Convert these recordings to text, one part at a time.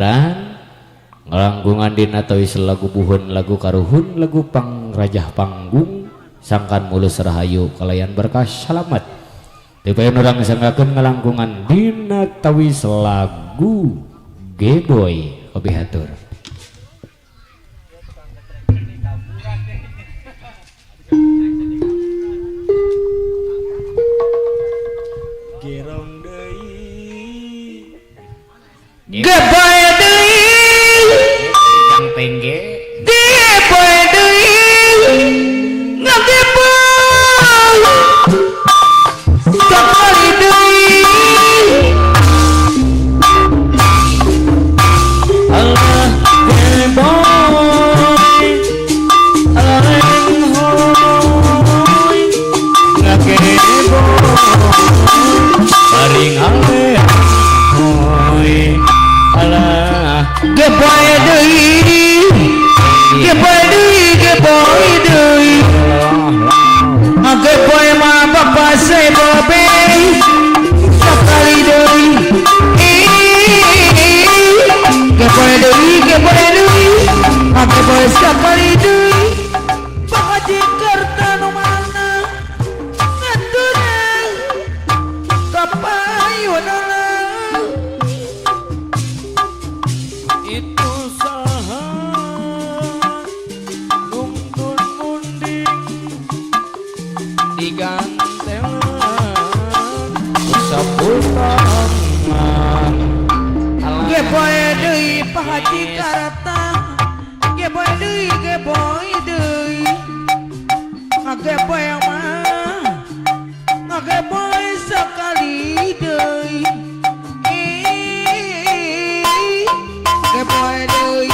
dan ngelangkungan dina tawis lagu buhun lagu karuhun lagu pangrajah panggung sangkan mulus rahayu kalayan berkah salamet tipayan orang sanggakeun ngelangkungan dina tawis lagu Geboy kopi hatur. Gerong deui Geboy deui yang tengge Geboy deui ngageboy sakali deui Allah Geboy aleng hoy ngageboy paring aleh hoy alah Geboy deui Geboy deui Geboy deui Geboy mah bapak saya babe sakali deui Geboy deui Geboy deui Geboy sakali deui Jakarta nu mana ngaturna kapayunana itu saha nungtun munding digantelan saputangan Geboy deui Pak Jakarta Geboy deui Geboy deui Geboy mah ngageboy sakali deui Geboy deui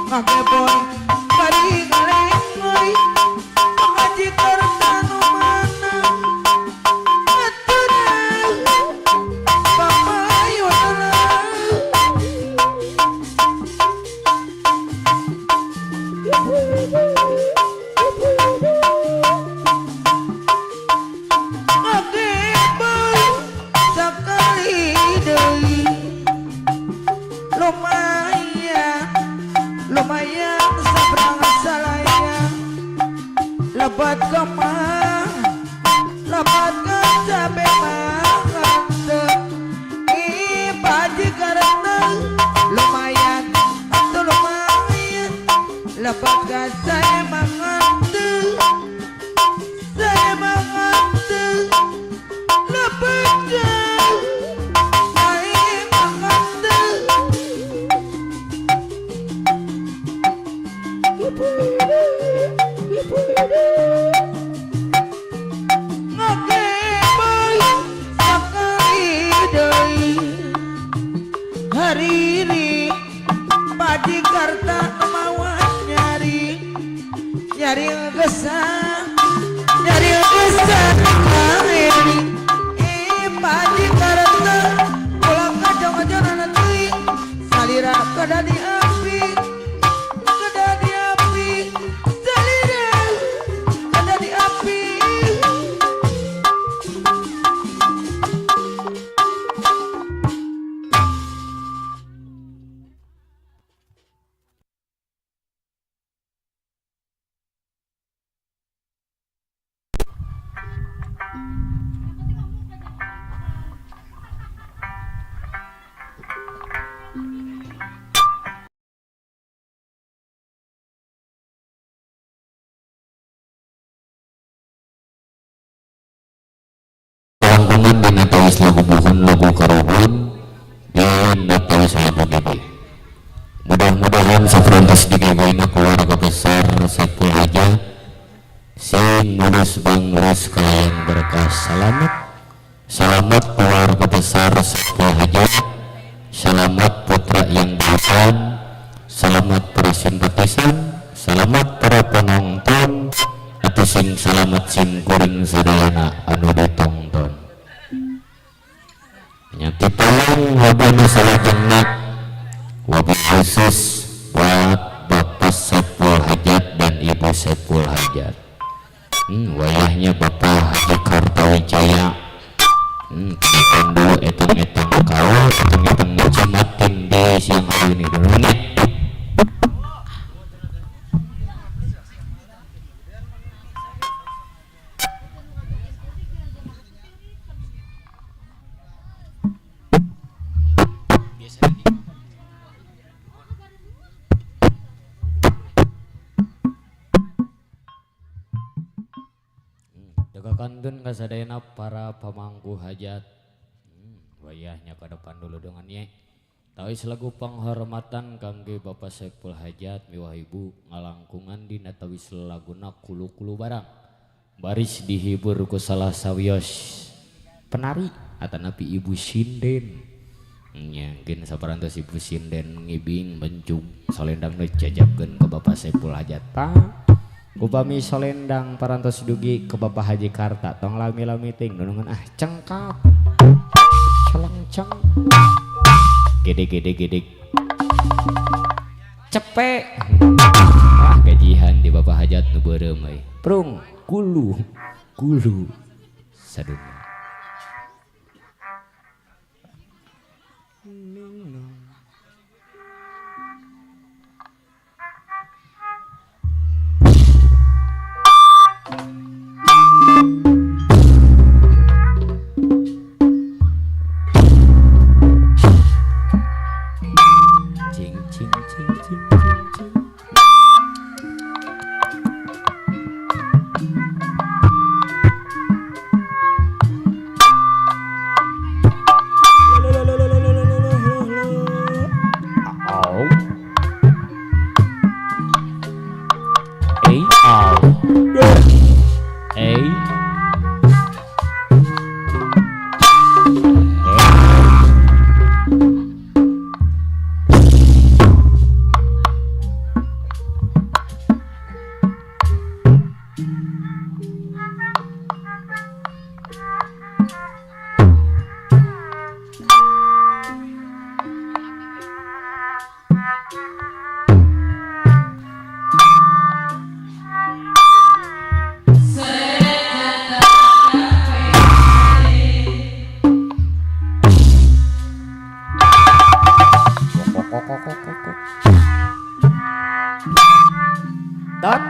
ngageboy kari galengoi Pak Jakarta nu mana ngaturna papayunana ngageboy sakali deui lumayan sabrang salaya lebat kemah lebat ke cabe mangante Pak Jakarta lumayan atau lumayan lebat ke saya mangante lebat ke saya mangante ngageboy sakali deui hariri Pak Jakarta kemauan nyari ngegesang kaheri Pak Jakarta pulang kajong-kajongan deui salira kada di api salira kada di api langkungan dina tawis lagu buhun lagu karuhun dina tawis lagu gede mudah-mudahan safrantas digagaina keluarga besar Saipul Haja sing mulus bangrus kalayan berkah salamet keluarga besar Saipul Haja salamet putra yang bukan salamet para simpatisan salamet para penonton atau sing salamet sing kuring sadayana anu ditonton nyati tolong wabil salajengnak wabil khusus buat Bapak Saipul Hajat dan Ibu Saipul Hajat wayahnya Bapak Haji Kartawijaya dulu etang-etang kawal etang-etang di siang hari ini dulu nih. Jaga kantun kasadayana para pamangku hajat. Wayahnya ke depan dulu dengan ye. Tawis lagu penghormatan kangge Bapak Saiful Hajat miwah ibu ngalangkungan dina tawis laguna kulu-kulu barang. Baris dihibur ku salah sawios penari atanapi Ibu Sinden. Nyangkin saparantos Ibu Sinden ngibing bencung solendang dijajabkeun ke Bapak Saiful Hajat. Upami solendang parantos dugi ke Bapak Haji Karta tong lami-lami ting nunungan cengkap celeng-ceng gedek cepek gajihan di Bapak Hajat nu beureum euy prung kulu saduna. Tot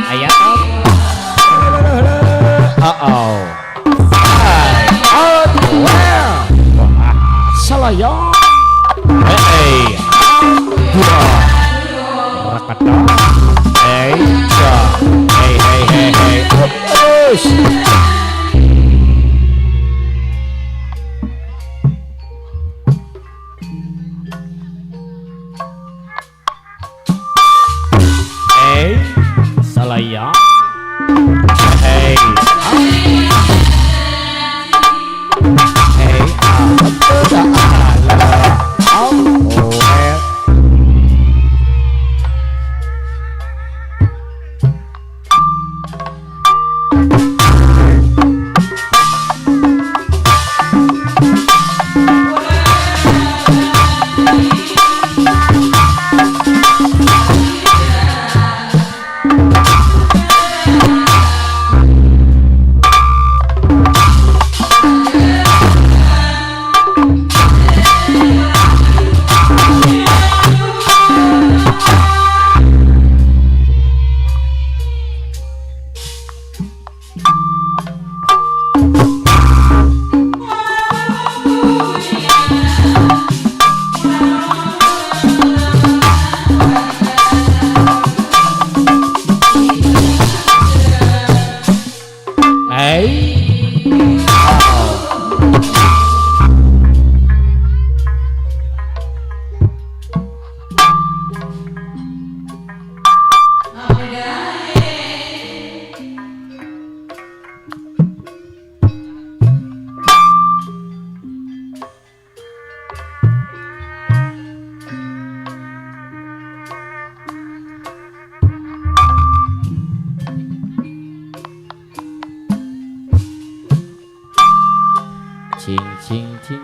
ayat out well salaya hey rakata hey salaya hey cing cing.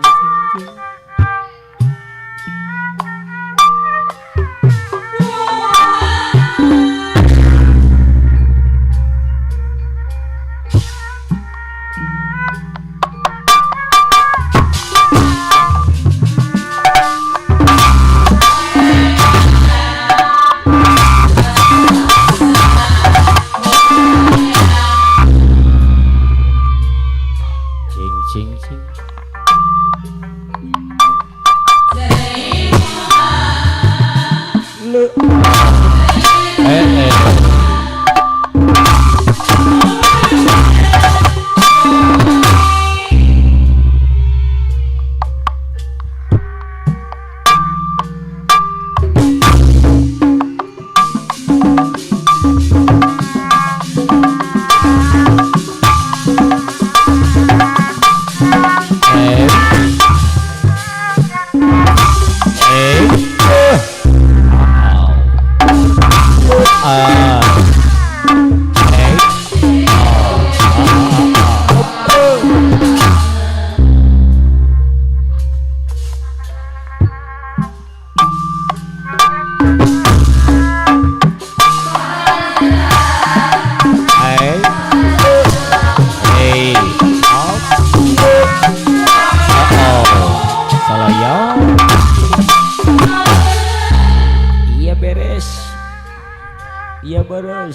Iya beres.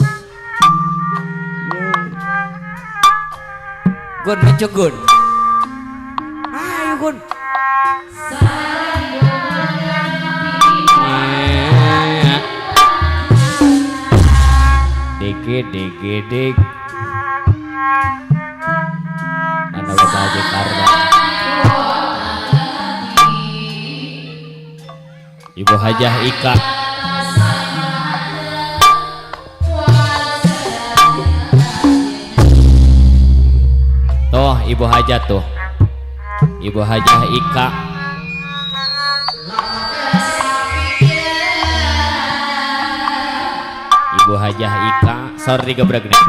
Gun mencuk Gun. Ayo Gun. Dik. Mana bapak aja karena. Ibu Hajah Ika. Tuh Ibu Hajah tuh. Ibu Hajah Ika. Ibu Hajah Ika. Sorry gebrek nih.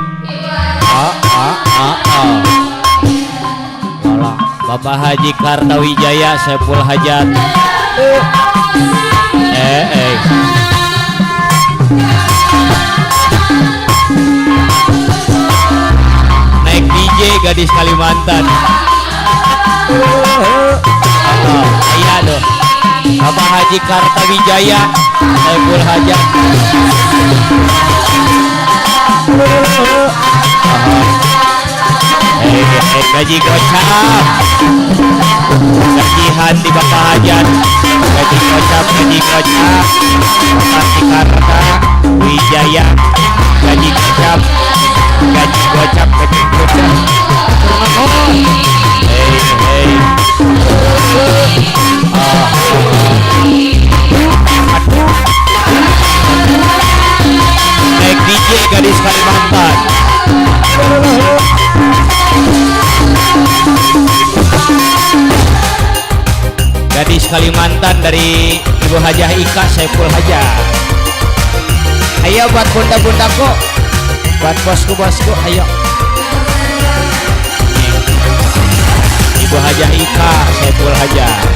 Bapak Haji Kartawijaya Saiful Hajat. Naik DJ gadis Kalimantan. Iya loh. Bapak Haji Kartawijaya Saiful Hajat. Gaji gocap, gajihan di Bapak Hajat, gaji gocap, Bapak Karta Wijaya, gaji gocap, gaji gocap. Naik DJ gadis Kalimantan. Gadis Kalimantan dari Ibu Hajah Ika Saiful Hajat. Ayo buat bunda-bundaku, buat bosku, ayo. Ibu Hajah Ika Saiful Hajat.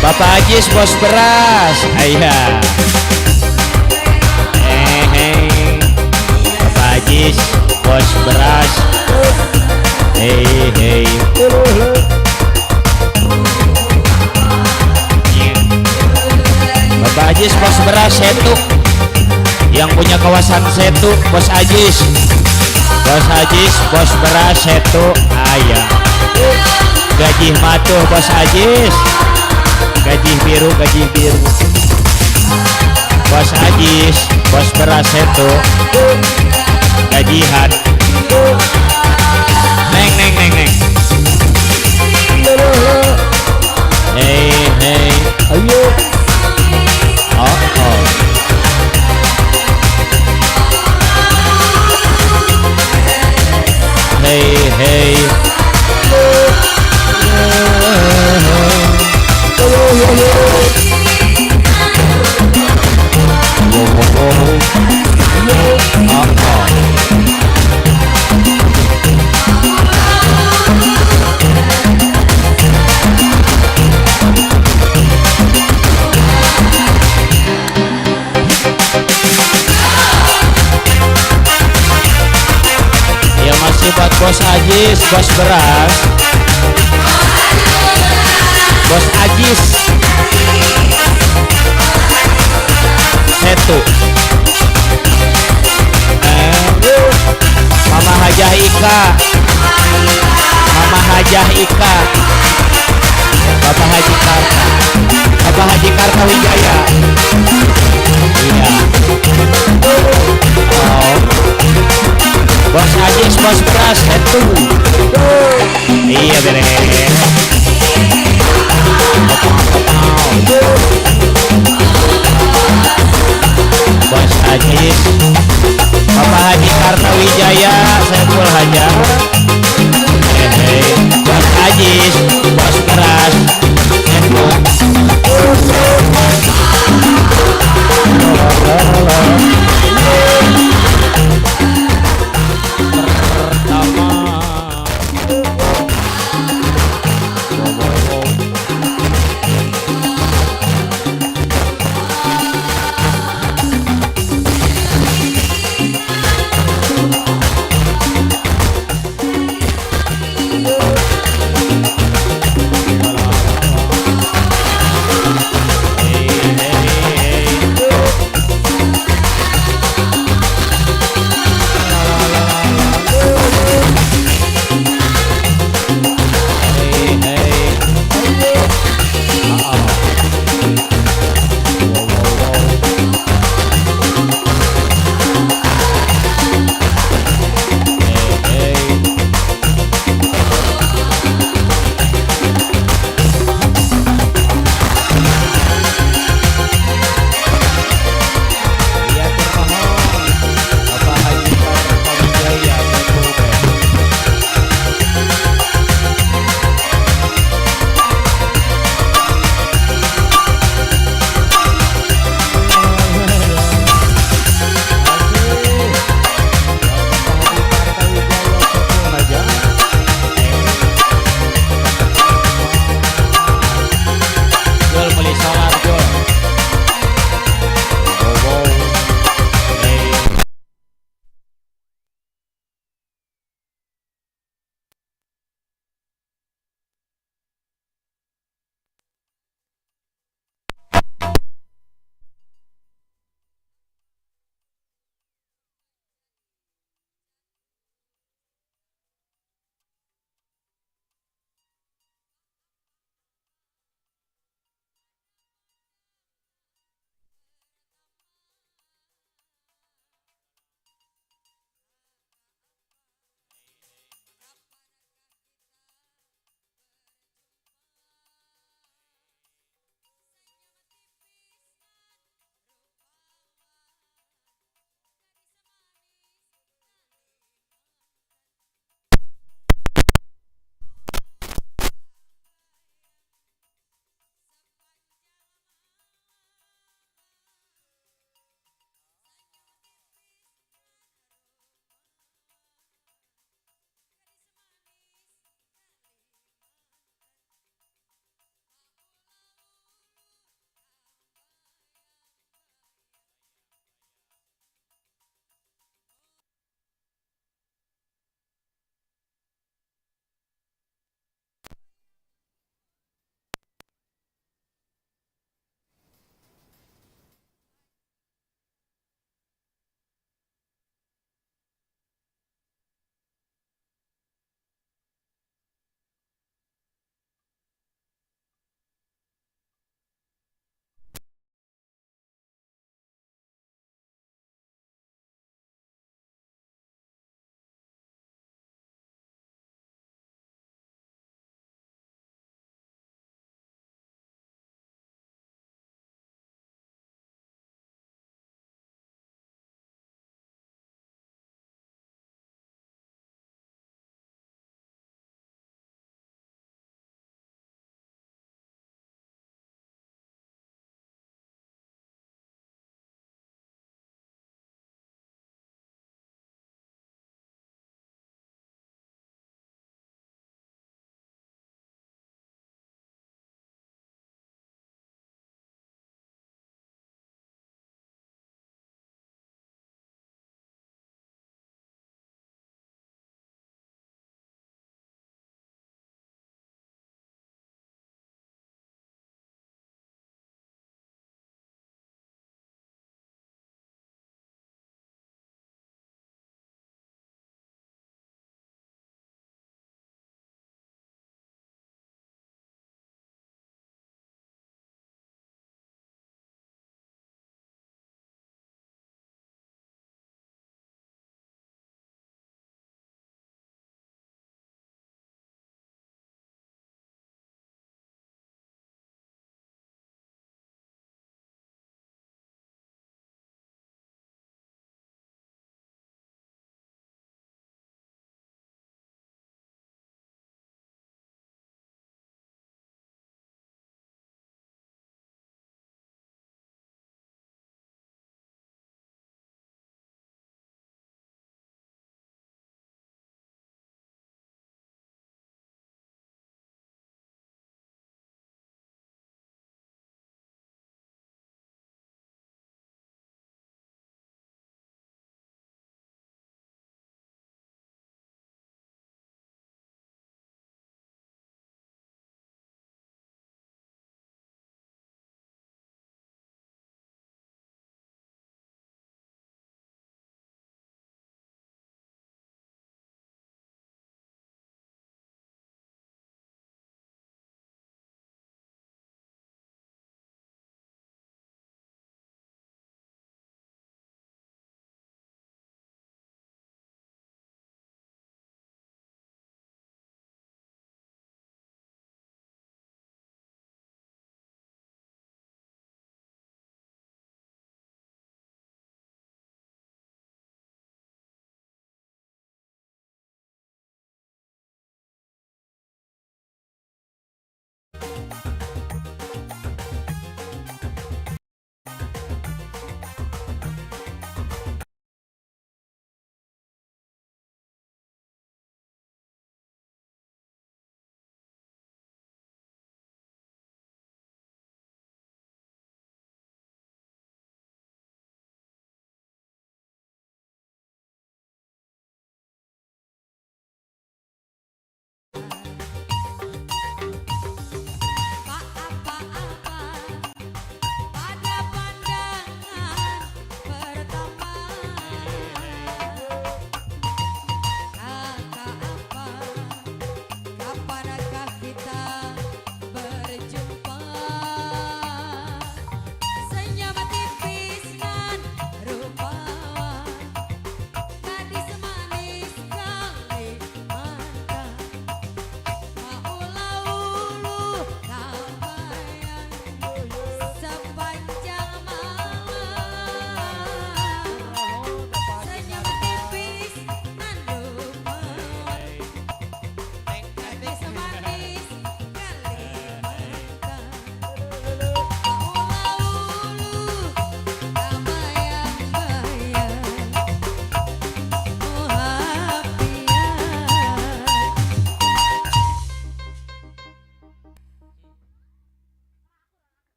Bapak Ajis bos beras, ayah. Bapak Ajis bos beras. Hei. Bapak Ajis bos beras Setu. Yang punya kawasan Setu bos Ajis. Bos Ajis bos beras Setu. Ayah. Gaji matuh bos Ajis. Gaji biru. Bos Ajis bos beras Setu. Gajihan. Neng. Hei. Ayo. Oh. Hei. Ya masih buat bos Ajis, bos beras. Bos Ajis Setu. Mama Hajah Ika. Bapak Haji Karta, Bapak Haji Karta Wijaya. Iya. Oh. Bos Ajis, bos beras, itu. Iya beres. Bos Ajis, Bapak Haji Karta Wijaya, Saiful Haja. Bos Ajis, bos beras, itu.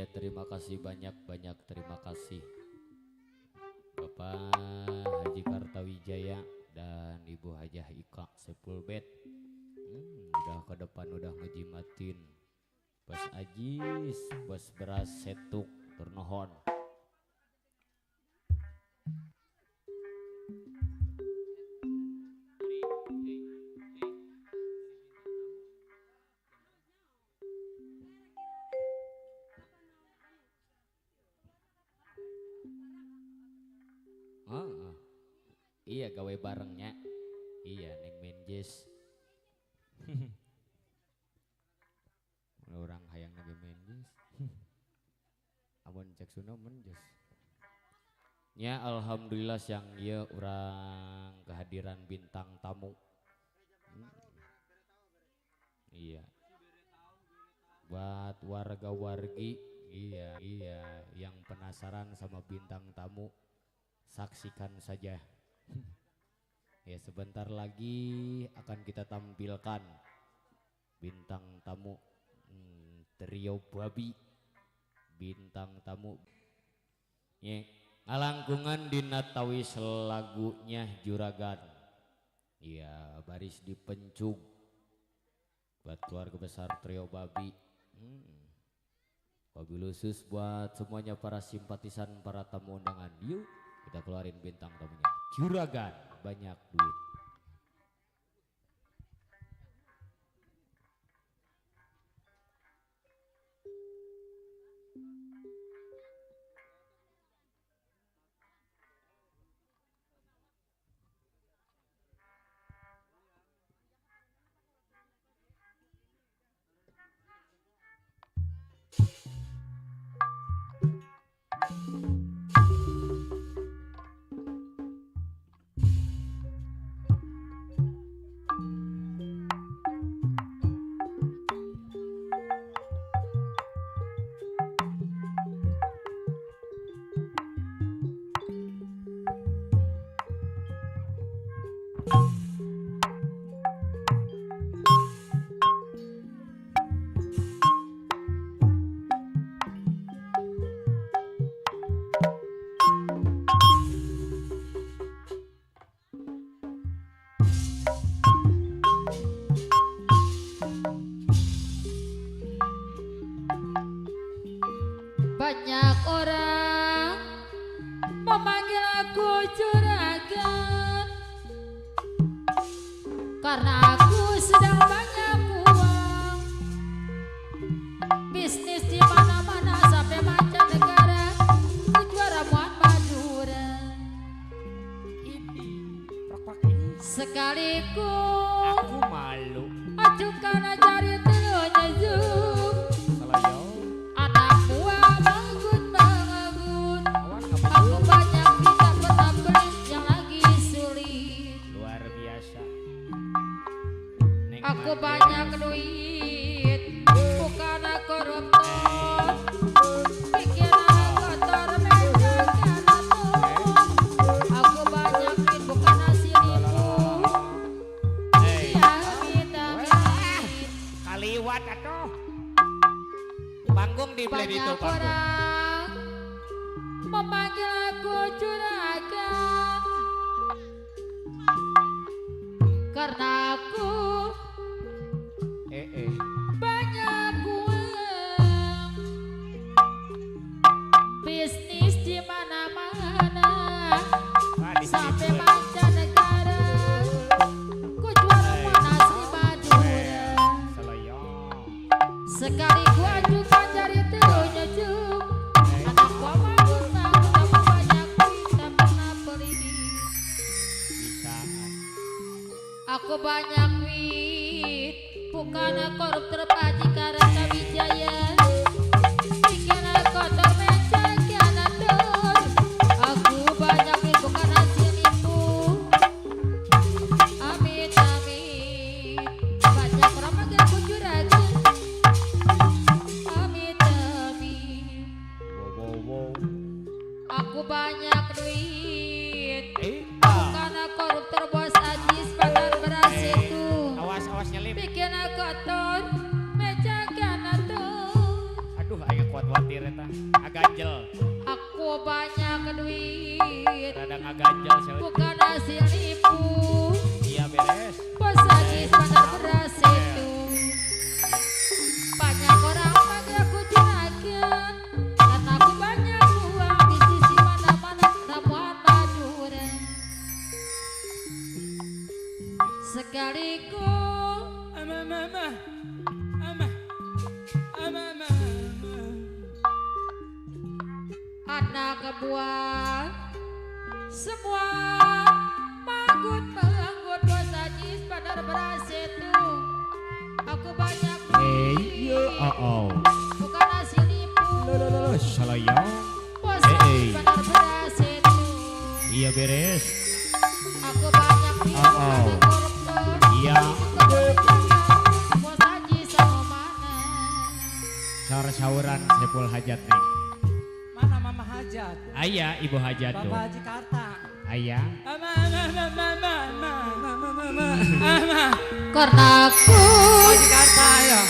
Iya, terima kasih banyak terima kasih Bapak Haji Kartawijaya dan Ibu Hajah Ika Sepulbet. Udah ke depan udah ngejimatin Bos Ajis, Bos Beras Setuk, turnohon. Oh, iya gawe barengnya. Iya Neng Menjes. Orang hayang lagi Menjes. Amun cek Sunda Menjes. Ya alhamdulillah siang ieu urang kehadiran bintang tamu. Iya. Buat warga-wargi iya yang penasaran sama bintang tamu saksikan saja. Ya sebentar lagi akan kita tampilkan bintang tamu trio babi bintang tamu ya ngalangkungan dina tawis lagunya Juragan. Iya baris dipencug buat keluarga besar trio babi. Wabil khusus buat semuanya para simpatisan para tamu undangan. Yuk kita keluarin bintang tamunya Juragan banyak duit. Banyak orang memanggil aku juragan karena aku sedang banyak uang. Bisnis di mana-mana sampai mancanegara, aku juara muat Madura. Sekaligus Aku malu. ajukan jari telurnya zoom. Salayo. Anak buah bangun. Awas nggak Aku banyak tidak pernah beli yang lagi sulit. luar biasa. Neng Aku Made. banyak duit, bukan koruptor. Pikiran kotor menjaga atur. Aku banyak duit, bukan hasil nipu. Hey. Amit-amit. Kaliwat atuh. Panggung di blend itu Banyak panggung. orang memanggil aku juragan karena aku banyak uang. Bisnis di mana-mana Ah, di sini sampai pula. mancanegara. Ku juara panas di Madura. Salayo. Sekali ku ajukan jari telurnya jum. Anak gua bangun tapi banyak duit tak pernah beli. Bisa. Aku banyak duit, bukan koruptor Haji Kartawijaya. Pikiran kotor menjaga atur. Aku banyak duit, bukan hasil nipu. Amit-amit. Banyak orang manggil aku juragan. Amit-amit. Wow. Aku banyak duit, Ah. bukan koruptor Bos Ajis Bandar Beras itu. Awas nyelip. Bikin kotor, meja kan atur. khawatir eta. Aganjel. Aku banyak duit, Rada ngaganjel seueur. bukan hasil nipu. Iya beres. Bos Haji benar beras itu. Banyak orang panggil aku juragan, karena aku banyak uang di sisi mana-mana namun durang. Sekaligus anak buah semua manggut bos Haji benar beras itu. Aku banyak duit, bukan hasil nipu. Salayang. Bos Haji benar beras itu. Iya beres. Aku banyak duit, bukan koruptor. Iya. Bos Haji sama mana? Saur-sauran Saiful Hajat nih. Mana Mama Hajat? Aya Ibu Hajat tuh. Bapak Haji Karta. Aya. Karena aku Haji Karta ya.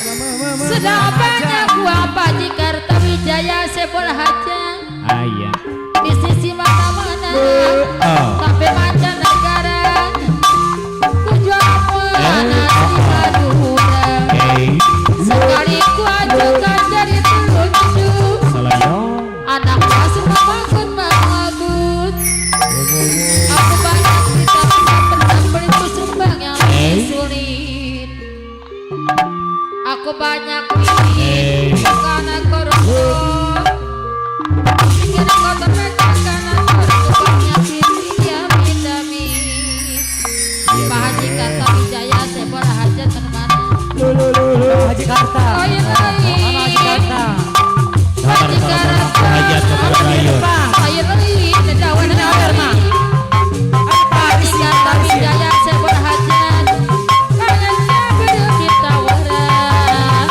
sudah banyak uang Haji Kartawijaya Saiful Hajat Aya. di sisi mana-mana sampai mancanegara. Ku jual anak di Madura, sekali ku ajukan jadi telunjuk. Salayang. Anak masuk bagus. Aku banyak cerita tentang beli sumbang yang sulit. Aku banyak duit karena koruptor. Kira kotor banyak karena koruptor banyak dia vitamin. Pak Haji Kartawijaya Saiful Hajat mana? Haji Karta. Oh iya Mama Haji Karta. Haji Karta. Hajat Keberayun. Ayo lagi, dawan lagi. Haji Kartawijaya Saiful Hajat. Kayaknya bener kita warah.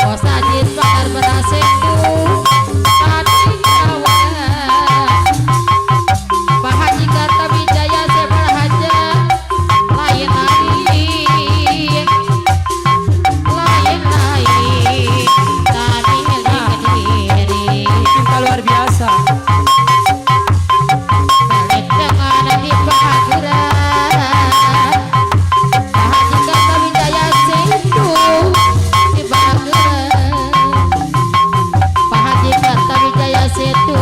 Bos Haji bakar beras itu. Haji warah. Pak Haji Kartawijaya Saiful Hajat. Lain lagi. Tadi diri. Cinta luar biasa. Dengan di Bahaguran Haji Kartawijaya Setu di Bahaguran. Pak Haji Kartawijaya Setu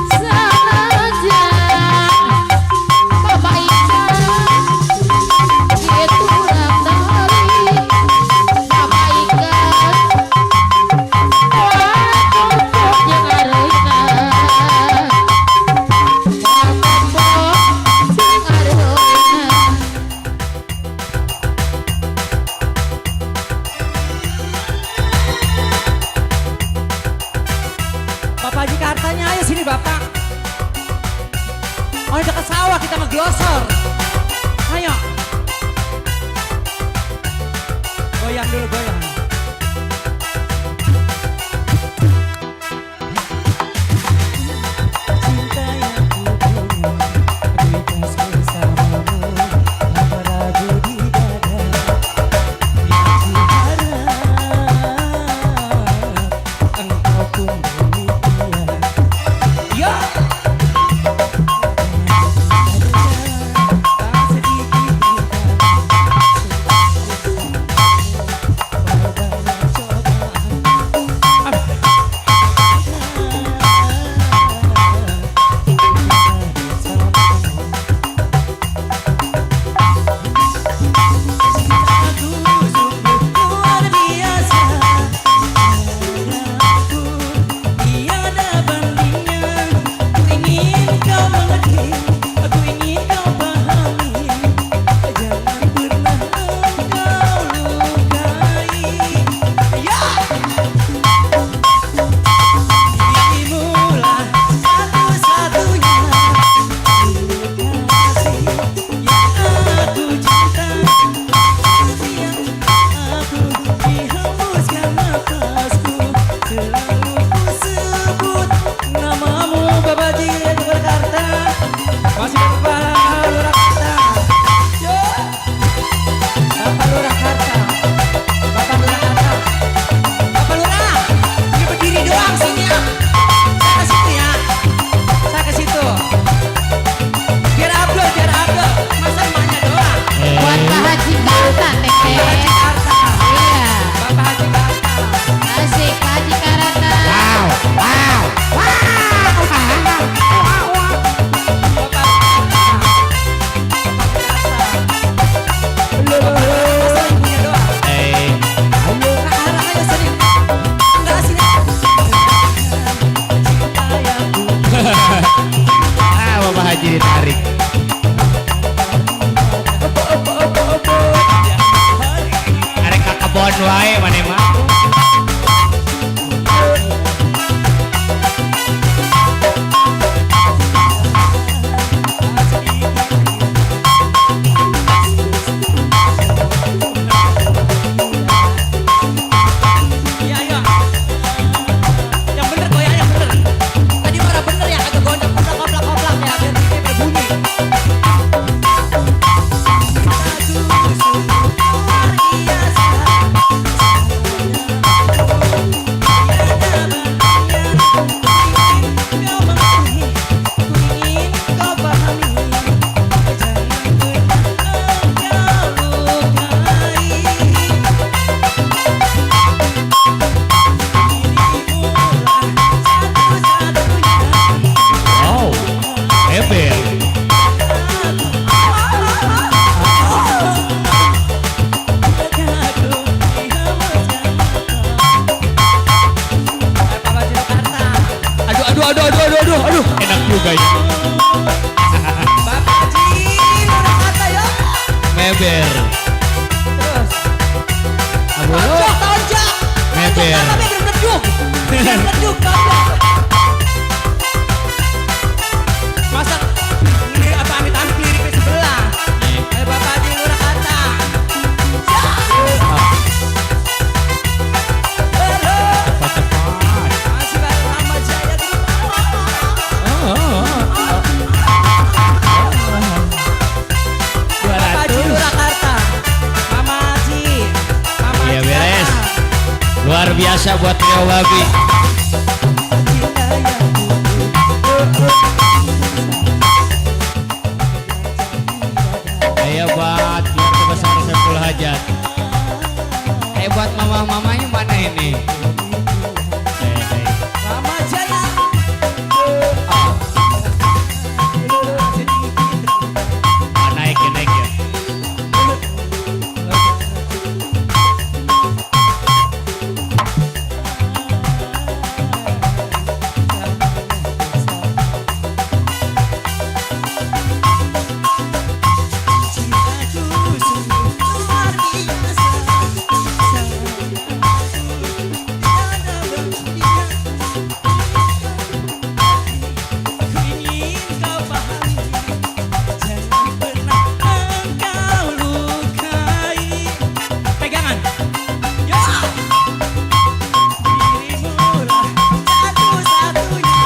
saja Bapak Ikan itu kurang dari Bapak Ikan yang harusnya Bapak Haji Kartanya ayo sini Bapak. Oh dekat sawah kita ngeglosor. Ayo. Goyang dulu goyang. Cinta yang ku punya, berikan bersamamu, tanpa ragu di dada. Yang ku harap engkau pun demikian. Yo. Tak sedikit pohon wae mana mah. Iya, iya. Yang bener kok ya, yang bener. Tadi marah bener ya, agak gondok koplak-koplak ya, biar ini berbunyi. Oh, Ebel. Aduh, enak juga ya. Bapak Haji, udah kata ya. Meber. Terus. Abu Tonjok. Meber. Apa biar meleduk? Biar meleduk, tonjok. Masa ini apa amit-amit lirik ke sebelah? Ayo Bapak Haji, udah kata. Masih baru nama Jaya Group. Bapak Haji, Surakarta. Mama Haji. Mama Iya, Haji beres. Karta. Luar biasa buat Trio Babi. Ayo buat keluarga besar Saiful Hajat. Ayo buat mama-mamanya mana ini? Hei. Mama Jaya. Naik ya. Pegangan. Ya. Dirimulah satu-satunya.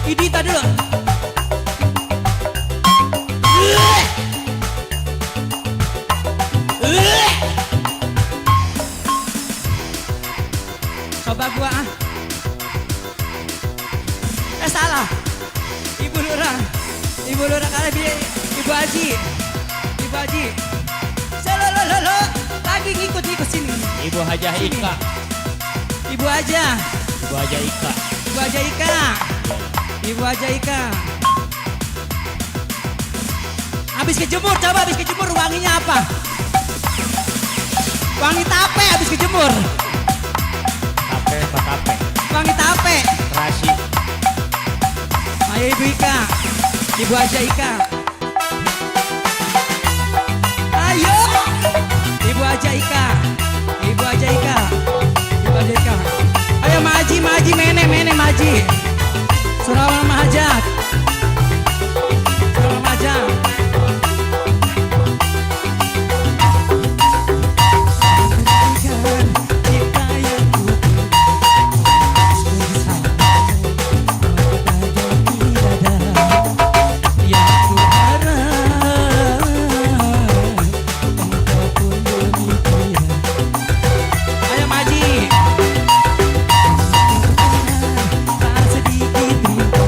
Idi tadi dulu. Coba gua ah. Salah. Ibu Lurah kali Ibu Haji. Selolololo. Lagi ngikut sini. Ibu Hajah Ika. Ibu aja. Ibu Hajah Ika. Ibu aja Ika. Habis kejemur, coba habis kejemur wanginya apa? Wangi tape habis kejemur. Tape. Wangi tape. Terasi. Ayo Ibu Ika. Ibu aja Ika. Ayo. Ibu aja Ika. Ayo Maji, Mene, Maji. Surawal Mahajat. Ayo Maji. Tak sedikit rindu.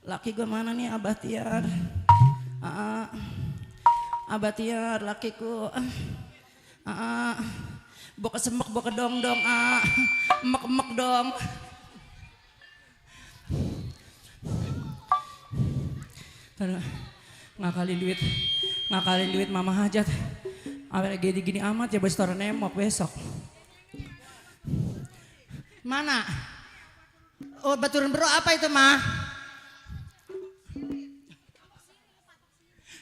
Laki gue mana nih Abah Tiar? Abah Tiar lakiku. Boka semek boka dong dong. Emek emek dong. Ngakalin duit mama hajat. Awalnya gini amat ya bos taruh nemok besok. Mana? Oh baturan bro apa itu mah?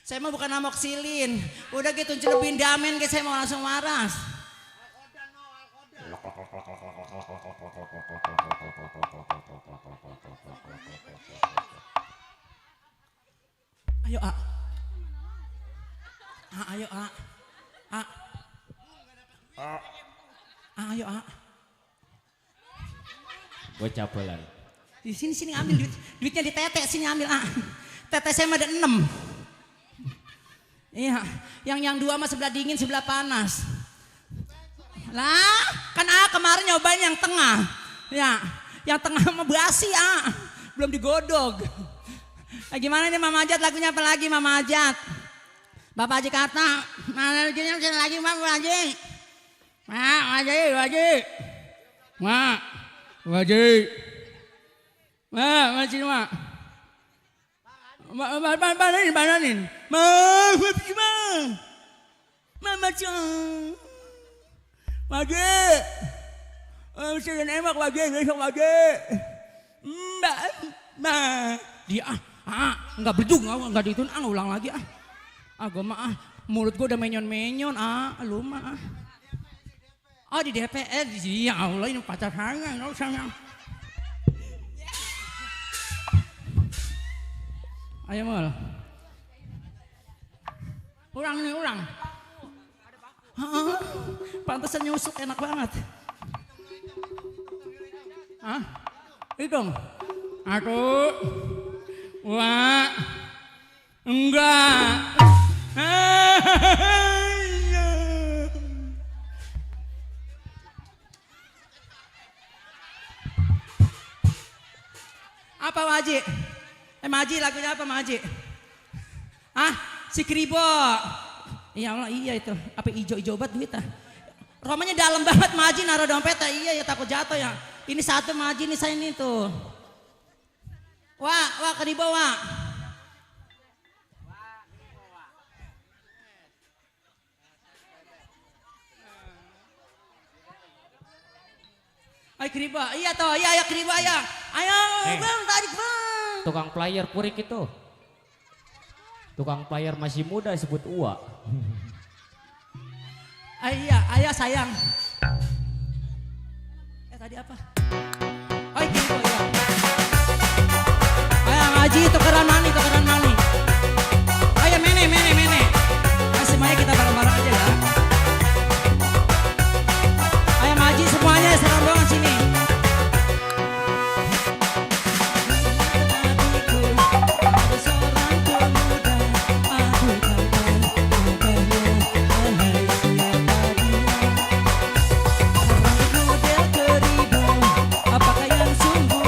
Saya mau bukan amoksilin. Udah gitu celupin damen guys, saya mau langsung waras. Ayo ayo ayo Bocah bolan. Di sini ambil duitnya di tete sini ambil tete saya mah ada 6. Iya, yang 2 mah sebelah dingin sebelah panas. Lah, kan kemarin nyobain yang tengah. Ya, yang tengah mah basi belum digodog. Gimana nih Mama Ajat lagunya apa lagi Mama Ajat? Bapak Haji kata, mana lagunya lagi Mama Haji? Masih mak. Bananin. Mama cong. Wage. Saya emak wage, besok wage. Mbak. Dia enggak berdung, enggak ditun, ulang lagi gue mah mulut gue udah menyon-menyon lu mah di DPR ya Allah ini pacar saya enggak usah. Ayo mal. Ulang. Pantesan nyusuk enak banget. Hitung. 1, 2, enggak. Apa Maji? Maji lagunya apa Maji? Si Kribo. Ya Allah iya itu. Apa ijo-ijo banget duit Romanya dalam banget Maji naruh dompetnya. Iya ya takut jatuh ya. Ini satu Maji nih saya ini tuh. Wah Kribo wah. Ayo Kribo, iya toh, iya Kribo ya. Ayo bang, tarik bang. Tukang player purik itu. Tukang player masih muda disebut Uwa. Ayah sayang. Tadi apa? Ayo Kribo ya. Ayo ngaji tukeran mani. Ayo mene. Semuanya kita bareng-bareng aja ya. Ayo ngaji semuanya serang banget sini. Apakah yang sungguh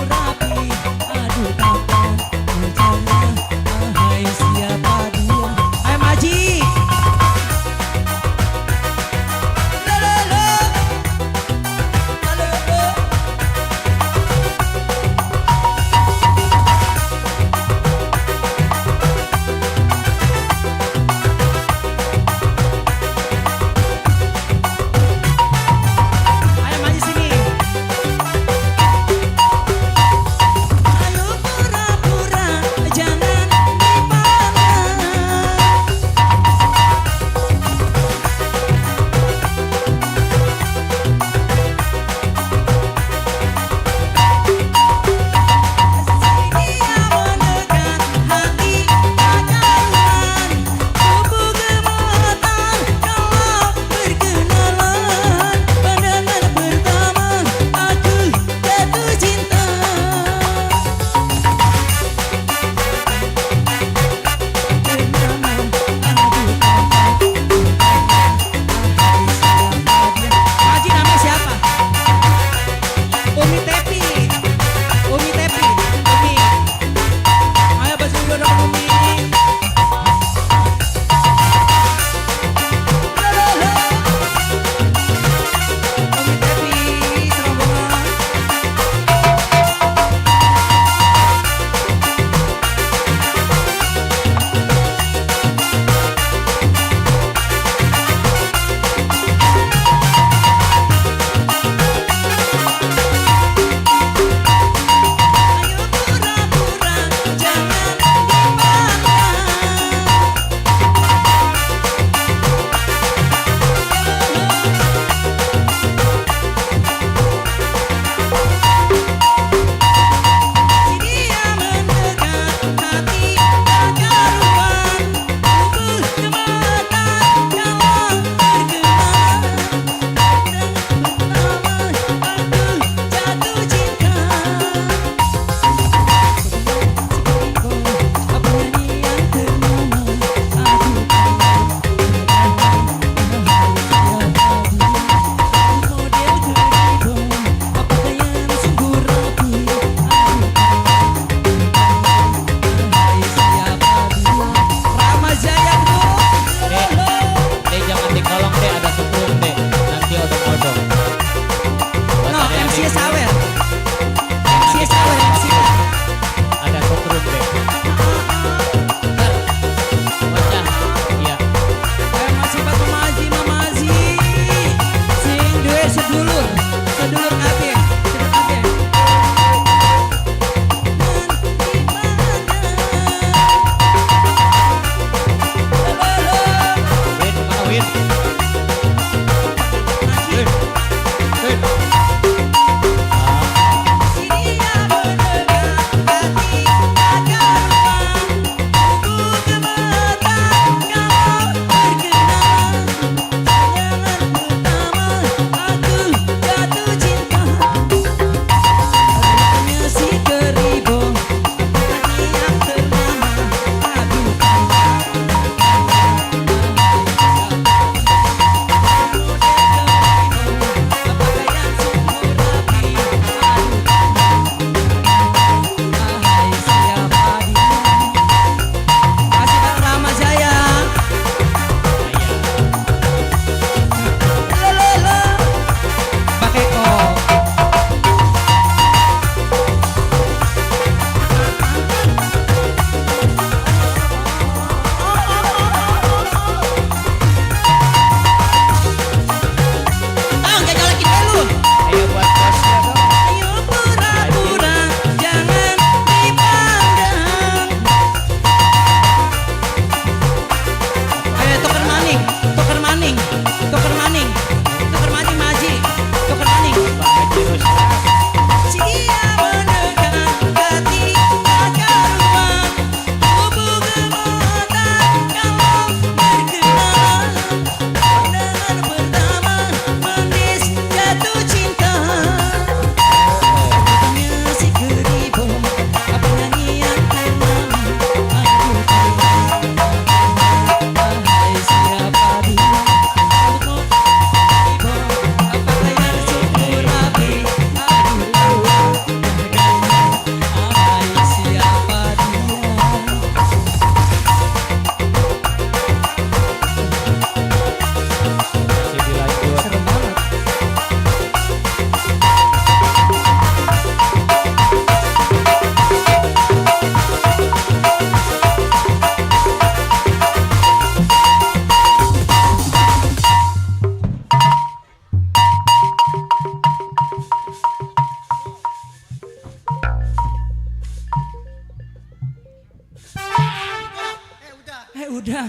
udah.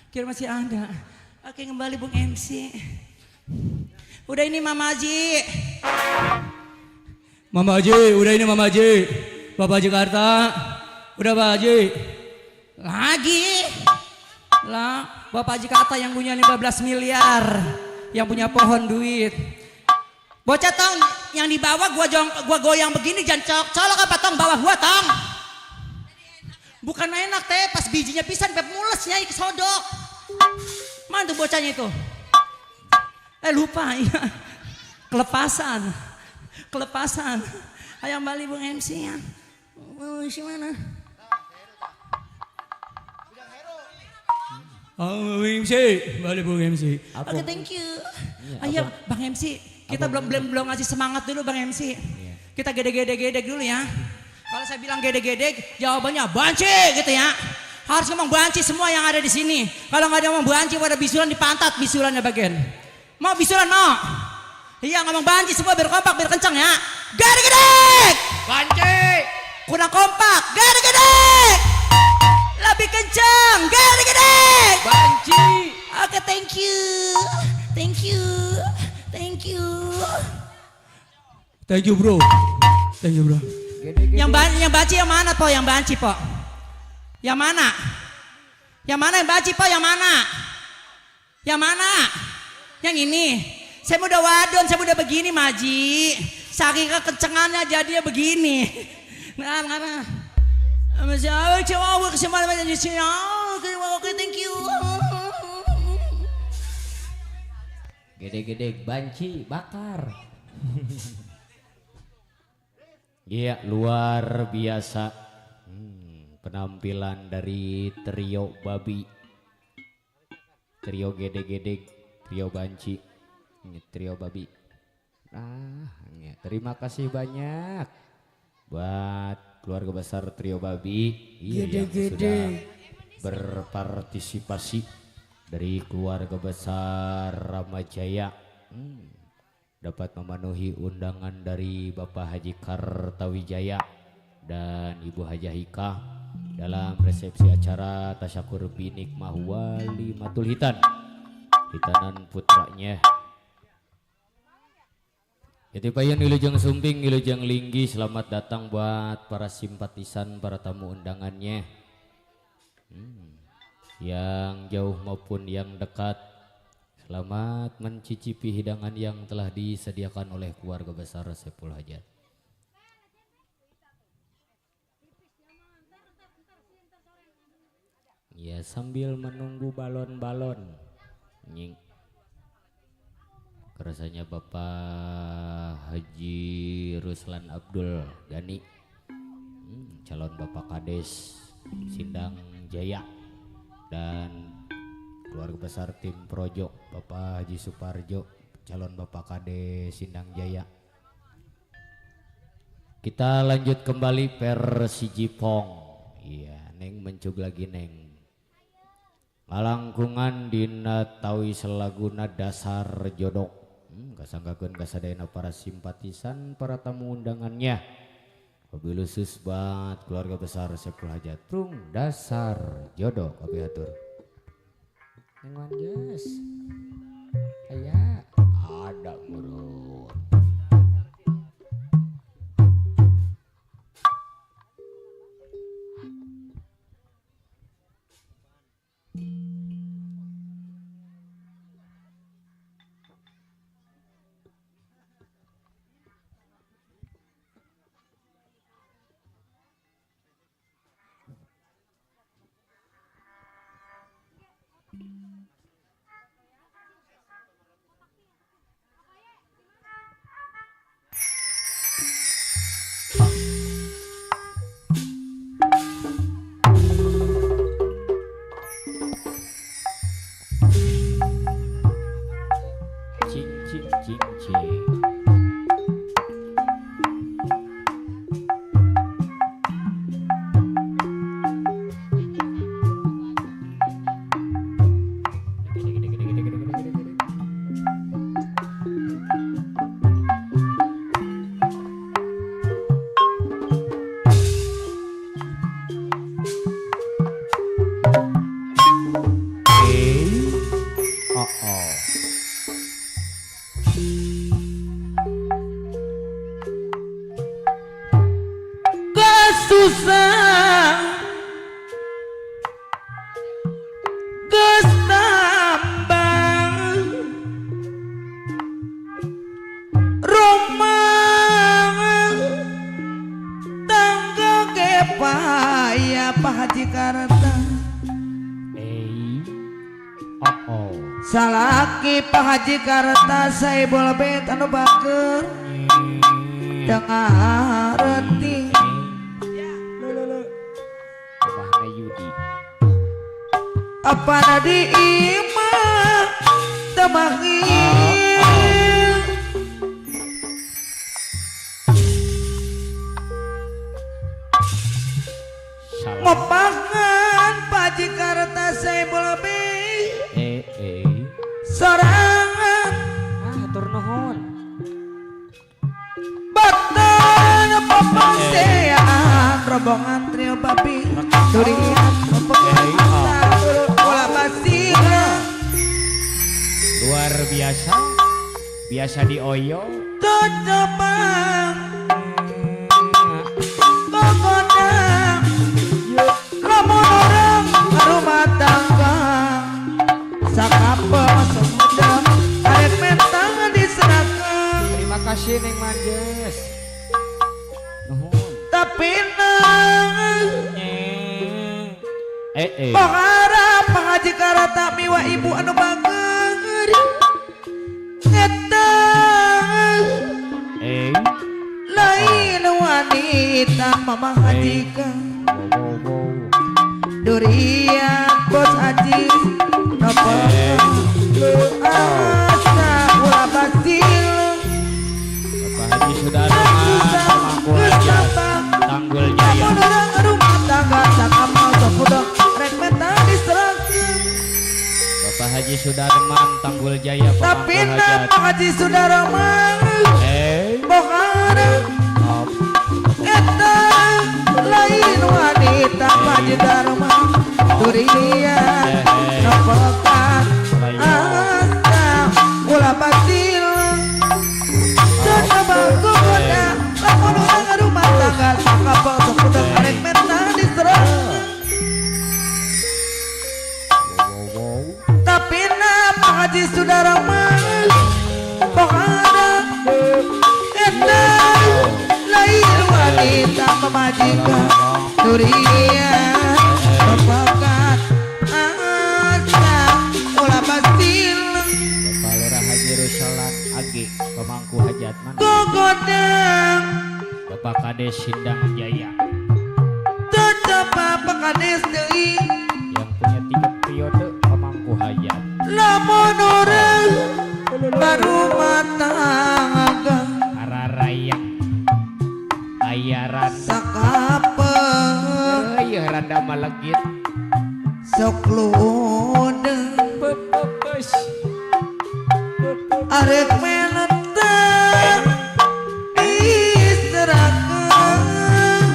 Kira masih ada. Oke, kembali Bung MC. Udah ini Mama Haji. Mama Haji, udah ini Mama Haji. Bapak Jakarta. Udah Pak Haji. Lagi. Lah, Bapak Jakarta yang punya 15 miliar. Yang punya pohon duit. Bocah tong, yang di bawah gua goyang begini jangan colok apa tong bawah gua tong. Bukan enak teh, pas bijinya pisan pep mules nyai kesodok. Mana tuh bocahnya itu? Lupa ya. Kelepasan. Ayam Bali Bung MC ya. Si mana? Oh, Bung MC, Bali Bung MC. Oke, thank you. Ayo Bang MC, kita belum ngasih semangat dulu Bang MC. Kita gede-gede dulu ya. Kalau saya bilang gede-gede, jawabannya banci gitu ya. Harus ngomong banci semua yang ada di sini. Kalau nggak ada ngomong banci, pada bisulan di pantat, bisulannya bagian. Mau bisulan mau? Iya ngomong banci semua biar kompak, biar kencang ya. Gede-gede. Banci. Kurang kompak, gede-gede. Lebih kencang, gede-gede. Banci. Oke, thank you. Thank you bro. Yang banci yang mana po? Yang banci po? Yang mana? Yang mana yang banci po? Yang mana? Yang mana? Yang ini. Saya udah wadon, saya udah begini Maji. Saking kekencengannya jadinya begini. Nah. Masya Allah, kesempatan di sini. Oke, thank you. Gede-gede banci bakar. Iya, luar biasa. Penampilan dari trio babi. Trio gede-gede, trio banci. Ini trio babi. Terima kasih banyak buat keluarga besar trio babi. Iya, yang sudah berpartisipasi dari keluarga besar Ramajaya. Dapat memenuhi undangan dari Bapak Haji Kartawijaya dan Ibu Hajah Hika dalam resepsi acara Tasyakur Binik Mahwali Matul Hitanan putranya. Ketipayan Wilujeng Sumping, Wilujeng Linggi, selamat datang buat para simpatisan, para tamu undangannya yang jauh maupun yang dekat. Selamat mencicipi hidangan yang telah disediakan oleh keluarga besar Saiful Hajat. Ya, sambil menunggu balon-balon. Rasanya Bapak Haji Ruslan Abdul Gani, calon Bapak Kades Sindang Jaya, dan keluarga besar tim Projo Bapak Haji Suparjo, calon Bapak Kades Sindang Jaya. Kita lanjut kembali Persiji Pong. Iya, Neng mencug lagi Neng. Ngalangkungan dina tawi selaguna dasar jodoh. Kasanggakeun kasadayana para simpatisan, para tamu undangannya. Wabil khusus buat keluarga besar Saiful Hajat Trung dasar jodoh kabeh atur. Neng Wanjes. Aya ada ngurut. Aya Pak Haji Karta Oh. salaki Pak Haji Karta saibul bait anu bager tengah reti Bahana Yudi. apa nadi imah temahi Salah. mepangan Pak Haji Karta saibul bait sorangan Hatur nuhun. batang pepasean rombongan trio babi durian pepasean bola basira Luar biasa. Biasa di Oyo. cocobang kokodang lamun orang rumah tangga sakapa sumedang arek mentang diserahkan Terima kasih Neng Manjes. Nuhun. tapi nang Pahara Pak Haji Karata miwa ibu anu bager ngetang lain wanita mama Haji Ka durian bos Haji nopo asa ulah basil Bapak Haji Sudarman Pemangku Haja Tanggul Jaya. lamun urang rumah tangga sakapal sakuda rek menta diserahkeun Bapak Haji Sudarman Tanggul Jaya tapi Pemangku nama Hajat. Haji Sudarman Bohara Op. eta lain wanita Haji Dharma durian nopokan asa ulah batil coba goda lamun urang rumah tangga sakapal sakuda rek menta diserahkeun tapi nama Haji Sudarman Bohara eta lain wanita pemajikan durian mepekat asa ulah basil Bapak Lurah Haji Rusalan Agi Pemangku Hajat Mana. gogodang Bapak Kades Sindang Jaya coba pekades deui yang punya 3 periode Pemangku Hajat. lamun urang barumah tangga Araraya Ayaran sakapeung Iya randa malegit sok ludeung Bebebes arek menentang diserahkeun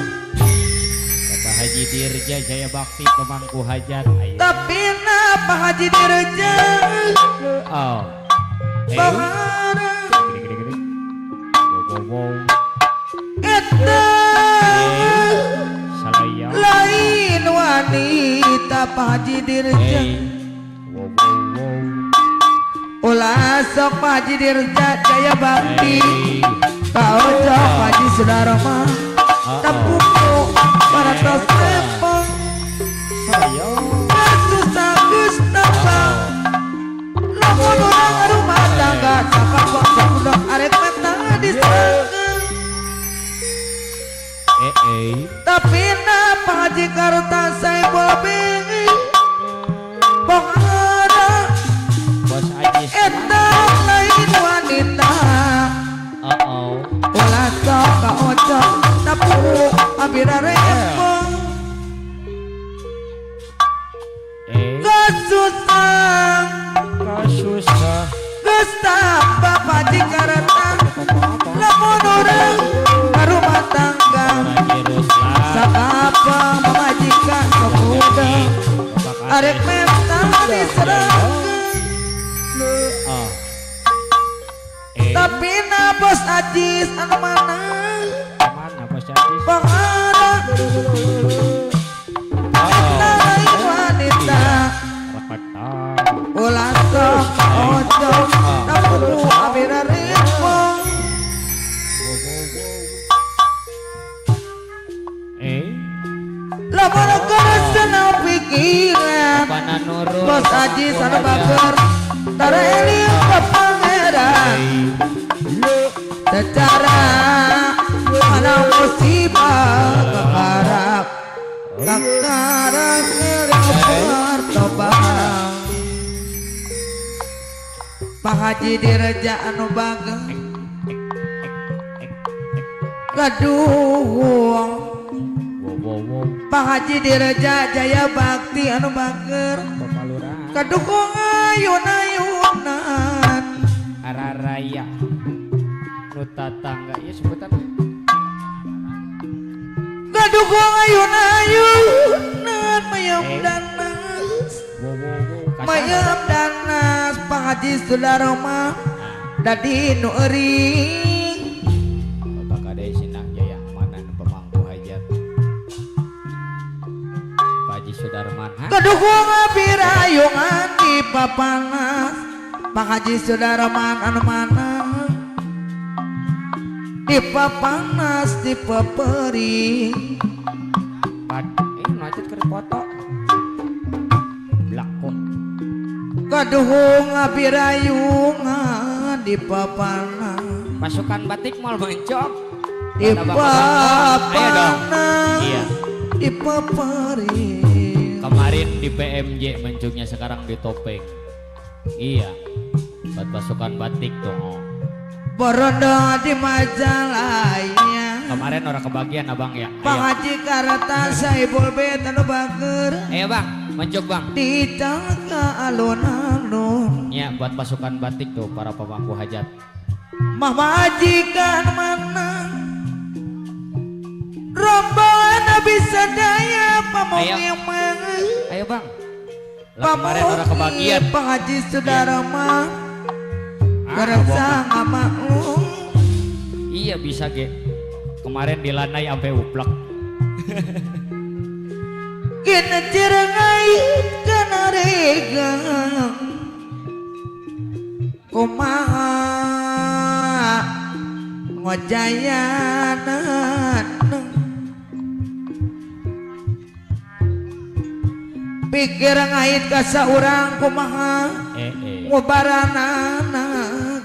Bapak Haji Dirja Jaya Bakti Pemangku Hajat Ayo. tapi napa Haji Dirja Oh Bahara Gede-gede. Wow. eta Salaya lain wanita Pak Haji Dirja Wow. ulah sok Pak Haji Dirja Jaya Bakti kaocok Pak Haji Sudarma tapuku para tos tepong Saya susah Gustapa lamun urang rumah tangga sakapok sakudak arek mata diserahkeun tapi napa Haji Karta saibul bait Bohara Bos Ajis. eta lain wanita ulah sok kaocok tapuku abira repong kesusah Kasusah Gustaf Bapak Haji Karta lamun urang rumah tangga Haji Ruslan sakapa mengajikan kemuda arek mentang diserahkeun Oh tapi na bos Ajis anu mana Mana Bos Ajis? Bahara eta lain wanita Raketan ulah sok ojok tapuku abira repong lamun karasana pikiran Pana nurul Bos Haji sana bager tara eling ka pangeran secara ana musibah kakarap kakarap pertobaan Pak Haji direja anu bageng gaduh Pak Haji direja jaya bakti anu bager kadukung ayun-ayunan Araraya nu tatangga ya sebutan kadukung ayun-ayunan mayam danas mayam danas Pak Haji Sudarma dadi nu euring Bapak Kade Sinang Jaya mana nu pemangku hajat Pak Haji Sudarman kadukung abirayungan di papanas Pak Haji Sudarman anu mana di papanas di papering macet ke foto blakon kaduhung abirayungan di papanas pasukan batik mal mencok di papanas iya di papering kemarin di PMJ mencungnya sekarang di topeng iya buat pasukan batik tuh borondo di majalahnya kemarin orang kebagian abang ya Pak Haji Karata Saibul Bet anu bager ayo bang mencuk bang di tangga alun-alun ya buat pasukan batik tuh para pemangku hajat mah majikan mana rombongan bisa daya pamongi mang ayo bang lah kemarin orang kebagian Pak Haji Saudara mah gerasa ngamaklum iya bisa ge kemarin dilanai sampai uplak kena cerengai kena regang kumaha ngojayanan pikir ngait ka saurang kumaha ngobaranana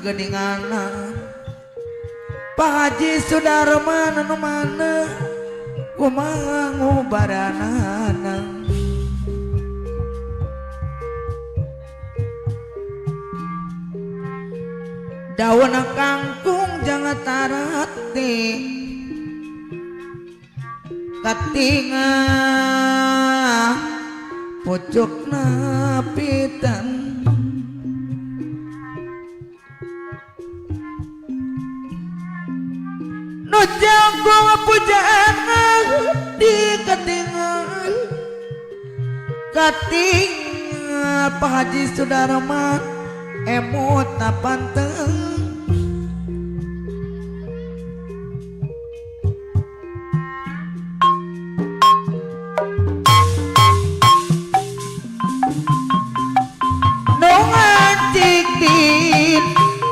geninganan Pak Haji Sudarman anu mana kumaha ngobaranana daun kangkung jangan tarate katinga pucukna pitan nu jago pujaan di katingan katinga Pak Haji Sudarman emut napanteng nongacikdin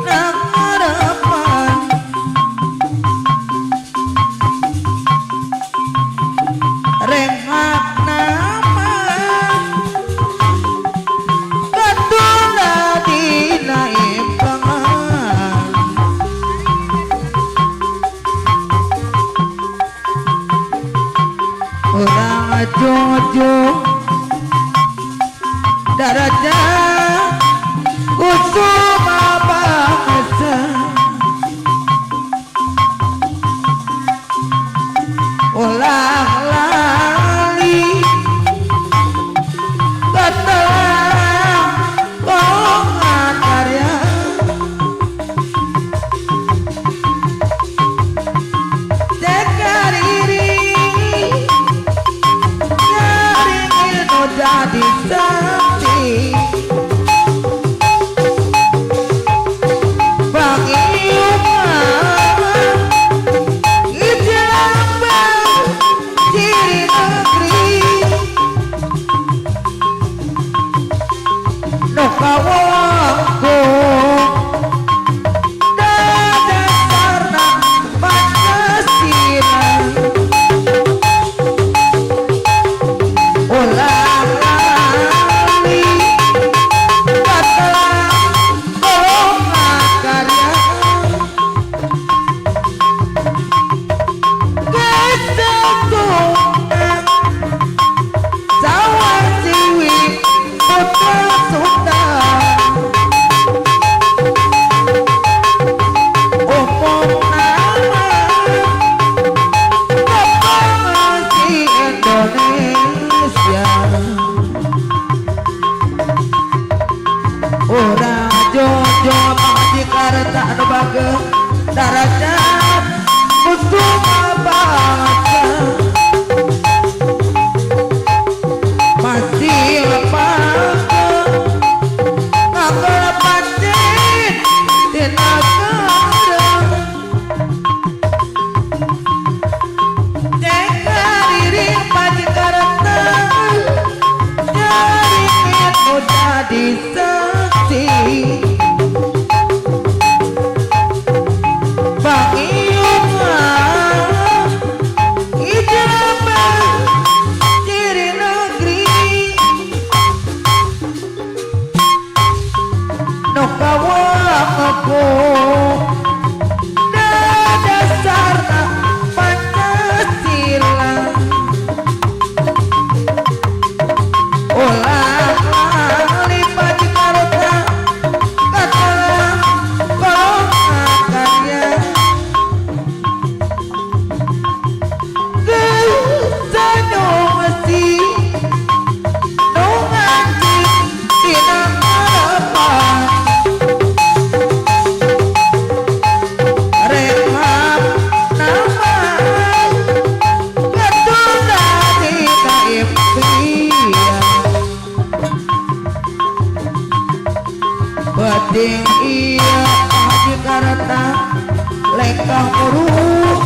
nang harapan rengak nama kadula dina impangan urang jojo darajat kusuma bangsa ulah lali katalang kongan karya dekariri nyaring ilmu jadi sakti kawangku dasarna Pancasila Ding iya Haji Karata lekang urung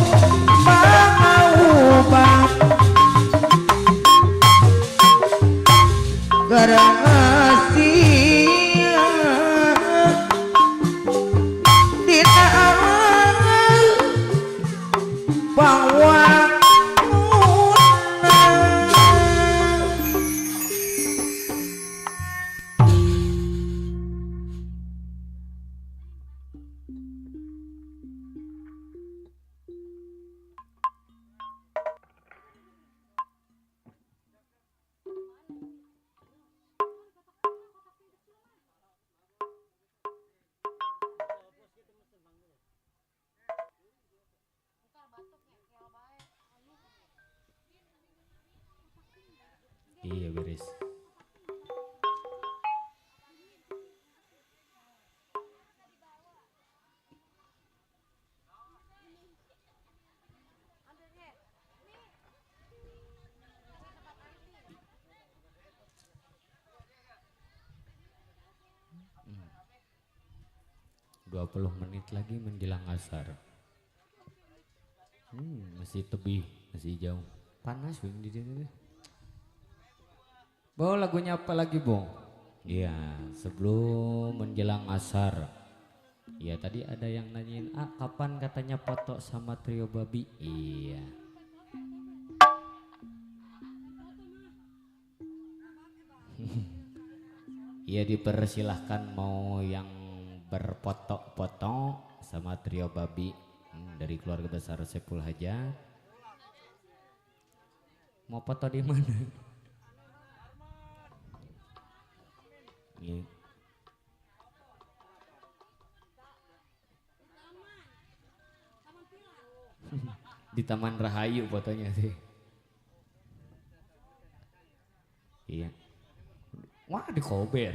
mangauban garangasih dina pangwangunan. Iya beres. Hmm. 20 menit lagi menjelang asar. Masih tebih, masih jauh. Panas wing di sini. Bo, lagunya apa lagi, Bo? Iya, sebelum menjelang asar. Iya, tadi ada yang nanyain, kapan katanya foto sama trio babi? Iya. Iya, dipersilahkan mau yang berfoto-foto sama trio babi dari keluarga besar Saiful Hajat. Mau foto di mana? Iya. Di Taman Rahayu fotonya sih. Iya. Wah, di Kober.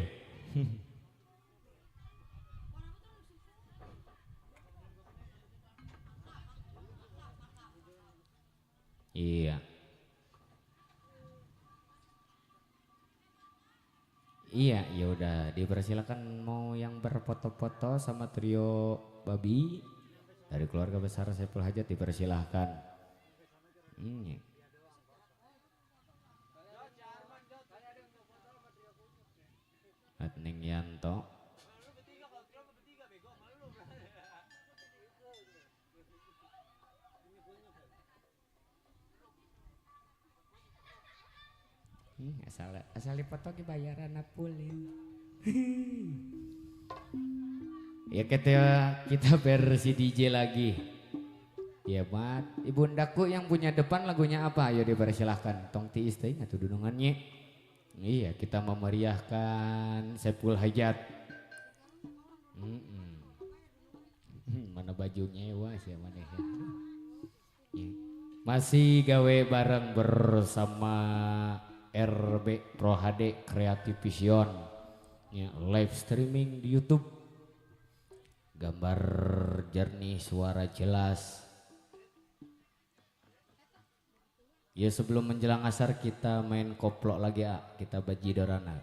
Iya. Iya, ya udah dipersilakan mau yang berfoto-foto sama trio babi dari keluarga besar Saiful Hajat dipersilahkan. Atning Yanto. Asal dipoto ki bayaran apulin. Ya kita versi DJ lagi. Ya mat, ibundaku yang punya depan lagunya apa? Ayo dipersilahkan. Tong tiis teh atuh dunungannya. Iya, kita memeriahkan Saiful Hajat. Mana bajunya wah sih mana ya. Masih gawe bareng bersama RB Pro HD Creative Vision ya, live streaming di YouTube, gambar jernih, suara jelas ya. Sebelum menjelang asar kita main koplok lagi ya, kita baji dorana.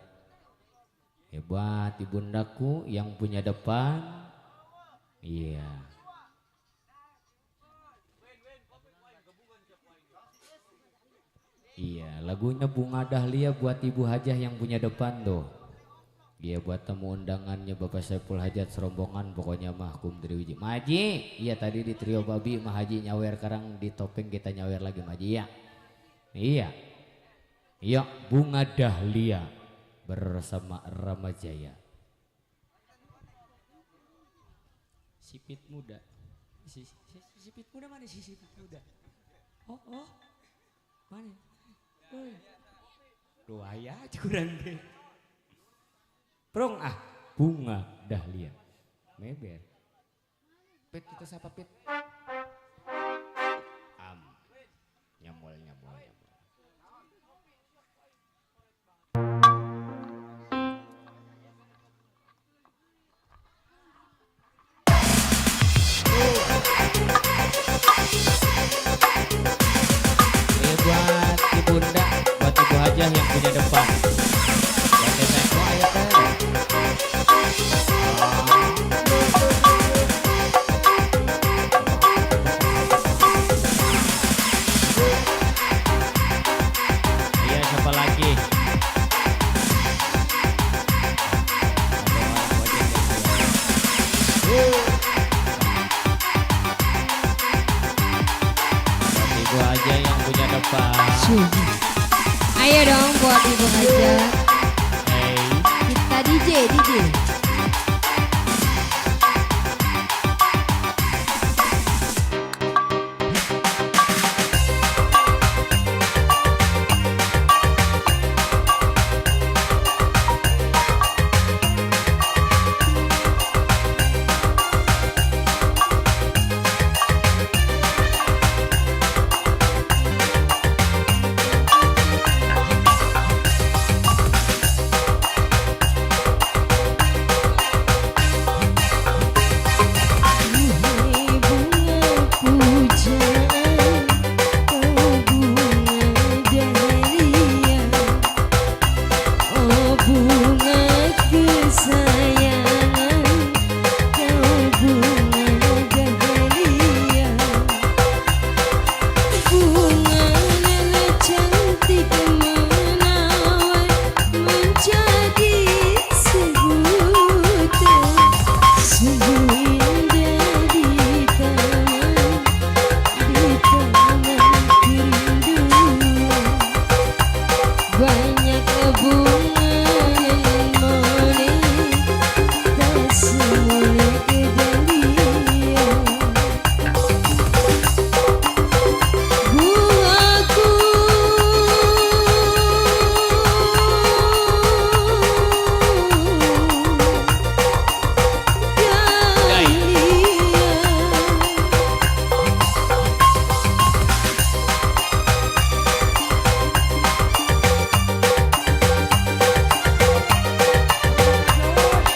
Hebat ibundaku yang punya depan. Iya. Iya, lagunya Bunga Dahlia buat Ibu Hajah yang punya depan tuh. Iya, buat tamu undangannya Bapak Saiful Hajat serombongan pokoknya mah kum Triwiji. Maji, iya tadi di trio babi mah Haji nyawer, sekarang di topeng kita nyawer lagi Maji ya. Iya. Iya, Bunga Dahlia bersama Ramajaya. Sipit muda. Sipit muda mana sih sipit muda? Oh. Mana? Dua ya kurang deh. Prong Bunga Dahlia. Meber. Pit itu siapa Pit? Nyamol. Buat ibunda, buat Ibu Hajah yang punya depan. Ya, saya ayo dong buat Ibu Haja. Kita DJ.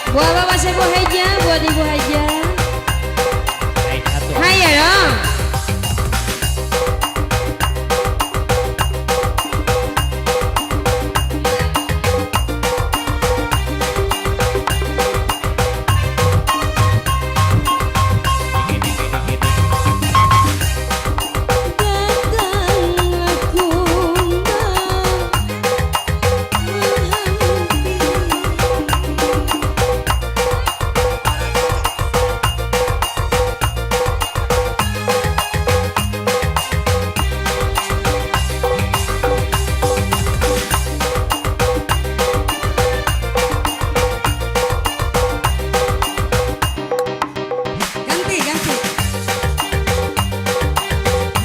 Buat Bapak Ibu Haja, buat Ibu Haja. Naik satu. Hayo dong.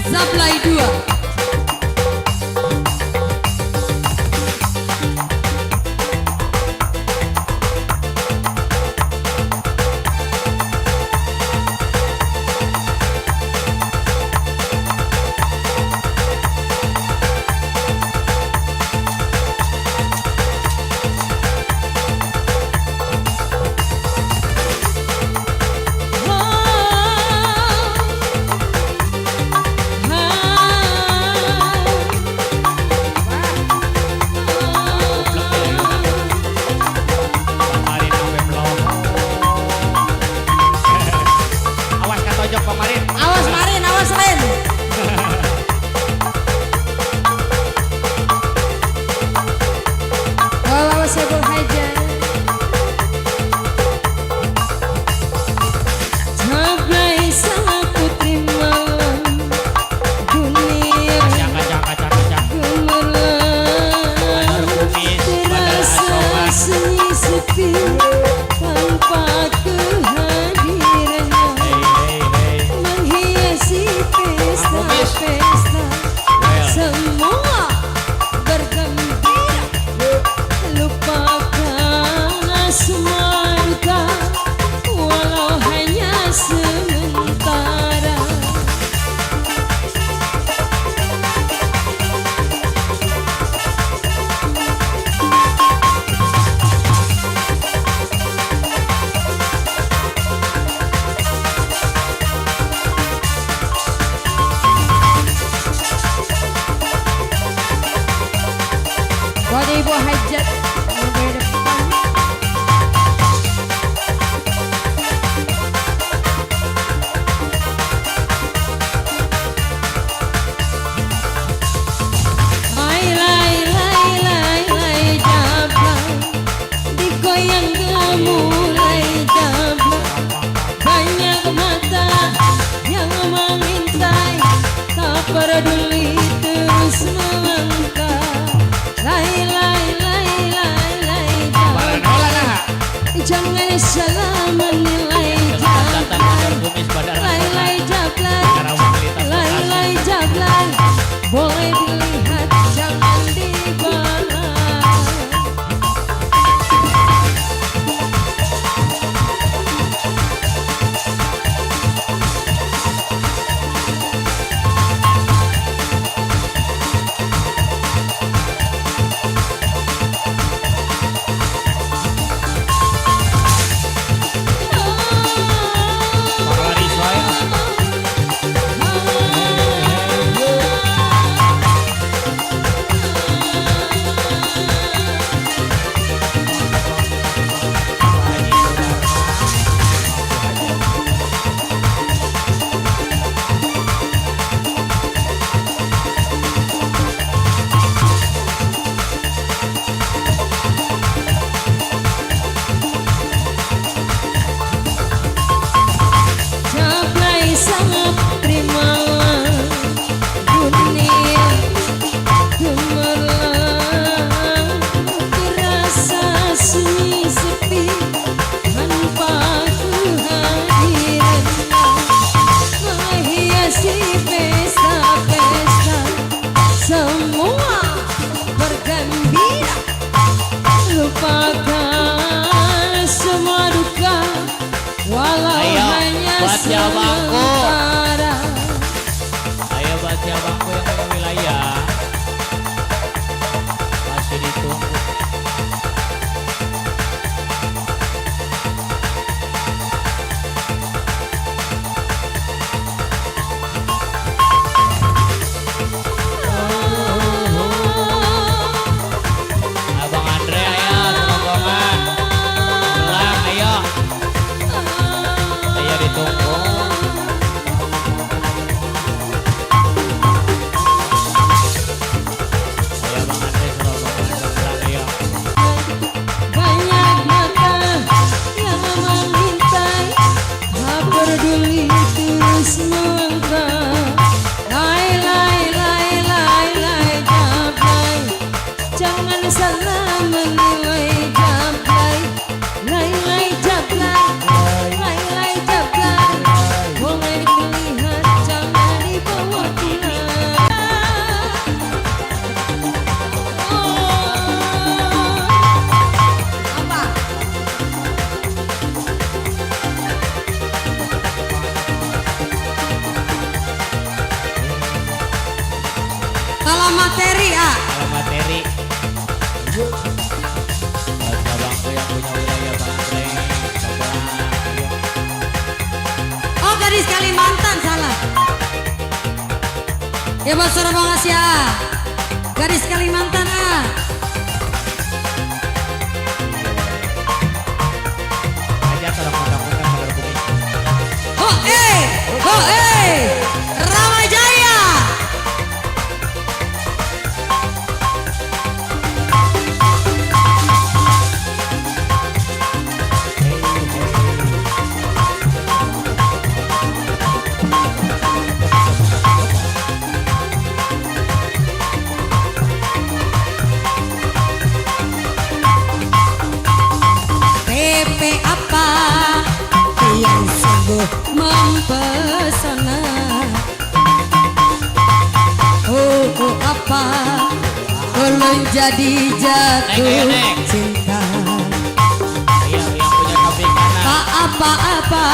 Zablay 2. Kemarin sampai melong. Awas katojok kemarin. Awas Marin, awas Ren. Bapak Ibu Haja. Zablay sang putri malam dunia Kacang. gemerlap. Kumis, badal Terasa asongan. sunyi sepi tanpa kehadirannya Hei. menghiasi pesta-pesta. Well. Semua bergembira, lupakan semua duka, walau hanya sementara. Buat Ibu Hajat lebih depan. Lai jablay, digoyang gemulai jablay. Banyak mata yang mengintai, tak peduli terus melangkah. Lai salah menilai jablay, lay jablay, lay jablay. Boleh dilihat jangan dibawa pulang. Apa? Kalau materi ah. Kalau materi buat abangku yang punya wilayah Bang Breng, coba ayo. Oh gadis Kalimantan salah. Ya buat suara Bang Asia. Gadis Kalimantan ah. Aja tolong undang-undang agar bumi. Ho Ramajaya. PP apa yang sungguh mempesona. Oh apa belum jadi jatuh Nek. cinta. Yang punya kambing kanan. Tak apa-apa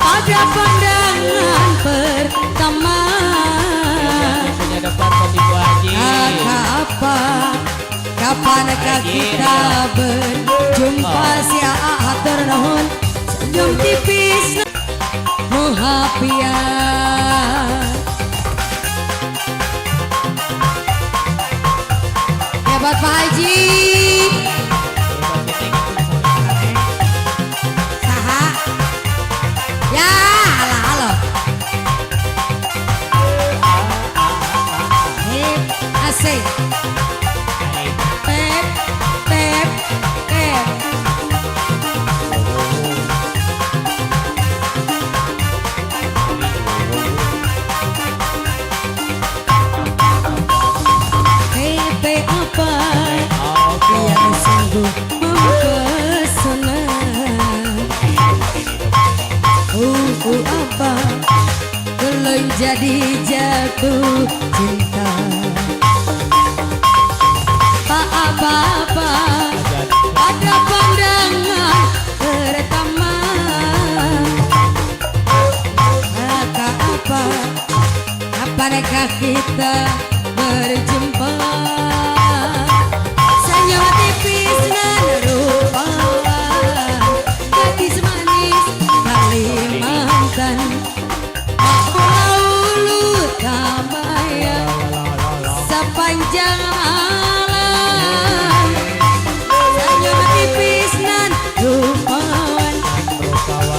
pada pandangan pertama. Yang punya depan kopi Bu Haji. Kata apa kapankah kita berjumpa siapa ternohon senyum tipis muhafian. Hebat Pak Haji. Saha. Ya halo. Hip asik. Pep. Pepe apa yang sungguh mempesona. Apa belum jadi jatuh cinta. Tak apa-apa ada pandangan pertama. Kata apa kapankah kita berjumpa. Senyum tipis dan rupa gadis manis Kalimantan. Ulu tak bayang sepanjang malam. Senyum tipis dan rupawan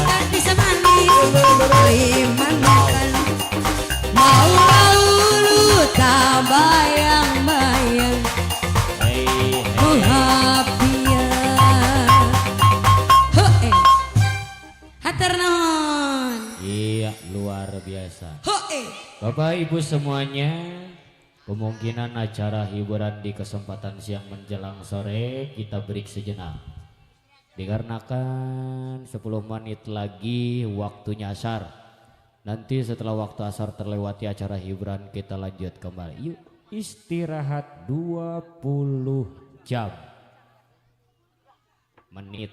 gadis manis Kalimantan. Ulu tak bayang-bayang muhafian. Hatur nuhun. Iya, luar biasa. Hoe. Bapak Ibu semuanya, kemungkinan acara hiburan di kesempatan siang menjelang sore kita break sejenak. Dikarenakan 10 menit lagi waktunya asar. Nanti setelah waktu asar terlewati acara hiburan kita lanjut kembali. Yuk istirahat 20 jam. Menit.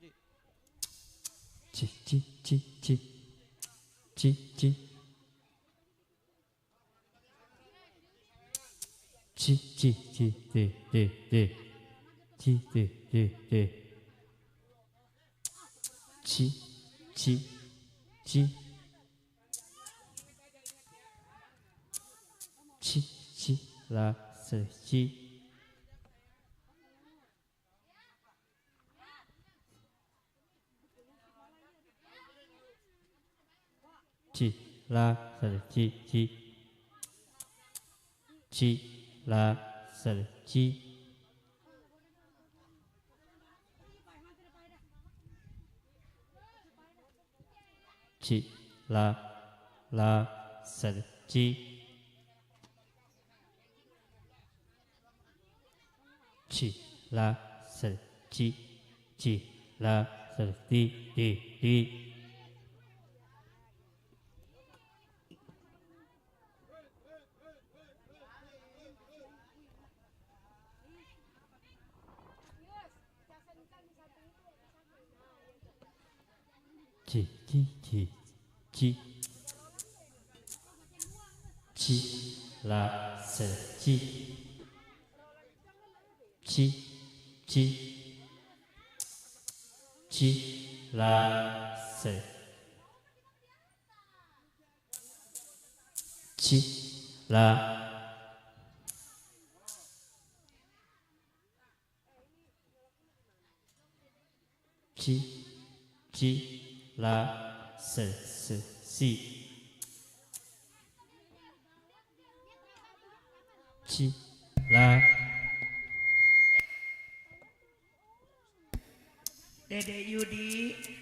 Ci ci ci ci ci ci ci ci ci de ci de ci ci ci ci ci la se ci ci la se ci ci ci la se ci ci la se ci ci la se ci la se di ci la se ci la se la la se si la Dedek Yudi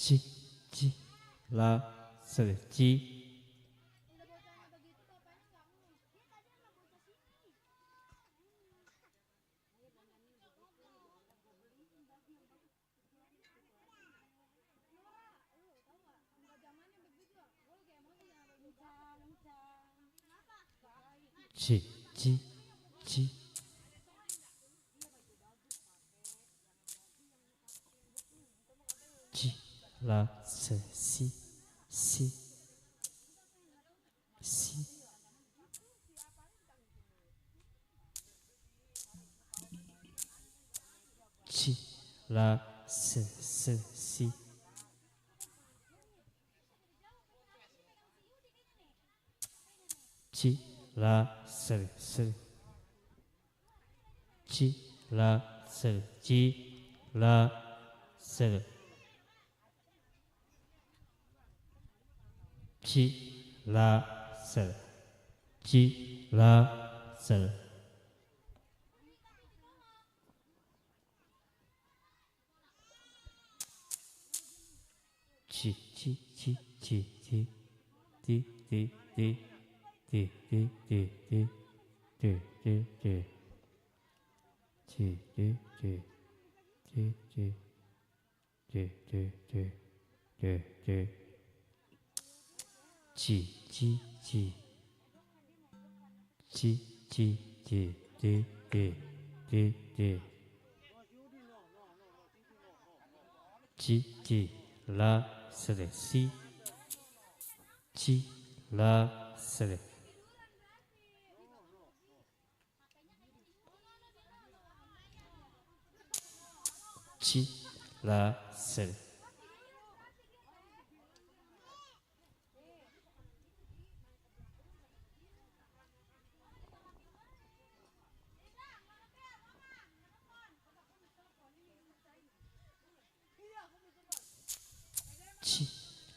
ci la se ci ci la se si ci la se si ci la se ci la se ci la se ci la se ci la se ci la se si ci la se ci la se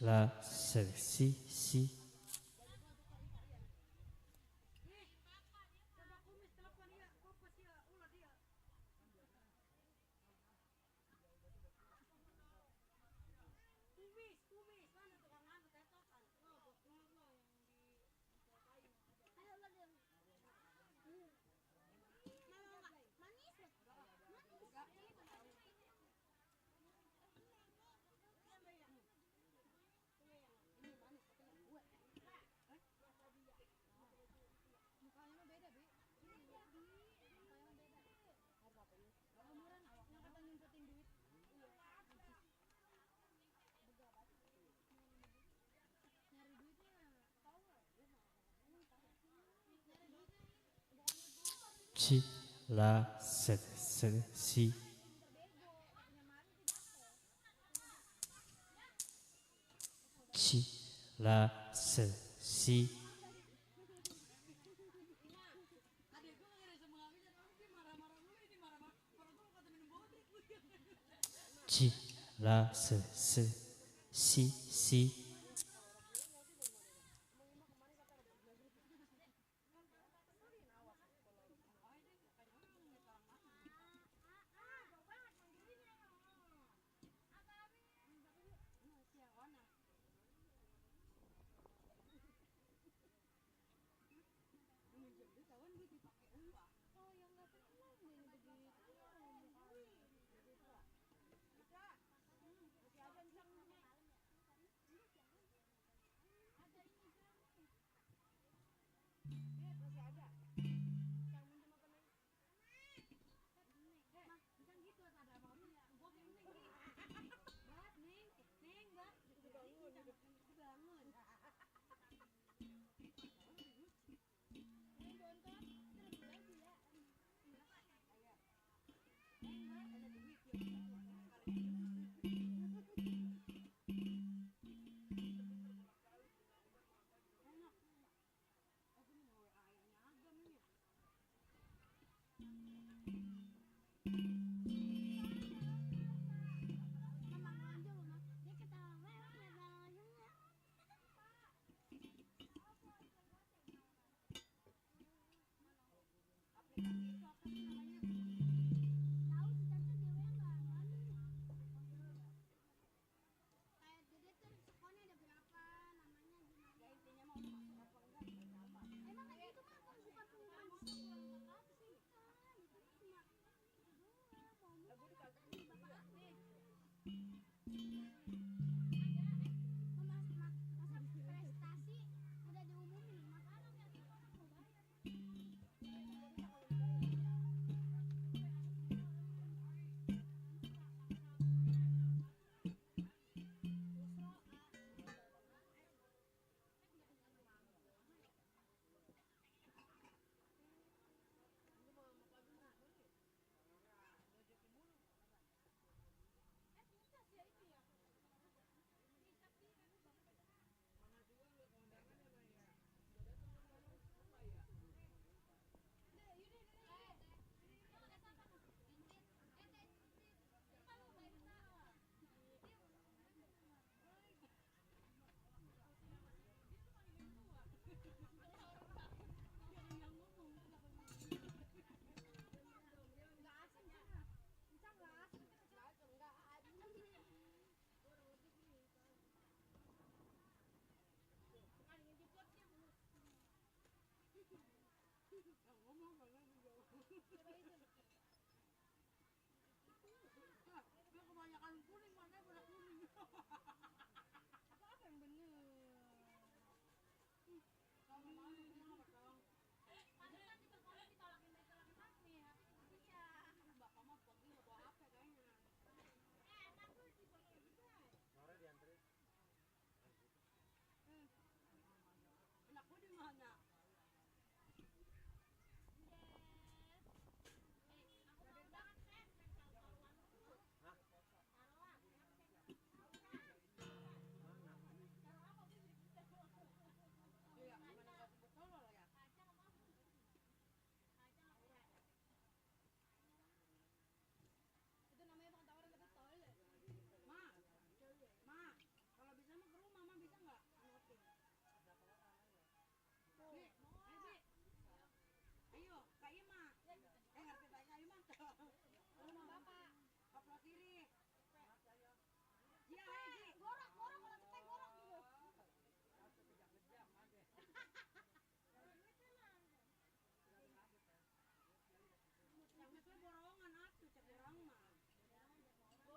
la si ci la si ci la si ci la si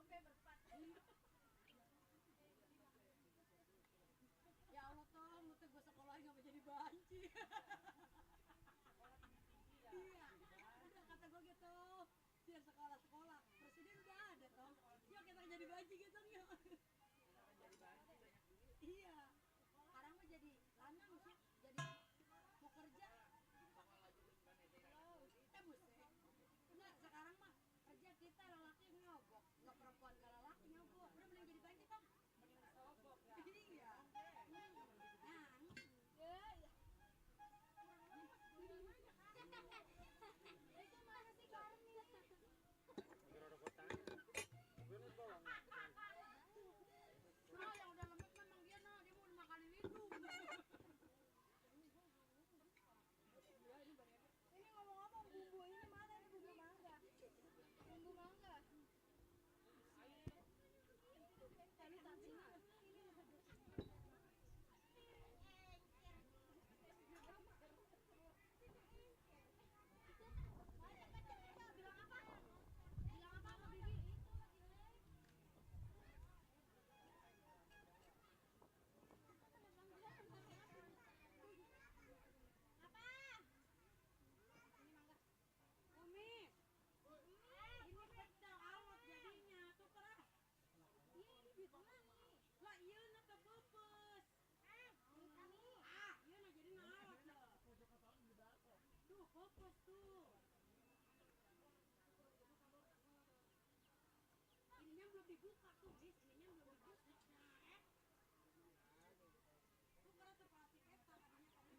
Ya Allah tolong lu tuh gue sekolah nggak mau jadi banci. Iya, udah kata gue gitu. Biar sekolah-sekolah, presiden udah ada toh. Yuk kita jadi banci gitu yuk. Iya, sekarang mah jadi lanang sih, jadi mau kerja. Buset. Enggak, sekarang mah kerja kita lelaki nyogok, nggak perempuan ke lelaki nyogok. Udah mending jadi banci toh. Iya. Nah, ya. Itu mana sih Karni? Nah, yang udah lembek memang dia dia mau makan hidung. Ini ngomong-ngomong bumbu ini mana nih bumbu mangga? Bumbu mangga. Tadi tadi. Bilang apa? Bilang apa sama Bibi? Apa? Ini mangga. Umi. Ini pecel awet jadinya. Tuker ah. Ini di tengah nih. Lah iya nak kepepes. Iya nak jadi nawat loh. Tuh pepes tuh. Ininya belum dibuka tuh, Bis. Ininya belum dibuka. Tuker tuh plastik eta katanya kamu.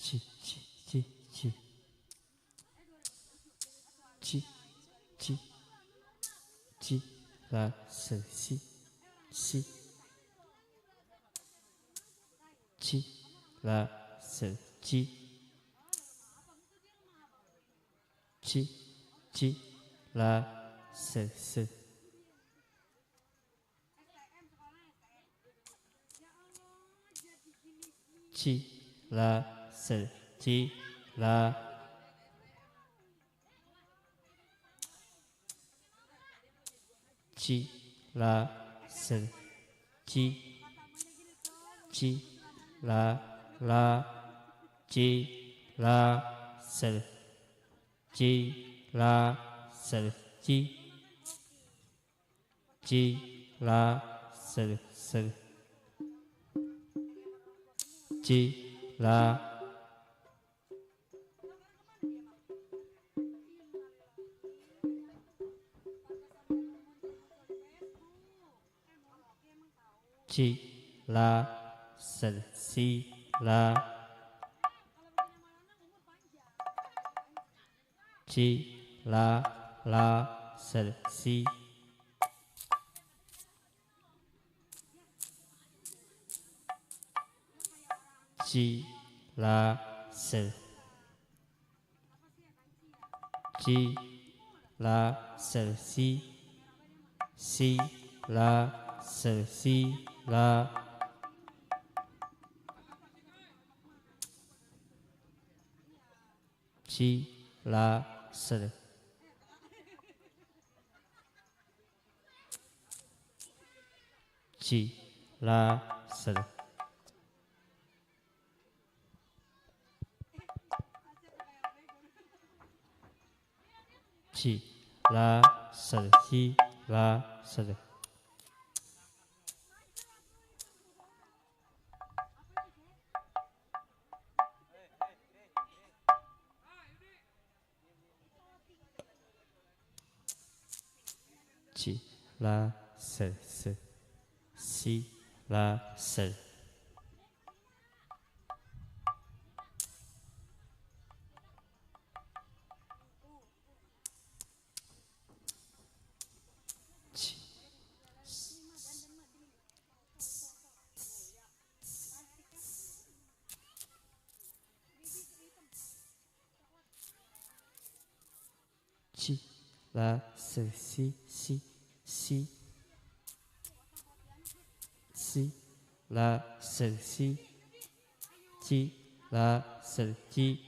ci ci ci ci ci ci ci la se si si ci la se ci ci ci la se se ci la se ci la ci la se ci ci la ci la se ci la se ci la se ci la ci la se si la ci la se si ci la se ci la se si la se si la ci la se ci la se ci la se ci la se ci la se se si la se ci ci la se si si si si la se si ci la se ci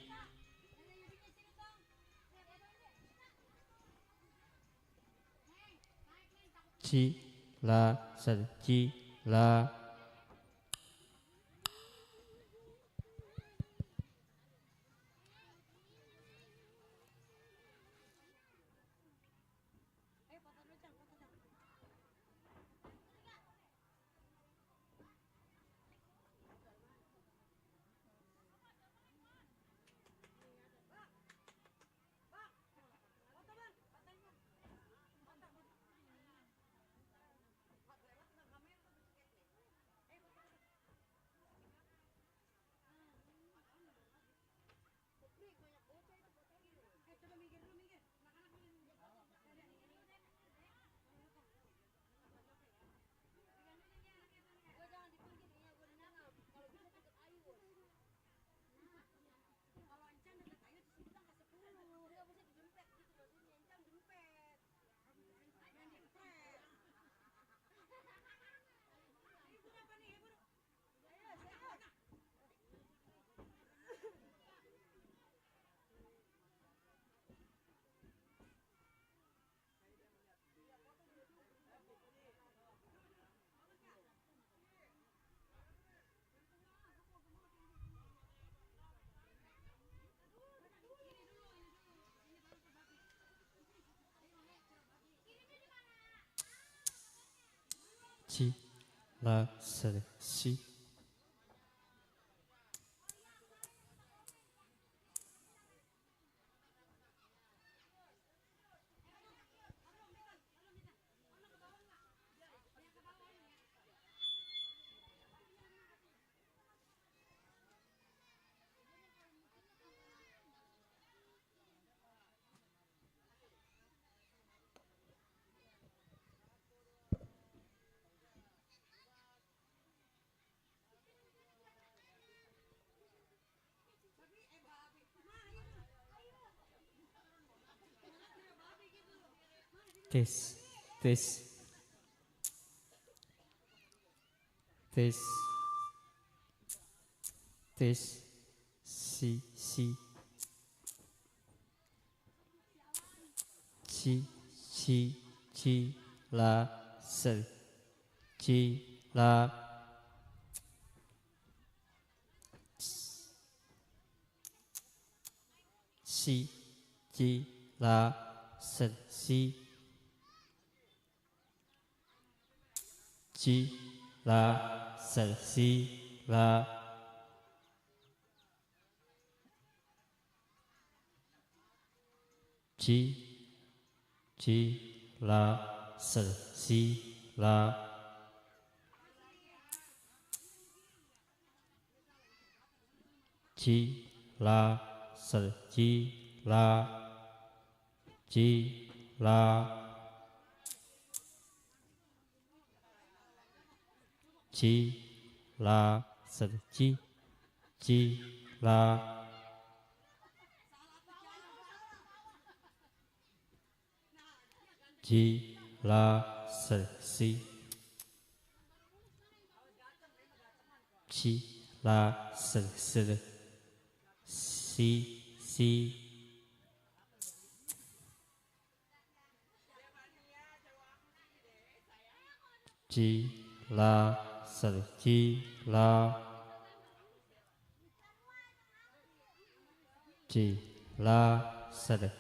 ci la se ci la ci la se si tes tes tes tes si ci la sel ci la si ci la sel si ci la sel si la ci la sel si la ci la sel ci la ci la ci la sel ci la ci la sel si ci la sel sel si si ci la sel ci la ci la sel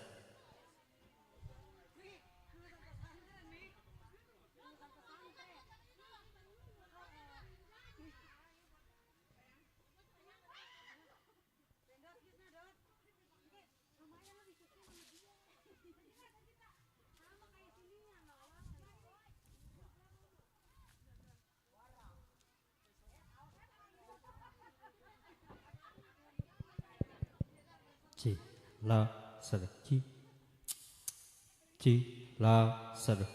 ci la sel ci la sel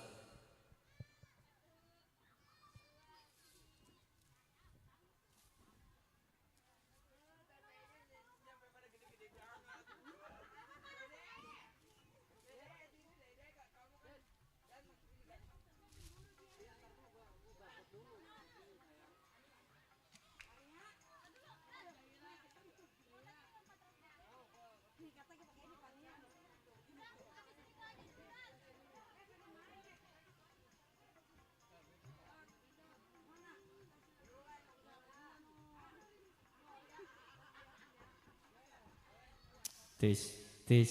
tes tes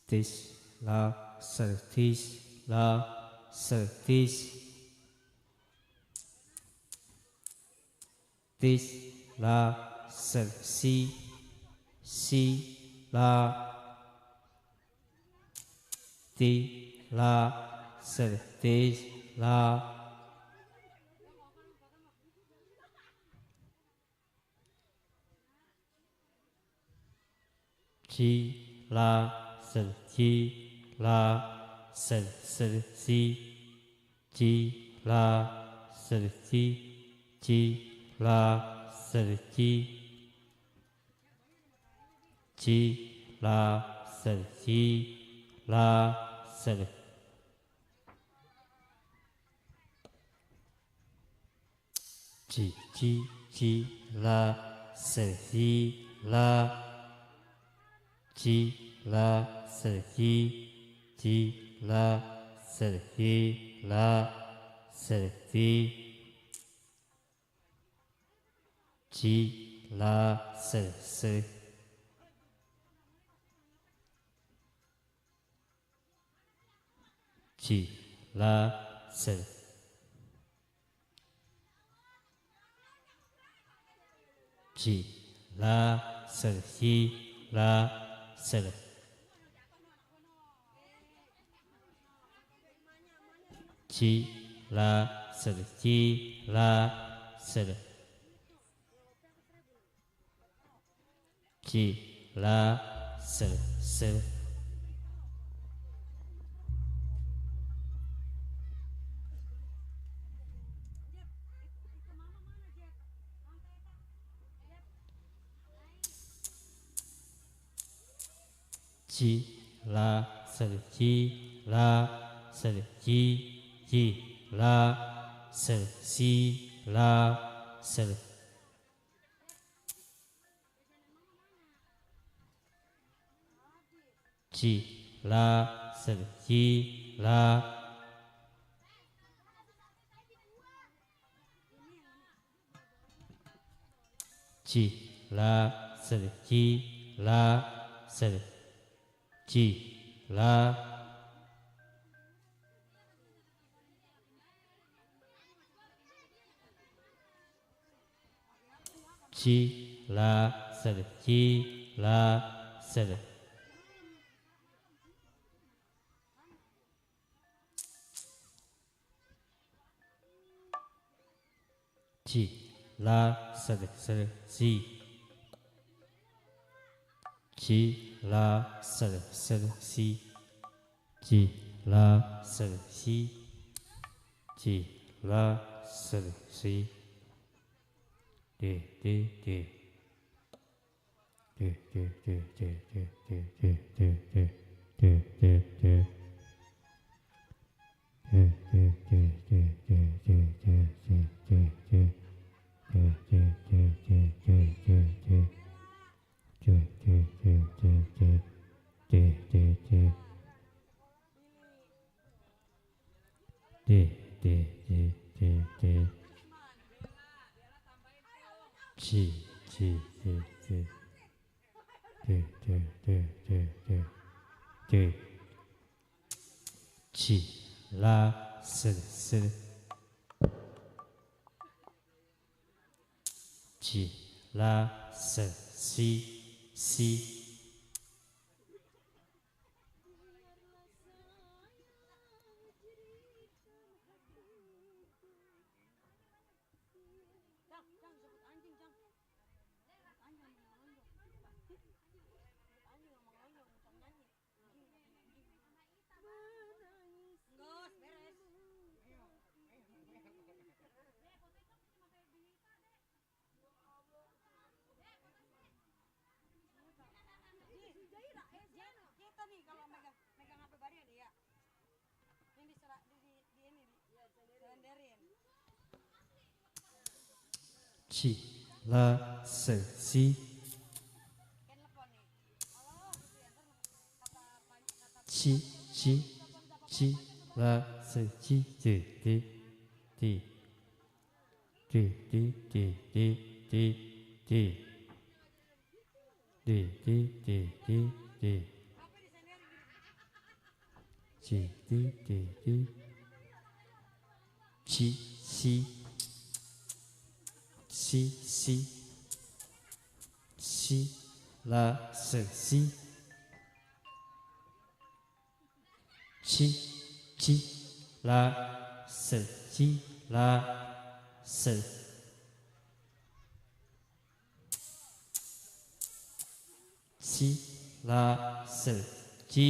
tes la sel tes la sel tes tes la sel si si la ti la sel tes la ci la sel ci la sel sel si ci la sel ci la sel ci la sel la sel ci la sel la ci la sel ci la sel la sel ci la sel ci la sel ci la sel la sel ci la sel la sel ci la sel ci la ser ci la ser ci la ser si la ser ci la ser ci la ci la ser ci la ser ci la ci la ser ci la ser ci la ser ser si ci la ser ser si ci la ser si ci la ser si de de de de de de de de de de de de de de ci la ser ser ci la ser si si Kita nih kalau megang HP Bari ada ya. Ini senderin. ci la ser si ci ci ci la ser ci de de de de de de de de de de de de de de ci de de de ci si si si si la ser si ci ci la ser ci la ser ci la ser ci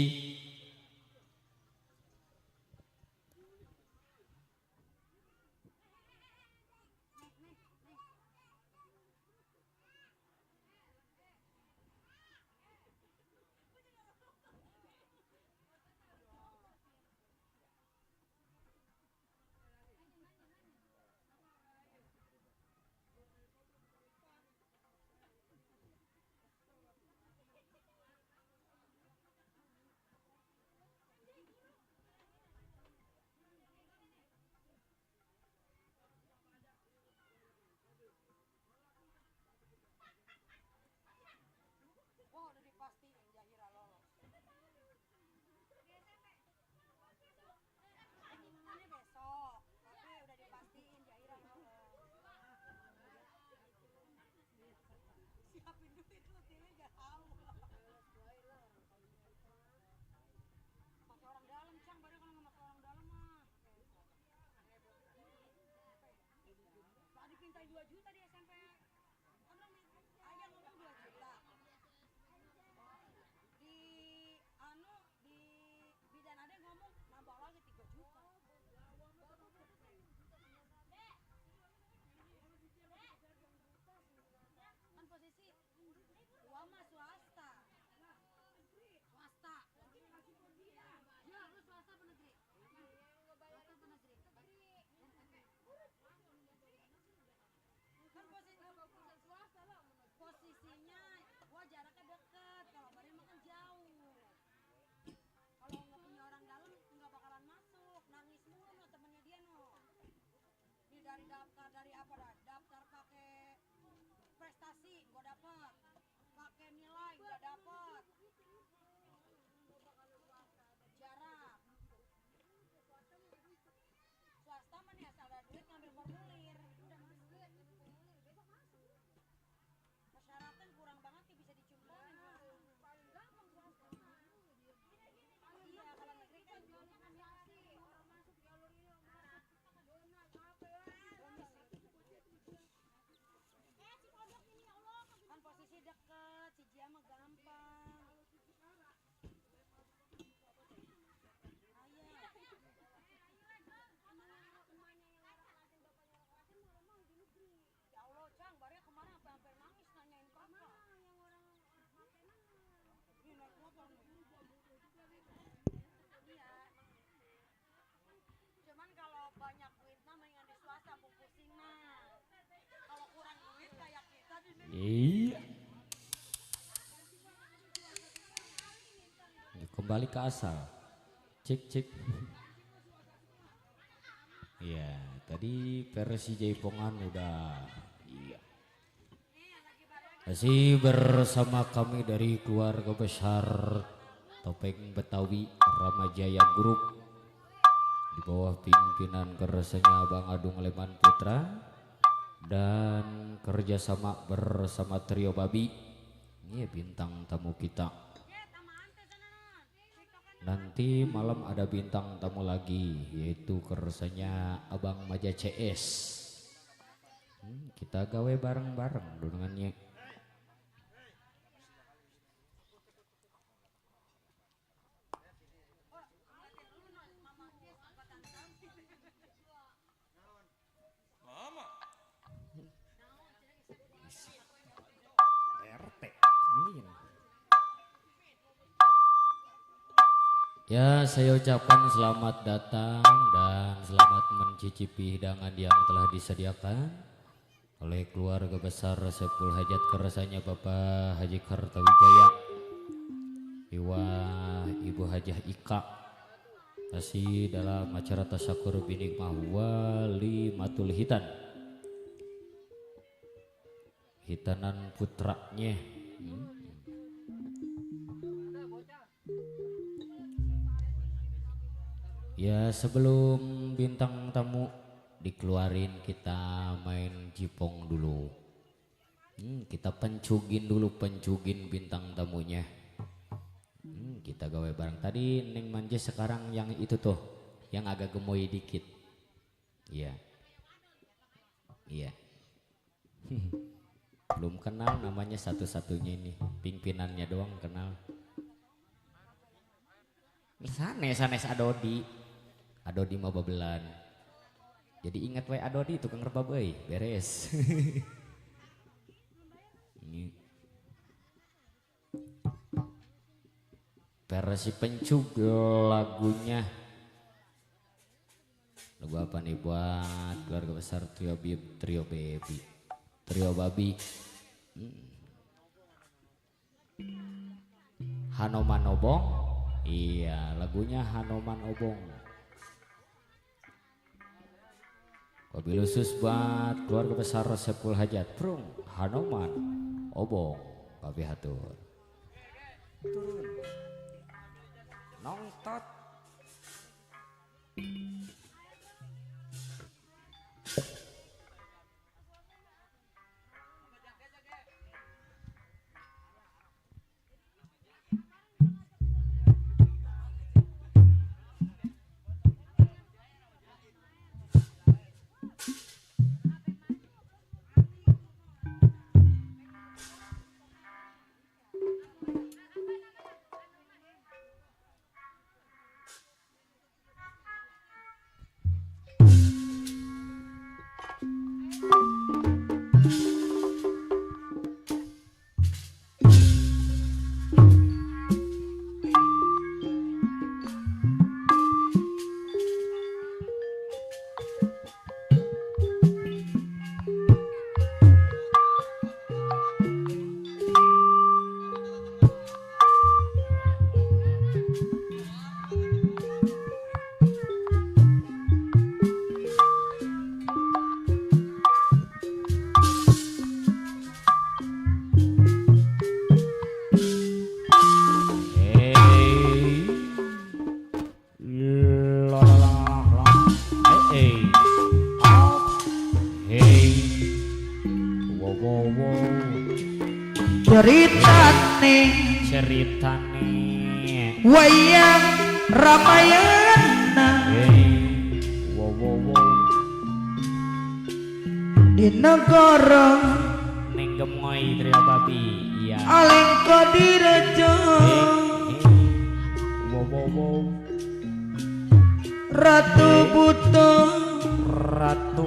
Wah, udah dipastiin Jahira lolos. Pengumumannya besok, tapi udah dipastiin Jahira lolos. Siapin duit lu, Tini gak tahu. Pakai orang dalam, Cang, baru kalau nggak pakai orang dalam mah. Tadi pinta 2 juta di SMP. Ayah ngomong 2 juta. Di bidan ada yang ngomong nambah lagi 3 juta. Kan posisi gua mah swasta. dari daftar dari apa dah? Daftar pakai prestasi gua dapat. Pakai nilai gua dapat. Jarak. Swasta mah nih asal ada duit ngambil formulir. Udah masuk. Persyaratan kurang banget nih bisa dicumpurin. Paling gampang swasta. Iya kalau negeri kan orang masuk jalur ini masuk donat apa ya? Si pondok ini ya Allah kan posisi deket, si Jia mah gampang. Ya Allah, Cang, Barnya kemarin hampir nangis nanyain kakak. Yang orang pakai mana? Ini naik motor nih. Iya. Cuman kalau banyak duit mah mendingan di swasta, pusing mah. Kalau kurang duit kayak kita di Iya. Kembali ke asal. Cek cek. Iya, tadi versi Jaipongan udah. Iya. Masih bersama kami dari keluarga besar Topeng Betawi Ramajaya Group di bawah pimpinan kerasanya Bang Adung Leman Putra dan kerjasama bersama Trio Babi. Ini bintang tamu kita. Nanti malam ada bintang tamu lagi yaitu kerasanya Abang Maja CS. Kita gawe bareng-bareng dungannya. Ya, saya ucapkan selamat datang dan selamat mencicipi hidangan yang telah disediakan oleh keluarga besar Saiful Hajat kerasanya Bapak Haji Kartawijaya, Ibu Hajah Ika, masih dalam acara tasyakur binikmah walimatul hitan, hitanan putranya. Ya, sebelum bintang tamu dikeluarin kita main jipong dulu. Kita pencugin dulu, pencugin bintang tamunya. Kita gawe bareng. Tadi Neng Manje, sekarang yang itu tuh, yang agak gemoy dikit. Iya. Iya. Belum kenal namanya satu-satunya ini. Pimpinannya doang kenal. Sanes Adodi. Adodi mah babelan. Jadi ingat wae Adodi tukang rebab euy, beres. Ini versi pencug lagunya. Lagu apa nih buat keluarga besar Trio Babi. Hanoman Obong. Iya, lagunya Hanoman Obong. Wabil khusus buat keluarga besar Saiful Hajat Prung Hanoman Obong Babi hatur. Turun. Nongtot. Hey. Wow wow wow. ceritane Ceritane. wayang Ramayana Hey. Wow wow wow. di negara Ning gemoy Tria Babi. Iya. Alengka direjo Wow wow wow. Ratu Buto Ratu.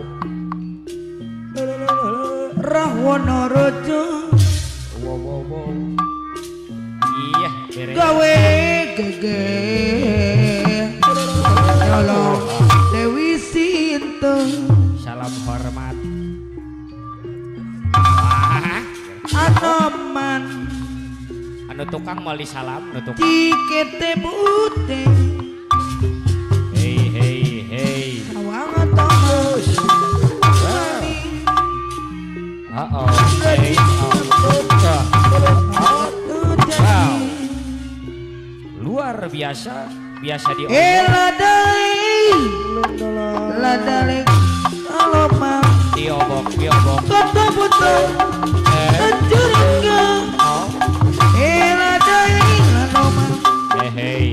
Rahwana Raja Wow wow wow. Iya, beres. gawe gege nyolong Dewi Sinta Salam hormat. Wah, Anoman anu tukang mali salam, anu tukang. Cikete Bute Hey hey hey. Awang Thomas Oh. Hey. Wow. Luar biasa, biasa di Ladalek Alomang diobok diobok. Kota Buto Anjurga Ladalek Alomang Hey hey.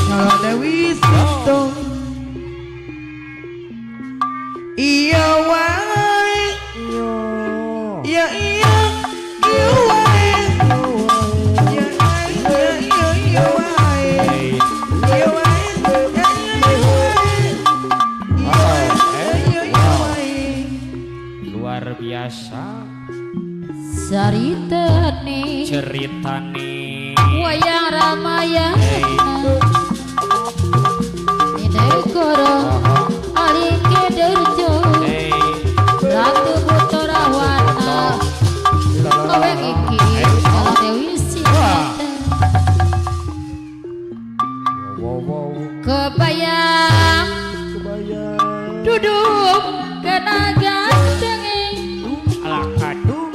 Nyolong Dewi Sinta Iya wae Iya iya Iya wae Iya iya iya wae Hey. Iya wae Iya iya iya wae Luar biasa Saritane ceritane. wayang Ramayana Hey. di negara Alengka direjo Hey. Ratu Buto Rahwana kowe iki kalau Dewi Sinta Wow wow. kebayang duduk kena ganteng Alah kadung.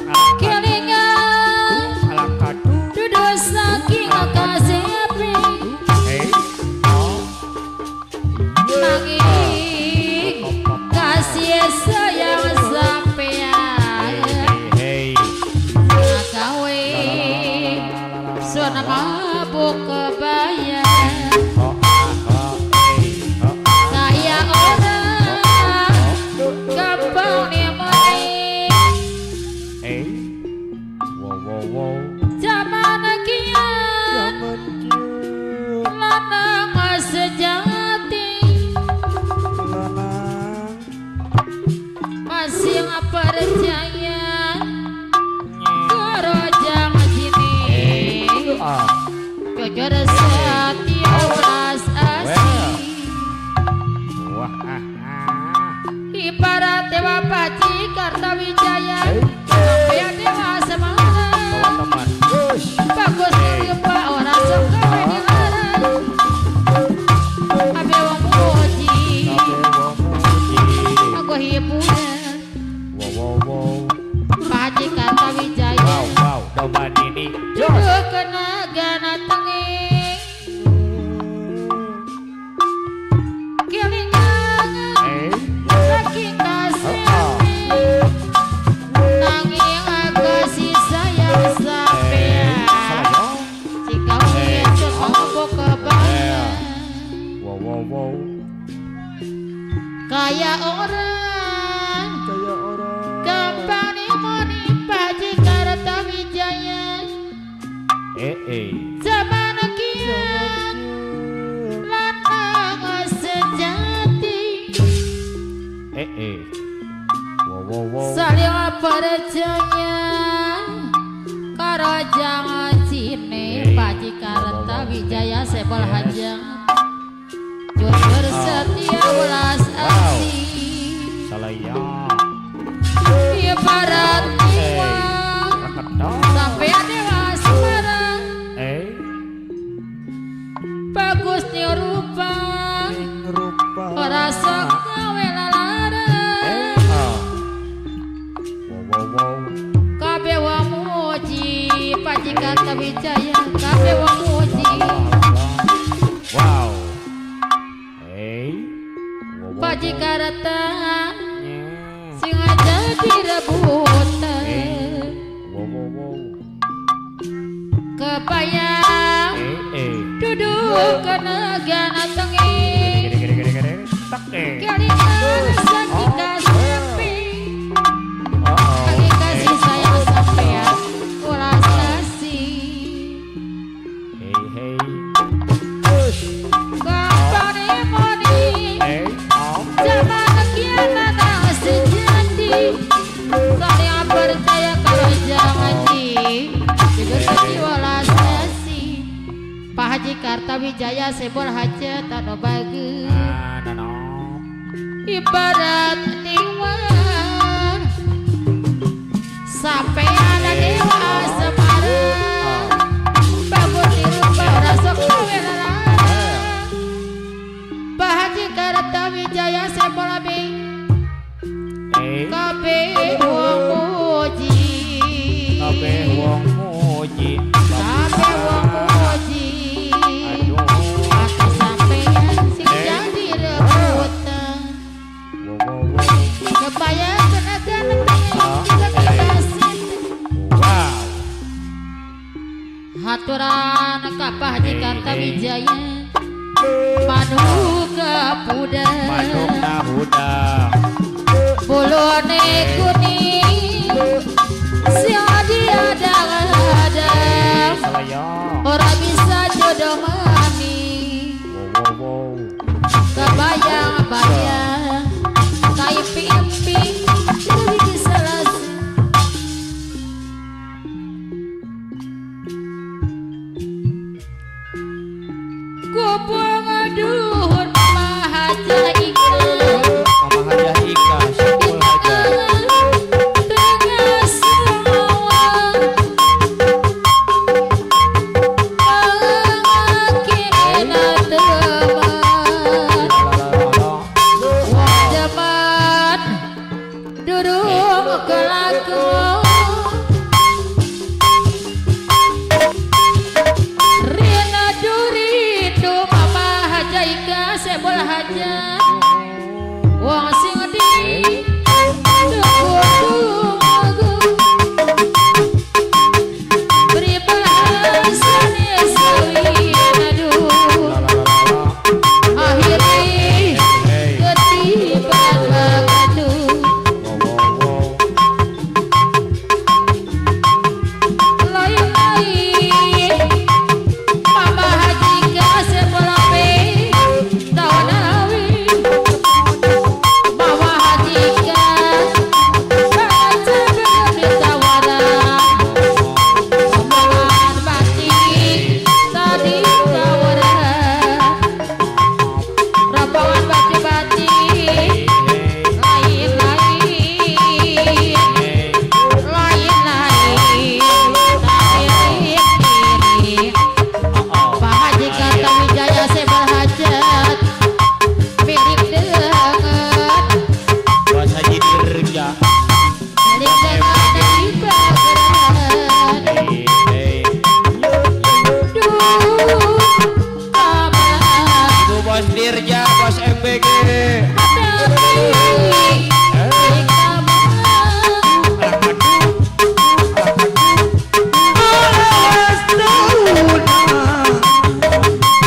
Alah kelingan alah kadung. duduk saking kasih Hey. Oh. nanging kasih sayang sampean Hey. gawe suara mabuk kebayang Oh oh hey. Oh. kayak orang gampang dimulai Hey. Wow wow wow. zaman kian lanang sejati masih percaya karo jangan sini Ah. jujur setia ulas asih Wah ibarat dewa paci Kartawijaya sampai dewa semangat teman. bagus rupa orang sok gawe dilarang abe wong muji aku hiburan Wow wow wow. paci Kartawijaya Wow wow. Domba ini. duduk kena gana tenging kelingan Hey. saking kasih nanging kasih sayang sampean jika wujud mabuk kebayang Wow wow wow. kayak orang gampang dimoni paci Kartawijaya Eh. zaman kian lanang sejati Wow wow wow. saling percaya karo jangan sini paci Kartawijaya sebel hajang jujur setia ulas asih Salayang. ibarat iwang Rakedang. sampai dewa semarang bagus nih rupa rasa gawe lalarang Wow wow wow. kabeh wa muji paci Kartawijaya kabeh wa muji Wow. paci Kartawijaya sing jadi rebutan kebayang duduk kena gana tengi kalian sakit kasepi lagi kasih sayang sampean ulas kasih kapan moni zaman kiamat sejati kalian percaya kalau jangan juga sedih walas kasih Pak Haji Kartawijaya sebol hajat anu bagus ibarat dewa sampai ada dewa semarang bangun di rumah rasok kawelara Pak Haji Kartawijaya sebol abing kabeh wong muji kabeh wong muji maka sampean sing jadi rebutan kebayang tenaga haturan ka Pak Haji Kartawijaya manuka puda bulune kuning sia diadang-adang orang bisa jodoh mami kebayang-bayang kayak pimping jadi bisa langsung kubung aduhun Mama Haja Ika tengah semua kena teman wajaman duduk kelakon Rina duridu Mama Haja Ika sebol hajat wong sing di beri bahasane sawi aduh akhiri ketiban bagatuh lain-lain Mama Haji Ika sebol ape tahun awi Mama Haji Ika baca belum ditawaran omongan batik tadi tawaran rombongan baju batik lain-lain tarik-tarik Pak Haji Kartawijaya sebol hajat milik dengan Bos Haji Dirja milik dengan dari bageran duh aman Ibu Bos Dirja Bos MBG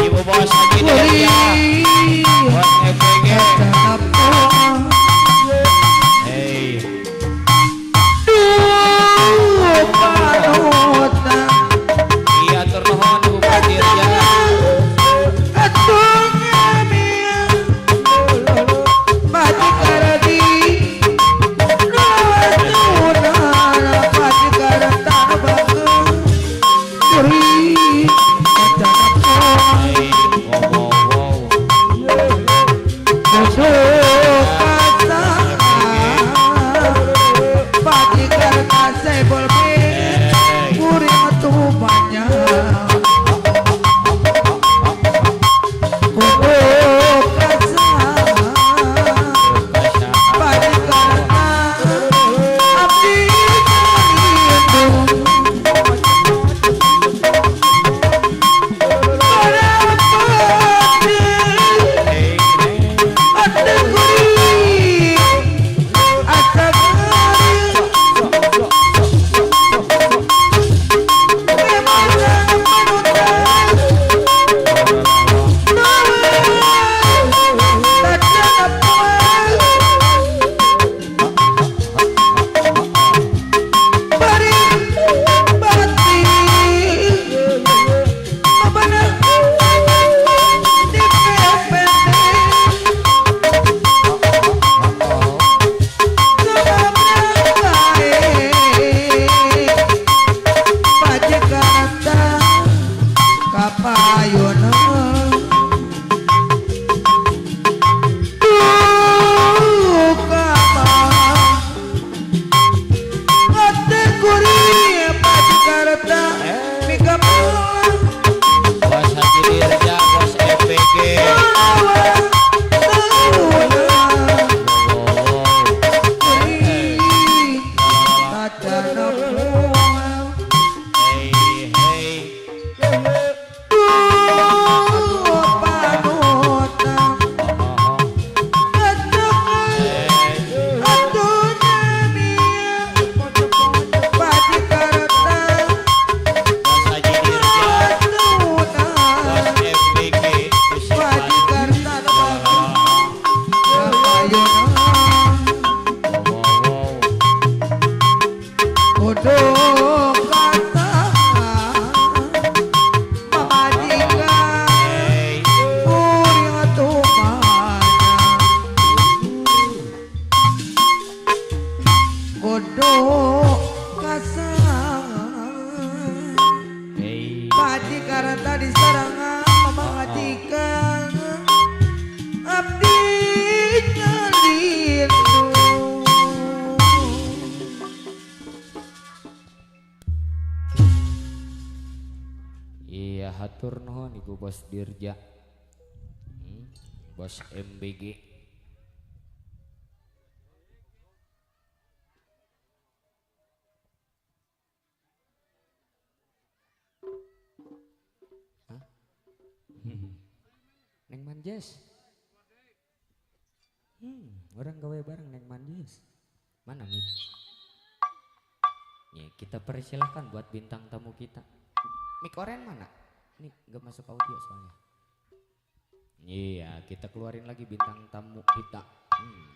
Ibu Bos Haji Dirja Bos MBG iya tur nuhun Ibu Bos Dirja Asa Bodoh kasar Hey. Paji karena tadi sarangan memangajikan Abdi ngalindu Iya hatur nuhun Ibu Bos Dirja. Bos MBG. Hah? Neng Manjes. Orang gawe bareng Neng Manjes. Mana nih? Ya, kita persilahkan buat bintang tamu kita. Mik oren mana? Ini gak masuk audio soalnya. Iya, kita keluarin lagi bintang tamu kita.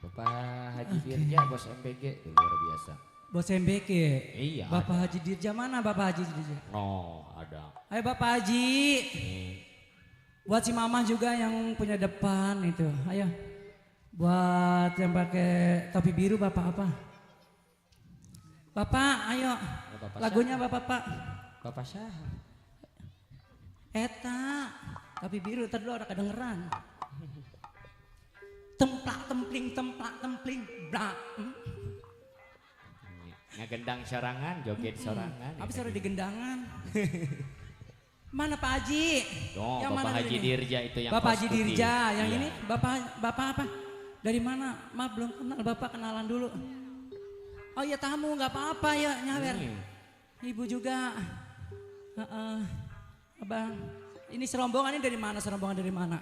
Bapak Haji Dirja, Bos MBG, itu luar biasa. Bos MBK. Iya. Bapak Haji Dirja mana Bapak Haji Dirja? No, ada. Ayo Bapak Haji. Buat si Mama juga yang punya depan itu. Ayo. Buat yang pakai topi biru Bapak apa? Bapak, ayo. Bapak Lagunya Bapak Pak. Bapak Syah. Eta, topi biru tadi dulu ada kedengeran. Templak templing, brak. Ngagendang sorangan, joget sorangan. Habis ada di gendangan. Mana Pak Haji? Oh, Yang Bapak mana Haji ini? Dirja itu yang Bapak kos Haji putih. Dirja, yang Iya. ini Bapak apa? Dari mana? Maaf belum kenal, Bapak kenalan dulu. Oh iya tamu, nggak apa-apa ya nyawer. Ibu juga. Abang, ini serombongan ini dari mana? Serombongan dari mana?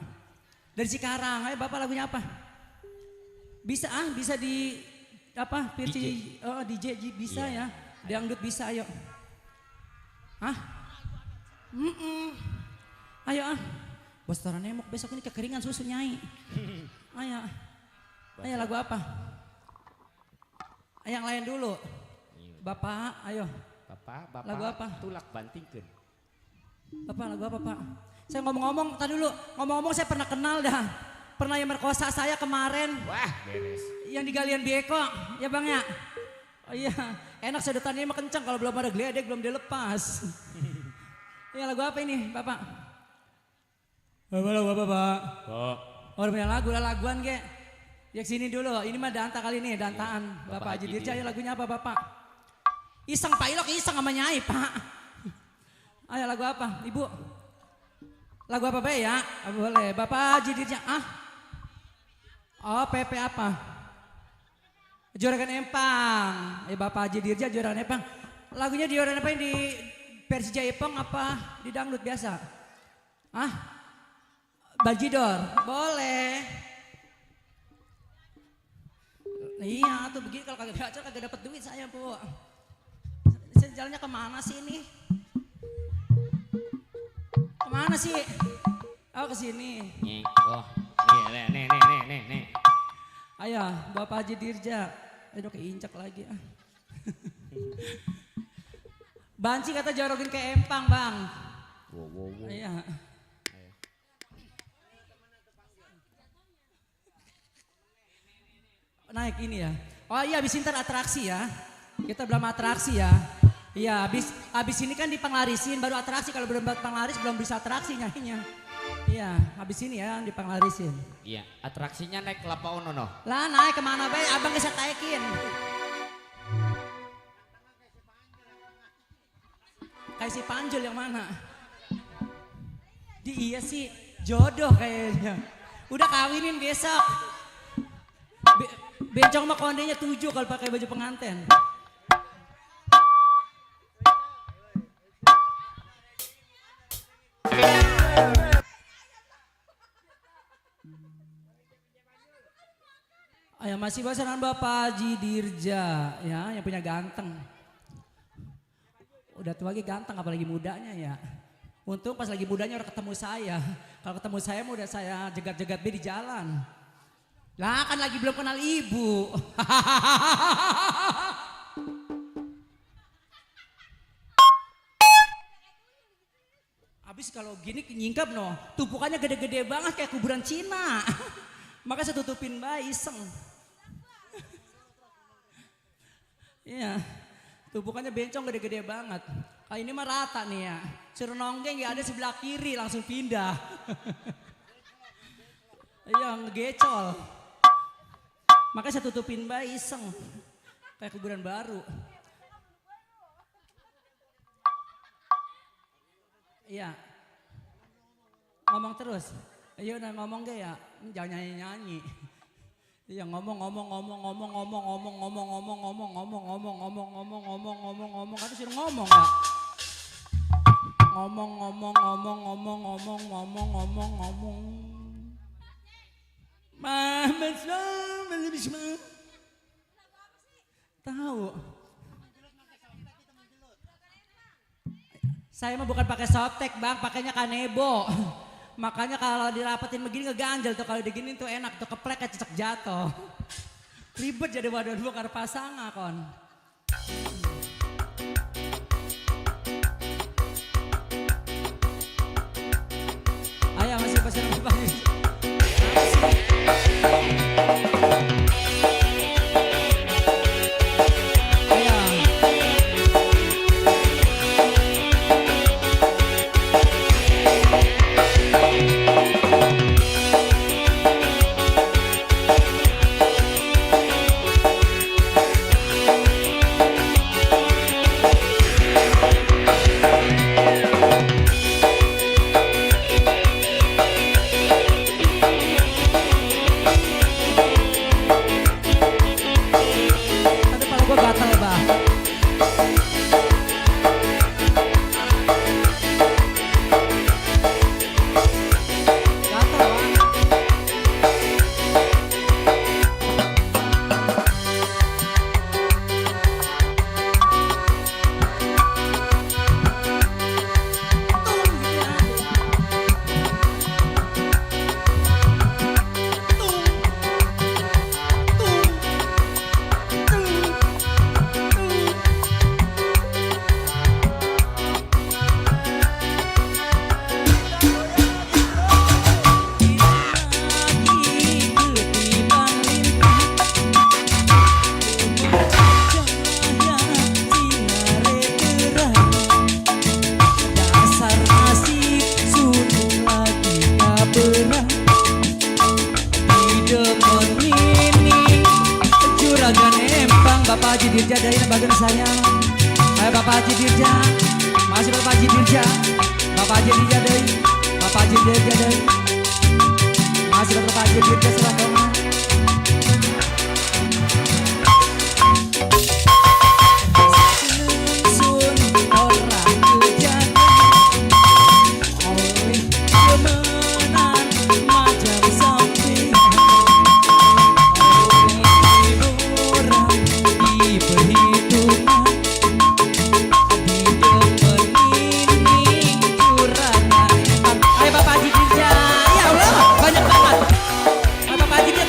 Dari Cikarang. Ayo Bapak lagunya apa? Bisa bisa di apa? DJ. Oh DJ bisa ya. Dangdut bisa ayo. Hah? Ayo Bos Tora Nemok besok ini kekeringan susu nyai. Ayo. Ayo lagu apa? Yang lain dulu. Bapak, ayo. Bapak Lagu apa? tulak bantingkeun. Bapak lagu apa Pak? Saya ngomong-ngomong, tadi dulu. Ngomong-ngomong saya pernah kenal dah. Pernah yang merkosa saya kemarin. Wah, beres. Yang di Galian Bieko, ya Bang ya? Oh iya, enak sedotannya mah kencang kalau belum ada geledek belum dilepas. Ya lagu apa ini Bapak? Lagu apa Pak? Oh, Oh udah punya lagu, laguan ge. Ya sini dulu, ini mah danta kali ini, dantaan. Bapak Bapak Haji Haji Dirja, Dirja. ya lagunya apa Bapak? Iseng Pak Ilok, iseng sama Nyai Pak. Ayo lagu apa? Ibu? Lagu apa Be ya? Ah, boleh, Bapak Haji Dirja. Oh PP apa? Juragan Empang. Bapak Haji Dirja Juragan Empang. Lagunya di Juragan Empang di versi Jaipong apa di dangdut biasa? Bajidor, boleh. Iya tuh begini kalau kagak baca kagak dapat duit saya Bu. Jalannya kemana sih ini? Kemana sih? Oh kesini. nih. Oh, nih. Ayo Bapak Haji Dirja. Aduh keinjak lagi Banci kata jorogin ke Empang Bang. Wow. Iya. Naik ini ya. Oh iya abis ntar atraksi ya. Kita belum atraksi ya. Iya abis ini kan dipanglarisin baru atraksi. Kalau belum panglaris belum bisa atraksi nyanyinya. Iya abis ini ya dipanglarisin. Iya, atraksinya naik kelapa ono no. Lah naik kemana baik abang bisa taikin. Kayak si Panjul yang mana? Iya sih jodoh kayaknya. Udah kawinin besok. Bencong mah kondenya 7 kalau pakai baju pengantin. Ayo masih bahasan Bapak Haji Dirja ya yang punya ganteng. Udah tua lagi ganteng apalagi mudanya ya. Untung pas lagi mudanya udah ketemu saya. Kalau ketemu saya mah udah saya jegat-jegat be di jalan. Lah kan lagi belum kenal ibu. Habis kalau gini nyingkap no, tumpukannya gede-gede banget kayak kuburan Cina. Maka saya tutupin bayi iseng. Iya. Tumpukannya bencong gede-gede banget. Ah, ini mah rata nih ya. Suruh nonggeng ya ada sebelah kiri langsung pindah. Iya ngegecol. Makanya saya tutupin bayi iseng. Kayak kuburan baru. Iya. Ngomong terus. Iya udah ngomong deh ya. Jangan nyanyi-nyanyi. Iya ngomong kan suruh ngomong ya. Ngomong. Tahu. Saya mah bukan pakai softtek bang, pakainya kanebo. Makanya kalau dirapetin begini ngeganjel tuh, kalau diginin tuh enak tuh, keplek kayak cecek jatuh. Ribet jadi badan lu karena pasangan kon. Ayo masih pasangan pagi. Bapak Haji Dirja dari bagian saya. Ayo Bapak Haji Dirja. Masih Bapak Haji Dirja. Bapak Haji Dirja dari. Bapak Haji Dirja dari. Masih Bapak Haji Dirja selama. Bapak Haji Dirja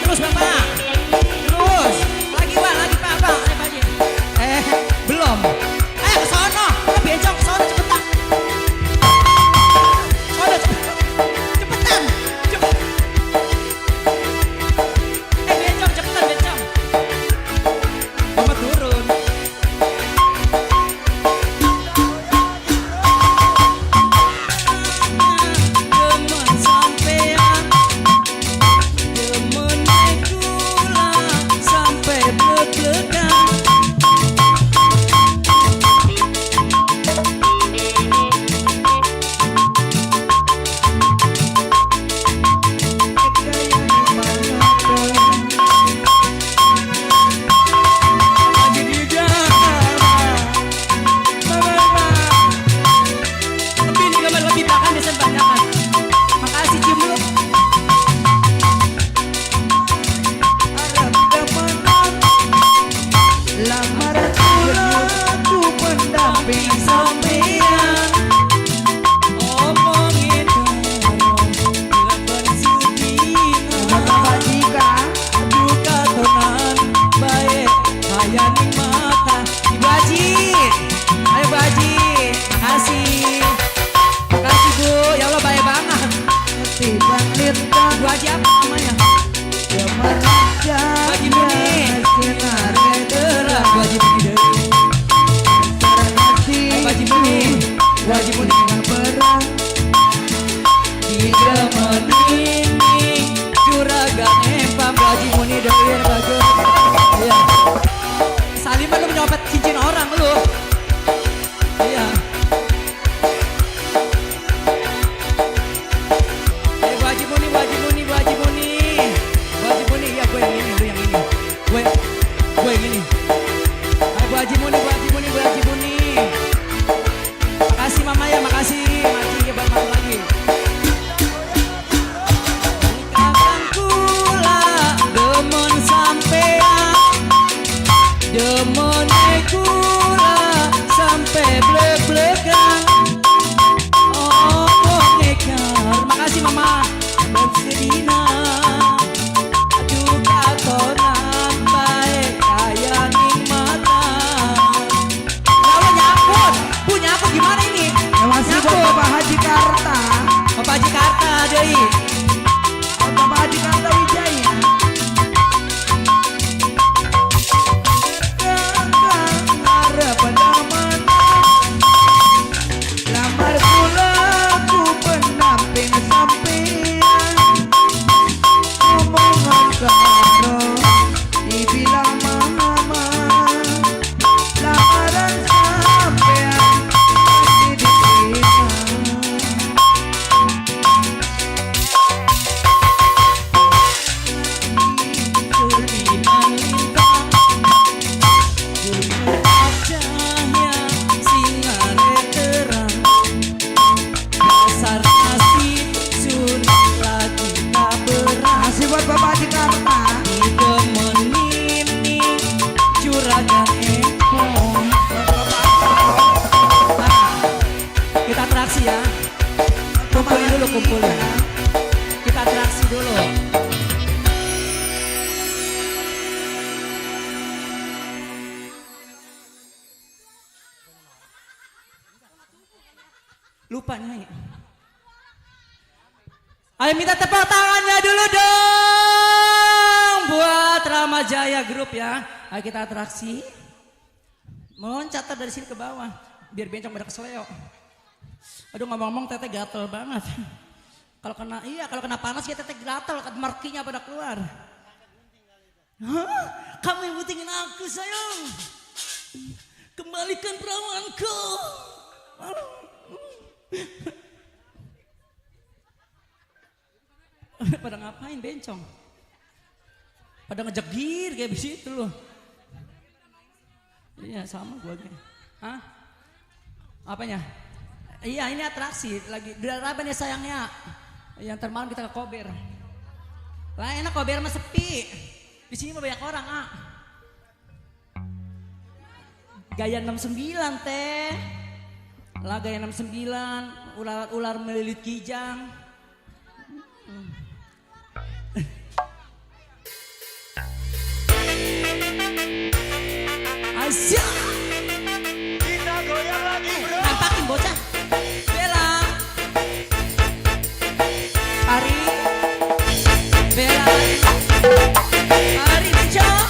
Sampai kula sampai blek-blekan. Oh ngekar, makasih mama. Bersedina, aduh katonan baik kaya ning mata. Lalu nyangkut, punya aku gimana ini? Masih buat Bapak Haji Karta. Bapak Haji Karta deui. Bapak Haji Karta Wijaya. Kakak ngarep pada mana? Lamar kula ku pendamping sampean. Omongan karo dibilang mama. Lamaran sampean pasti diterima. Keliman lintang, gemerlap cahaya singare terang. Dasar nasib sulit lagi tak berang. Masih buat Bapak Haji Karta. Ditemenin nih juragan Eko. Nah, kita atraksi ya. Kumpulin dulu, kumpulin. Kita atraksi dulu. Lupa nyanyi. Ayo minta tepuk tangannya dulu dong buat Rama Jaya Group ya. Ayo kita atraksi. Meloncat dari sini ke bawah biar bencong pada kesleo. Aduh ngomong-ngomong teteh gatel banget. Kalau kena panas ya teteh gatel, markinya pada keluar. Hah? Kamu yang butingin aku sayang. Kembalikan perawanku. Pada ngapain bencong? Pada ngejegir kayak begitu loh. Iya sama gua aja. Hah? Apanya? Iya ini atraksi lagi. Daraban ya sayangnya. Yang termalam kita ke Kober. Lah enak Kober mah sepi. Di sini mah banyak orang Gaya 69 teh. Lah gaya 69 ular melilit kijang. Asyik. Kita goyang lagi bro. Nampakin bocah. Bella. Ari. Bella. Ari Bencong.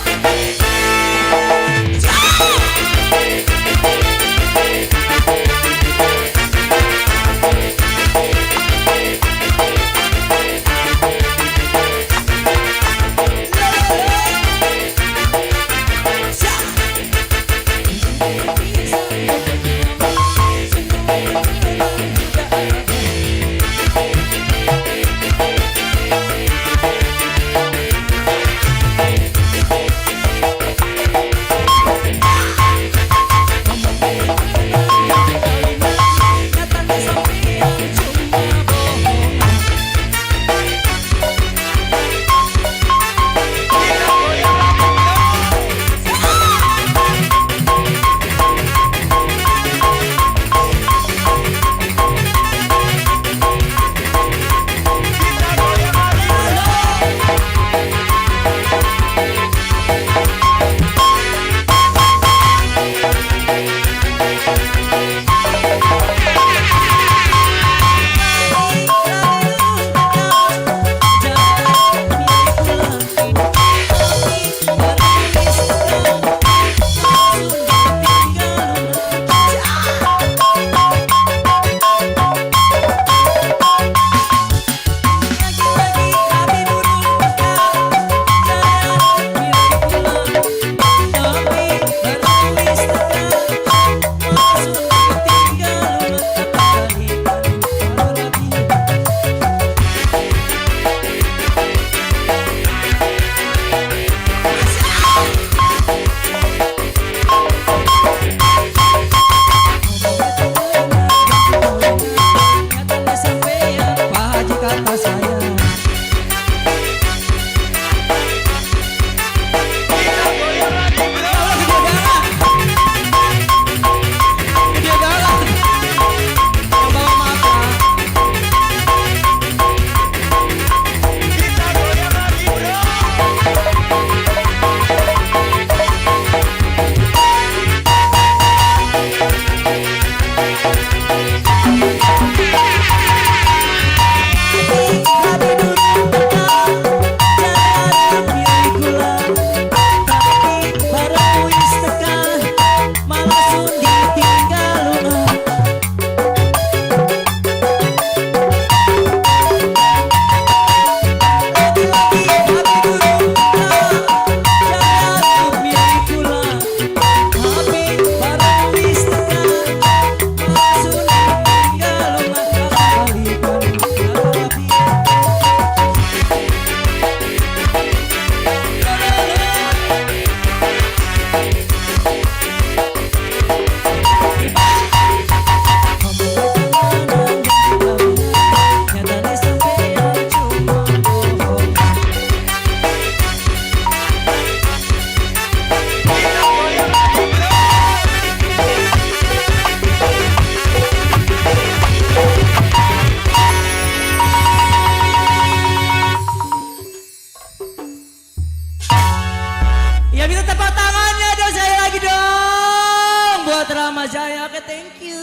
Rama Jaya, oke thank you.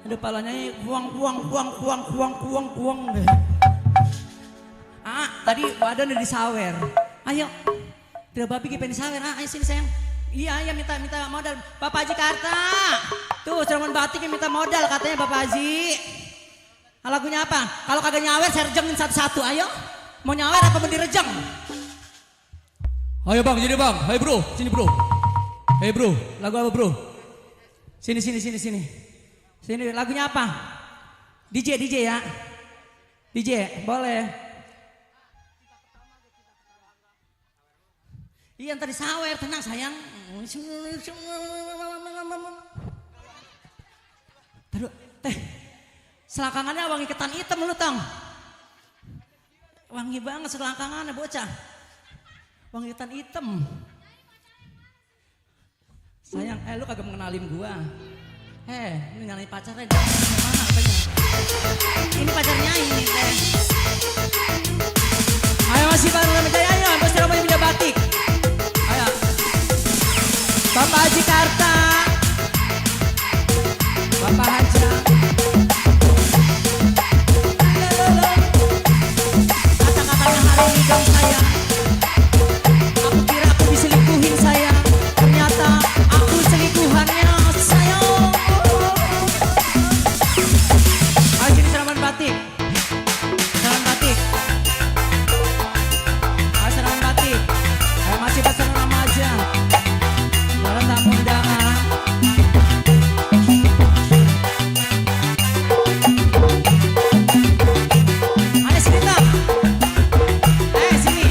Aduh palanya kuang. Tadi wadah udah disawer. Ayo, tidak babi kipen disawer. Ayo sini sayang. Iya minta modal. Bapak Haji Karta. Tuh Cirebon Batik yang minta modal katanya Bapak Haji. Lagunya apa? Kalau kagak nyawer saya rejengin satu-satu. Ayo, mau nyawer apa mau direjeng? Ayo bang, jadi bang. Hai bro, sini bro. Hei bro, lagu apa bro? Sini. Sini lagunya apa? DJ ya. DJ, boleh. Iya ntar disawer, tenang sayang. Taduh, teh. Selangkangannya wangi ketan hitam lu tong. Wangi banget selangkangannya bocah. Wangi ketan hitam. Sayang, lu kagak mengenalin gua. Ini nyalain pacarnya, mana apanya? Ini pacarnya ini teh. Ayo masih baru Rama Jaya, ayo bos Rama punya batik. Ayo, Bapak Haji Karta, Bapak Haja. Kata-katanya hari ini dong sayang. Aku kira aku diselingkuhin sayang, ternyata aku selingkuhannya sayang. Ayo sini seraman batik. Seraman batik. Ayo seraman batik. Ayo masih pasang nama aja. Jalan tamu undangan. Ayo sini tak. Sini.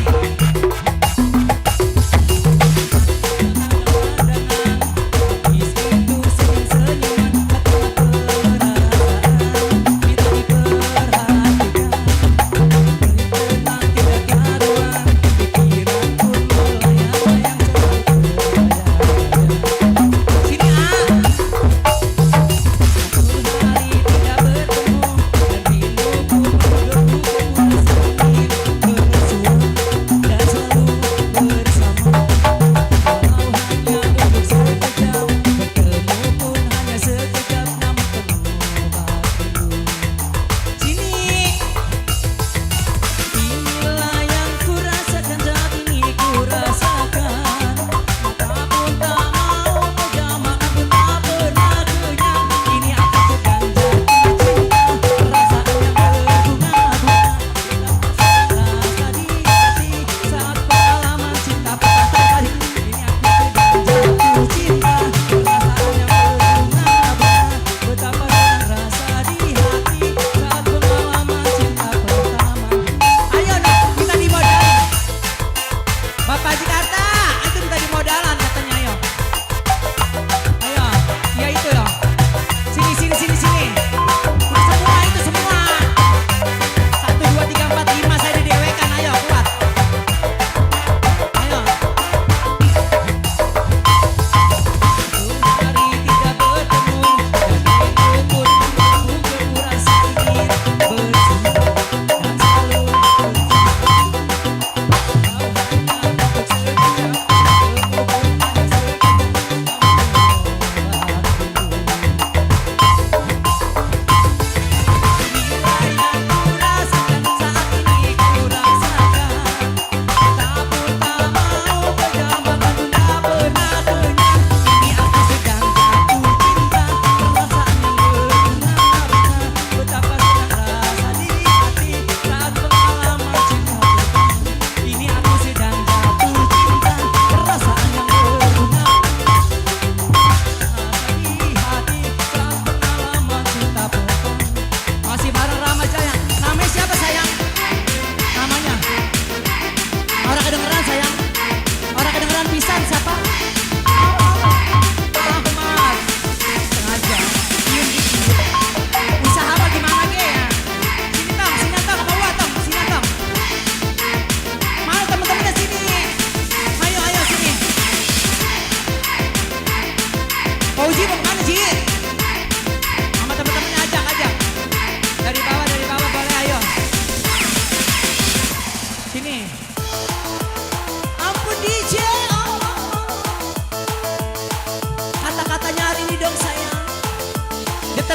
Kata-katanya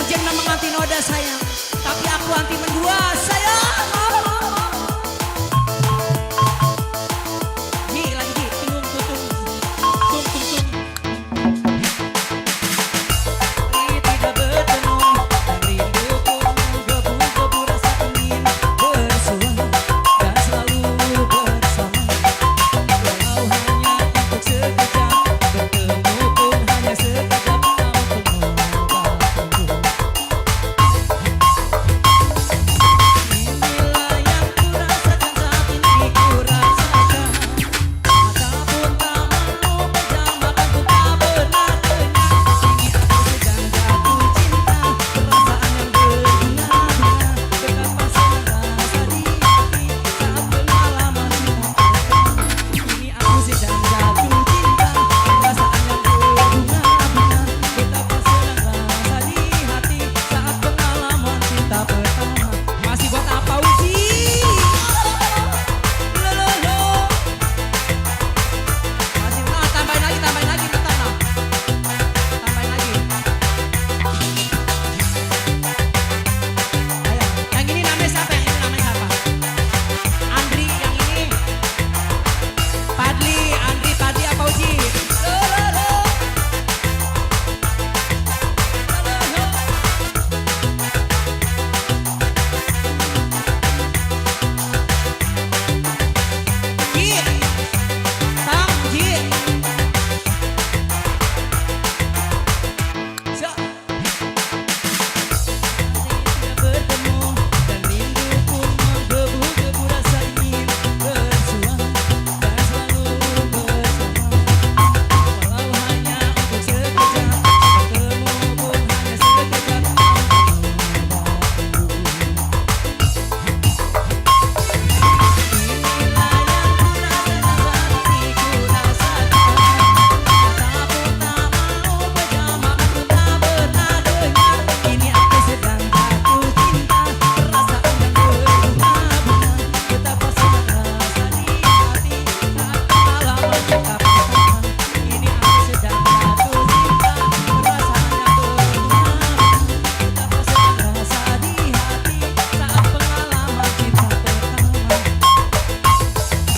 Jem nama anti noda sayang, tapi aku anti mendua sayang. Ji lagi Ji, tung tung tung tung tung tung. Tidak bertemu dan rinduku menggebu-gebu rasa ingin bersua dan selalu bersama. Walau hanya untuk sekejap bertemu pun hanya sekejap untuk mengobati. Inilah yang kurasakan saat ini kurasakan. Mata pun tak mau pejamkan ku tak pernah kenyang. Kini aku sedang jatuh cinta, perasaan yang berbunga-bunga. Betapa senang rasa di hati saat pengalaman cinta pertama. Kini aku sedang jatuh cinta, perasaan yang berbunga-bunga. Betapa senang rasa di hati saat pengalaman cinta pertama. Masih buat apa Uji? Lololo. Masih tambahin lagi bentar nah. Tambahin lagi. Ayo, yang ini namanya siapa? Yang ini namanya siapa? Andri, yang ini Padli, Andri, Padli apa Uji? Lololo. Lololo. Ji, Tang, Ji. So. Tidak bertemu dan rindu pun menggebu-gebu rasa ingin bersua dan selalu bersama. Walau hanya untuk sekejap bertemu pun hanya sekejap untuk mengobati. Inilah yang kurasakan saat ini kurasakan. Mata pun tak mau pejamkan ku tak pernah dengar. Kini aku sedang jatuh cinta, perasaan yang berbunga-bunga. Betapa senang rasa di hati saat pengalaman cinta pertama. Kini aku sedang jatuh cinta, perasaan yang berbunga-bunga. Betapa senang rasa di hati saat pengalaman cinta pertama.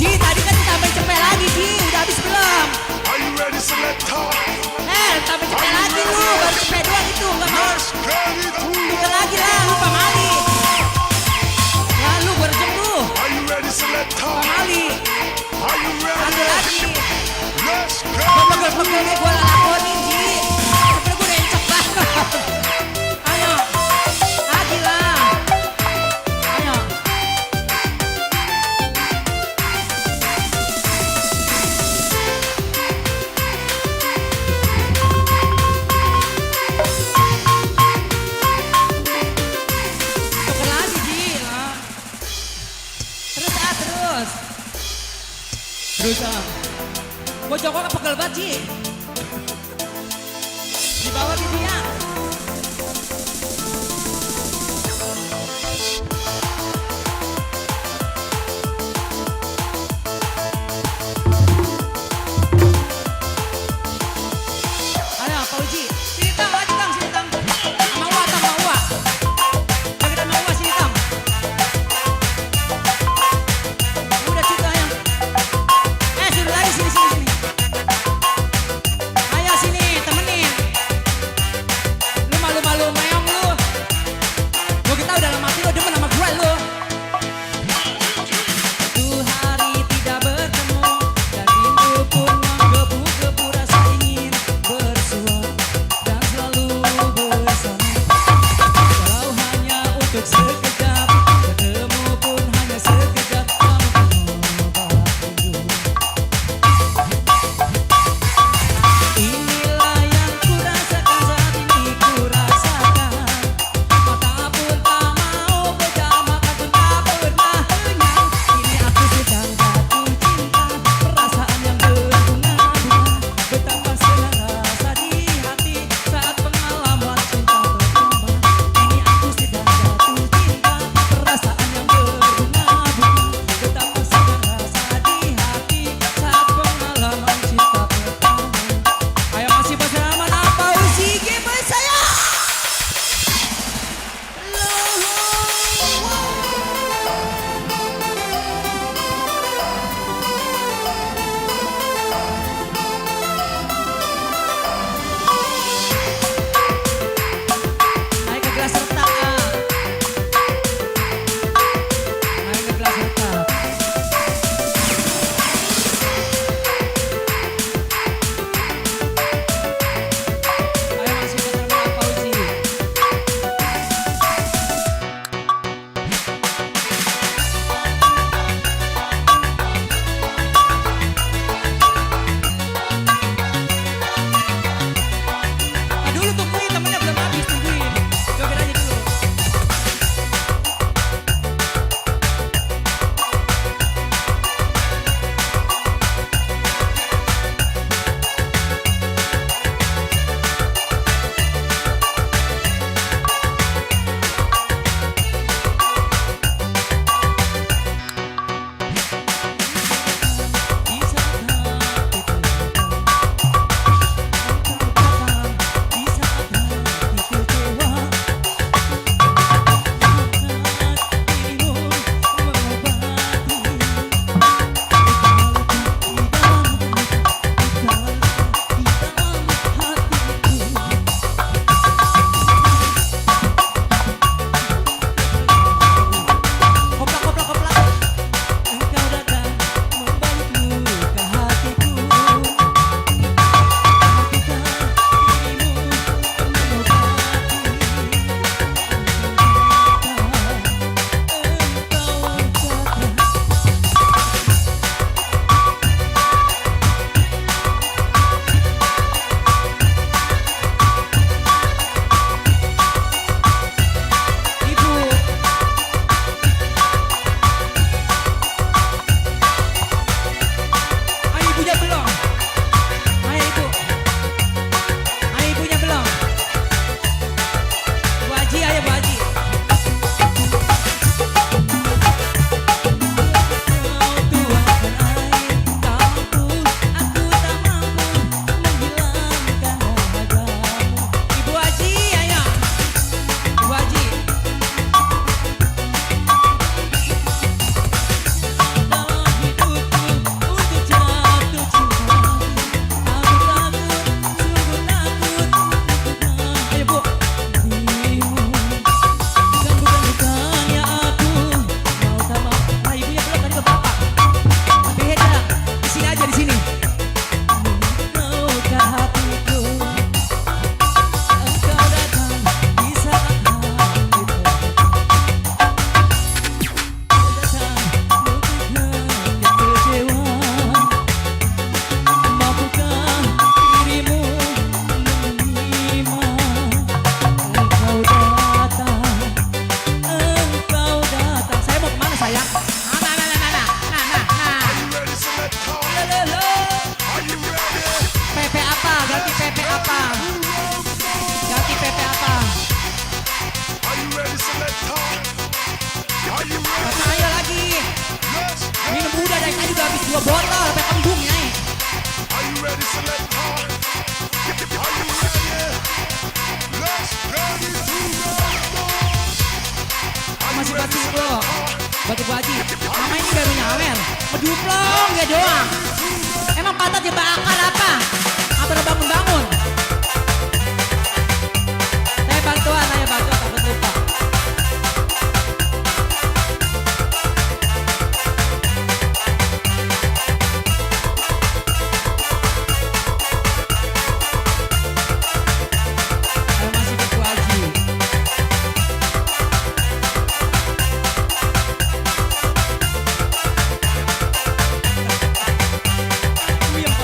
Ji, tadi kan ditambahin cepet lagi Ji, udah habis belum? Are you ready, selector? Tambah cepet lagi lu, baru cepet doang itu, nggak mau. Let's get it through. Udah lagi lah, lupa Mali. Lalu gue rejek lu, Are you ready, selector? Mali. Are you Satu ready? lagi. Let's Gue get it pegel-pegelnya gue lakonin Ji. Sampai gue rencek banget. Ayo, lagi lah. Ayo. Tuker lagi Ji lah. Terus terus. Terus Gue joko kan pegel banget Ji. Di bawah di dia. Ayo Pak Uji, sini Tang, lagi Tang, sini Tang. Sama Uwa, Tang, sama Uwa. Lagi sama Uwa, sini Tang. Udah cerita ya. Sini lagi, sini, sini, sini. Ayo sini, temenin. Lu malu-malu meong lu. Gua kita udah lama mati lu demen sama gue lu. Satu hari tidak bertemu dan rindu pun menggebu-gebu rasa ingin bersua dan selalu gitu Bu Haji. Mama ini baru nyawer, meduplong ya doang. Emang patah dia bakar apa? Apa udah bangun-bangun? Saya bantuan, takut lupa. Ayo masih ke Bu Haji. Puyeng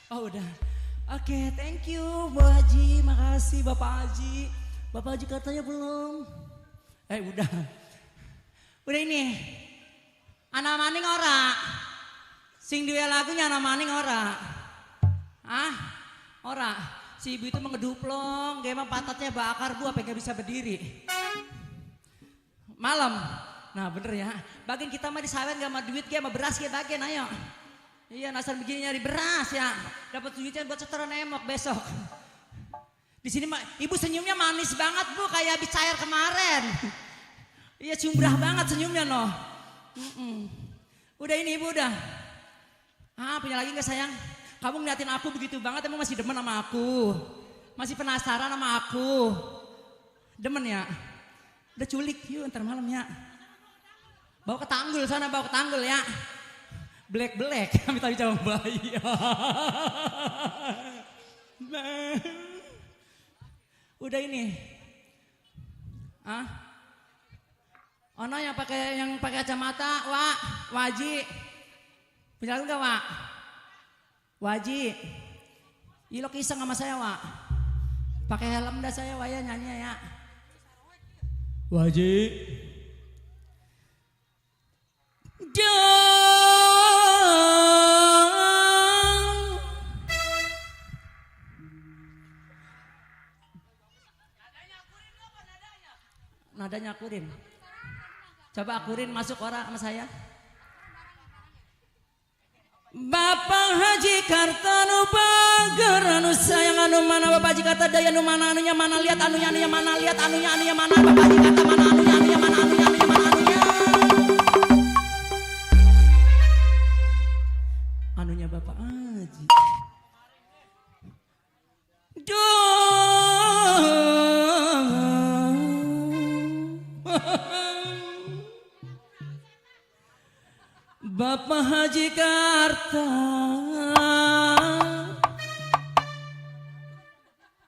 Oh udah. Oke, thank you Bu Haji, makasih Bapak Haji. Bapak Haji katanya belum. Udah. Udah ini. Anak maning ora. Sing duwe lagunya anak maning ora. Ora. Si ibu itu mengeduplong, dia emang pantatnya bakar Bu, apa nggak bisa berdiri. Malam. Nah bener ya. Bagian kita mah di sawit gak sama duit, gak sama beras ya bagian, ayo. Iya, nasar begini nyari beras ya. Dapat duitnya buat setoran emok besok. Di sini mah ibu senyumnya manis banget Bu, kayak habis cair kemarin. Iya, cumbrah banget senyumnya noh. Udah ini Ibu udah. Punya lagi nggak sayang? Kamu ngeliatin aku begitu banget, emang masih demen sama aku? Masih penasaran sama aku? Demen ya? Udah culik, yuk ntar malam ya. Bawa ke tanggul sana, bawa ke tanggul ya. Black, minta bicara bayi. Udah ini. Ono yang pakai kacamata, Wak. Waji. Punya lagu enggak, Wak? Waji. Ilo kisah sama saya, Wak. Pakai helm dah saya, Wak, ya nyanyi ya. Waji. Nadanya akurin. Coba akurin masuk orang sama saya. Bapak Haji Kartanu Bager anu sayang anu mana Bapak Haji kata daya anu mana anunya mana lihat anunya mana lihat anunya mana Bapak Haji kata mana anunya mana anunya Bapak Haji. Bapak Haji Karta,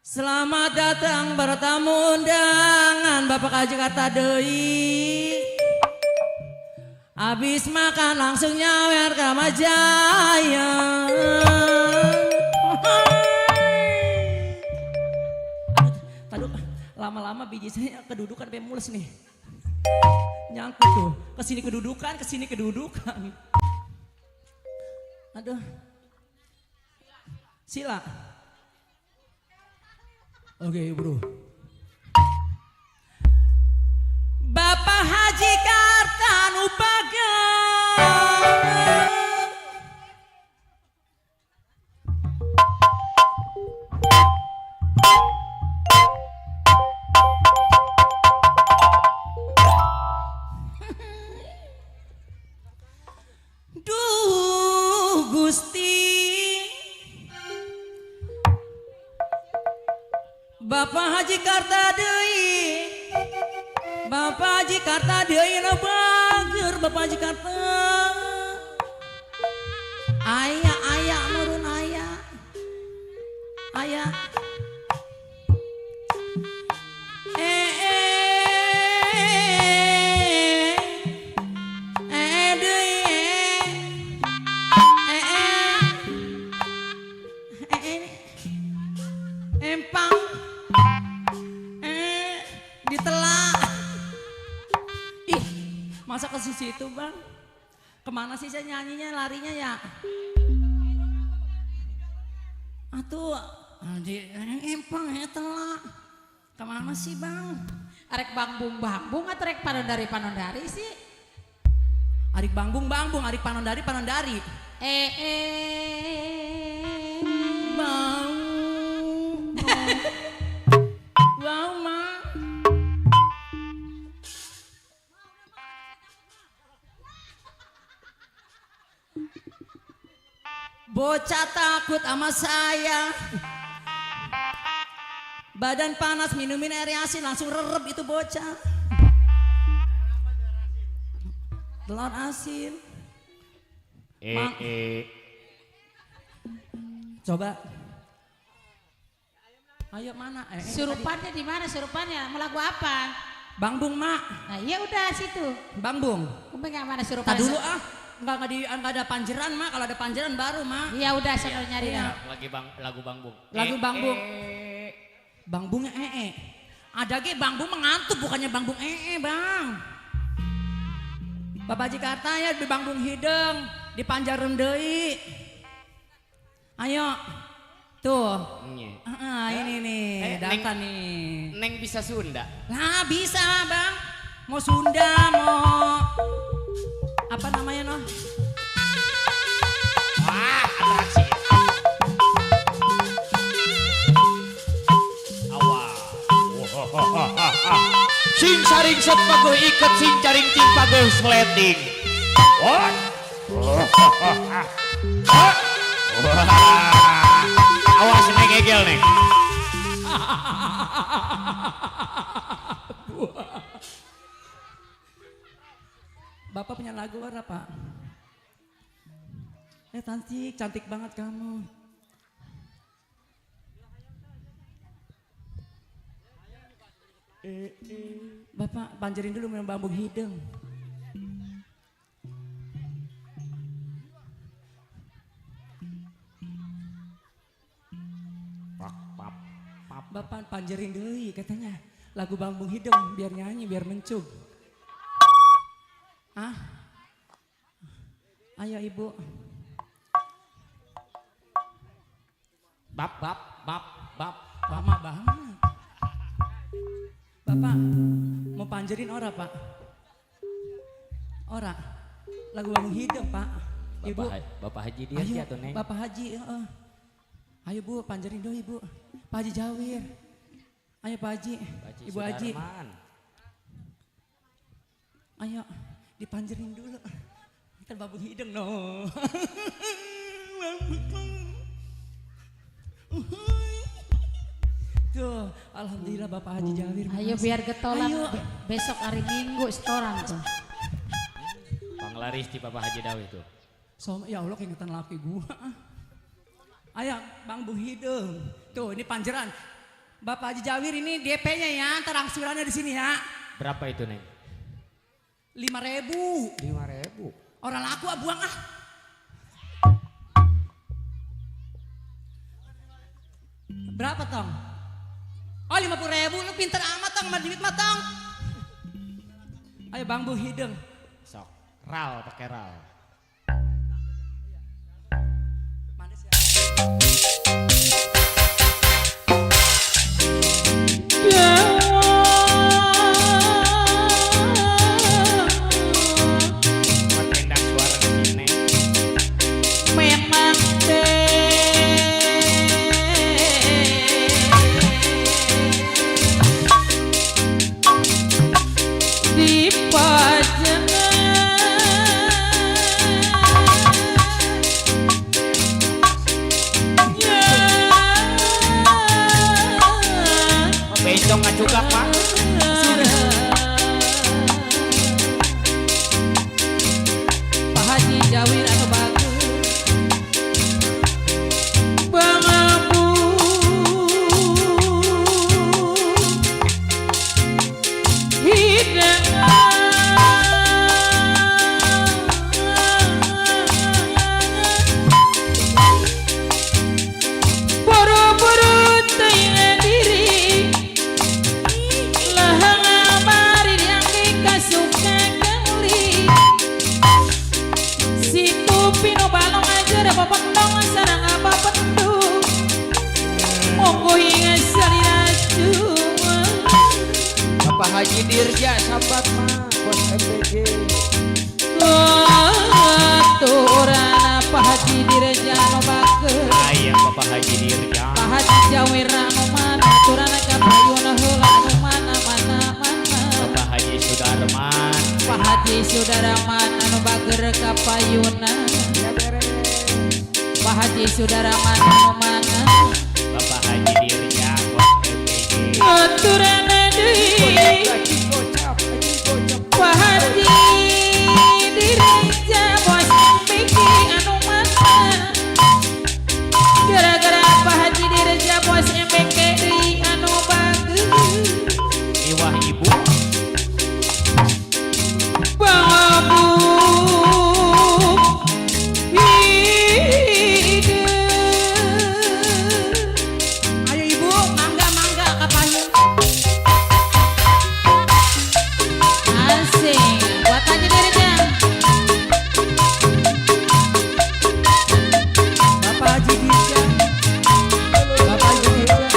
selamat datang bertamu undangan Bapak Haji Karta deui. Habis makan langsung nyawer ke Majaya. Aduh, lama-lama biji saya kedudukan sampai mulus nih. Nyangkut tuh, kesini kedudukan. Aduh, sila. Oke, bro. Bapak Haji Kartanu Bager. Bapak Haji Karta deui. Bapak Haji Karta deui na bager Bapak Haji Karta. Aya nurun aya. Empang ditelak. Ih, masa ke situ bang? Kemana sih saya nyanyinya larinya ya? Atuh, empang telak. Kemana sih bang? Arek bangbung atau arek panondari sih? Arik bangbung, arik panondari. Bang. Wow, ma. Bocah takut sama saya. Badan panas minumin air asin langsung rerep itu bocah. Telur asin. Coba. Ayo mana? Surupannya di mana surupannya? Mau lagu apa? Bangbung mak. Nah iya udah situ. Bangbung. Kumpe nggak mana Tak surupannya? dulu nggak ada panjeran mak. Kalau ada panjeran baru mak. Iya udah saya nyari dah. Lagu bangbung. Lagu bangbung. Bangbungnya Ada ge bangbung mengantuk bukannya bangbung bang. Bapak Haji Karta ya di bangbung hidung di panjaran deui. Ayo. Tuh. Ini nih data nih. Neng bisa Sunda. Nah bisa bang. Mau Sunda mau apa namanya noh? Wah, atraksi. Awal. Sing saring set pagoh iket sing caring cing pagoh sleting. What? Awas neng egel neng. Bapak punya lagu apa? Cantik banget kamu. Bapak panjerin dulu minum bambu hidung. Bapak panjerin dulu katanya lagu bambu hidung biar nyanyi biar mencug. Ah, ayo ibu. Bab. Lama banget. Bapak mau panjerin ora pak? Ora. Lagu bambu hidung pak. Ibu. Bapak Haji Ayo, dia tuh Neng. Bapak Haji. Ayo bu, panjerin dulu ibu. Pak Haji Jawir. Ayo Pak Haji. Ibu Haji. Sudarman. Ayo, dipanjerin dulu. Kan bambu hidung no. Tuh, alhamdulillah Bapak Haji Jawir. Ayo biar getolan Ayo. besok hari Minggu setoran tuh. Panglaris di Bapak Haji Dawi itu. Ya Allah keingetan laki gua. Ayo bambu hidung. Tuh ini panjeran. Bapak Haji Jawir ini DP-nya ya, ntar angsurannya di sini ya. Berapa itu Neng? 5.000. 5.000. Orang laku buang ah. Berapa tong? Oh 50.000, lu pinter amat tong, sama duit mah tong. Ayo bambu hidung. Sok. Ral pakai ral. Manis ya. Mendendak suara di Neng. Memang di Bencong ngacugak Pak. Pak Haji Jawir anu bagus bangabu hidangan boro-boro tayang diri lahang amari yang kasuka kali situ pino balong aja ada bapak dong sarang apa pendu monggo ingat salina cuma Bapak Haji Dirja sambat mah bos MPG. Turana Pak Haji Dirja no bakeun Ayah Bapak Haji Dirja. Pak Haji Jawir anu mana turana kapayuna heula anu mana. Bapak Haji Sudarman. Pak Haji Sudarman anu bager kapayuna Pak Haji Sudarman anu mana Bapak Haji Dirja bos MPG. aturana deui Pak Haji Dirja bos MPG anu mana gara-gara Pak Haji Dirja bos MPG deui anu bageus Iwah ibu. bambu hidup. Ayo ibu, mangga kapayun. Asik, buat aja dirinya. Bapak Haji Dirja, Bapak Haji Dirja,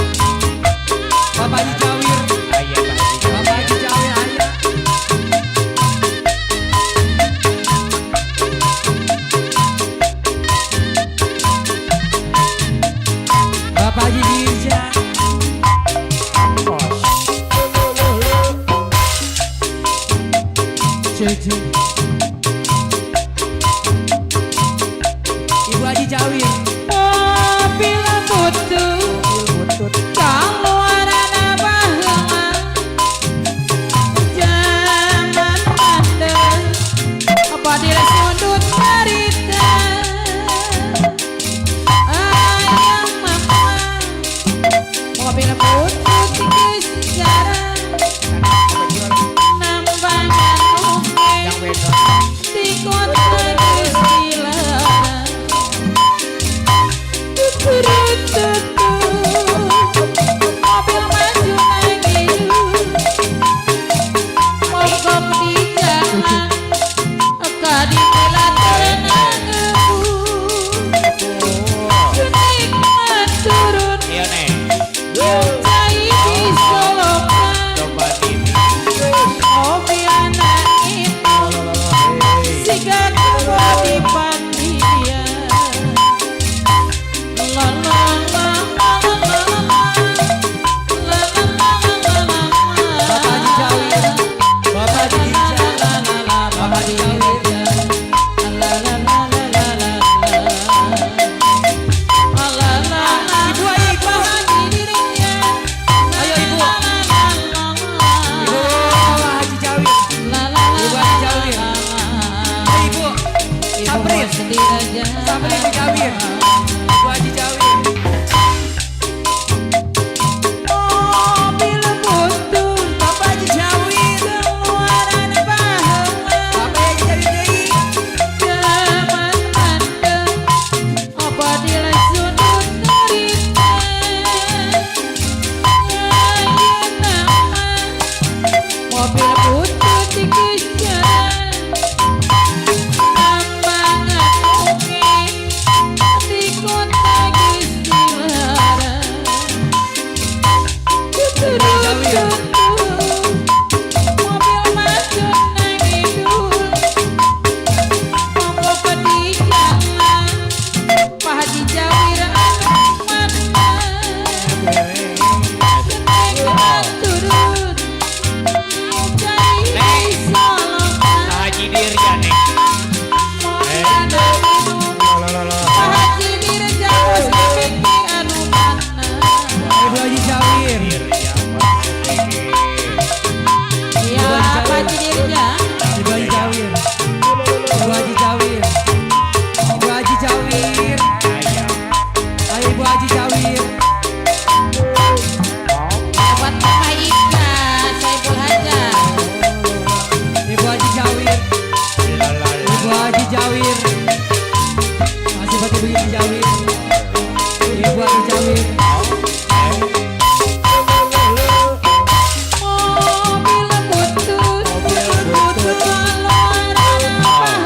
Bapak Haji Jawir, Ayah Pak Haji Bapak Haji Jawir ayah. Bapak Haji Dirja Jeje Ibu Haji Jawir mobil butut kaluaran baheula zaman mandel apa dile sundut cerita ayam mama mobil butut di sejarah Jawir. Ibu Haji Jawir. Mobil putih Bapak Haji Jawir. keluaran bahwa Bapak Haji Jawir deui. Jaman mandeng apa nilai sudut cerita Ayo nama mobil putih dikejar Tambangan mungkin di kota Gistilara Tuturut mobil maju nang idul Monggo pedijangan Pak Haji Jawir anu mana Senengan turut Cari solokan Haji Dirja nih. Mobil nang idul Pak Haji Dirja Muslimiki anu mana Ibu Haji Jawir. Dirja Ya Pak Haji Dirja Ibu Haji Jawir. Ibu Haji Jawir. Ibu Haji Jawir. Ayo Ibu Haji Jawir. Dapat Mama Ika Saiful Haja Ibu Haji Jawir. Ibu Haji Jawir. Masih buat Ibu Haji Jawir. Ibu Haji Jawir. Mobil putut Luaran bahwa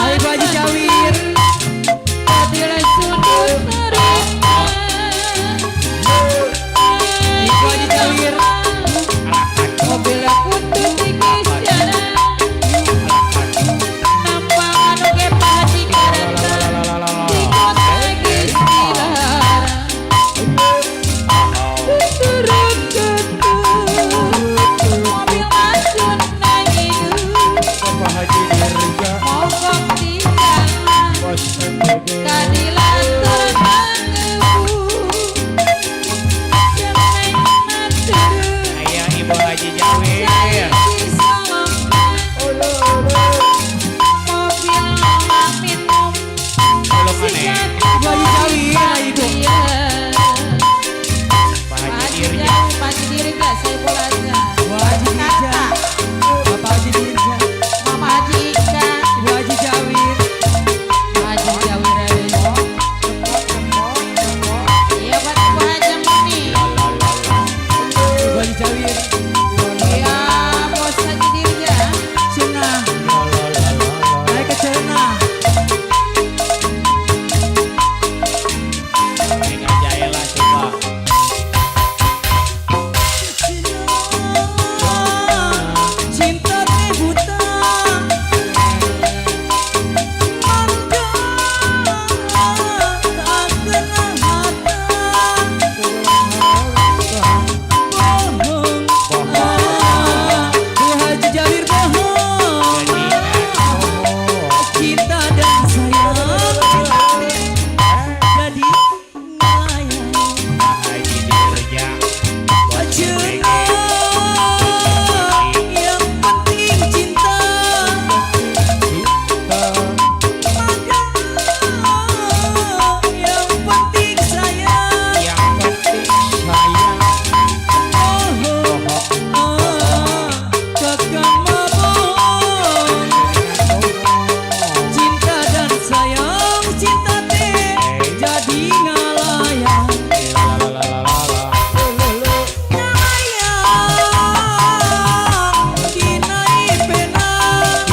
Ayo Ibu Haji Jawir. Fadilah sudut cerita Ibu Haji Jawir. Mobil putut dikejar Tampangan oke Pak Haji karena Di kota Gistilara Turut mobil maju nang idul Mogok di jalan Kadilan termangebu Seneng matur Ayah Ibu Haji Jawir. Cari solokan Mobil olah minum Tolong aneh. Ibu Haji Jawir. Ayo Ibu. Pak Pak Haji Haji Dirja. Jauh, Pak Haji Dirja, Saiful Haja Ibu Haji Dirja. Bapak Haji Dirja. Mama Haji Ika Ibu Haji Jawir. Pak Haji Jawir Iya buat Ibu Haji Muni Ibu Haji Jawir. Iya bos Haji Dirja Cenah. Ayo ke Cenah. Ini aja elah coba. Cinta teh buta. Mangga tak kenal mata. Bohong. Bu Haji Jawir bohong. Cinta dan sayang jadi melayang. Pak Haji Dirja. Yang penting cinta. Yang penting sayang. Yang penting sayang. Takkan mabuk. Cinta dan sayang, cinta teh jadi ngalayang. Ngalayang dina ipenan.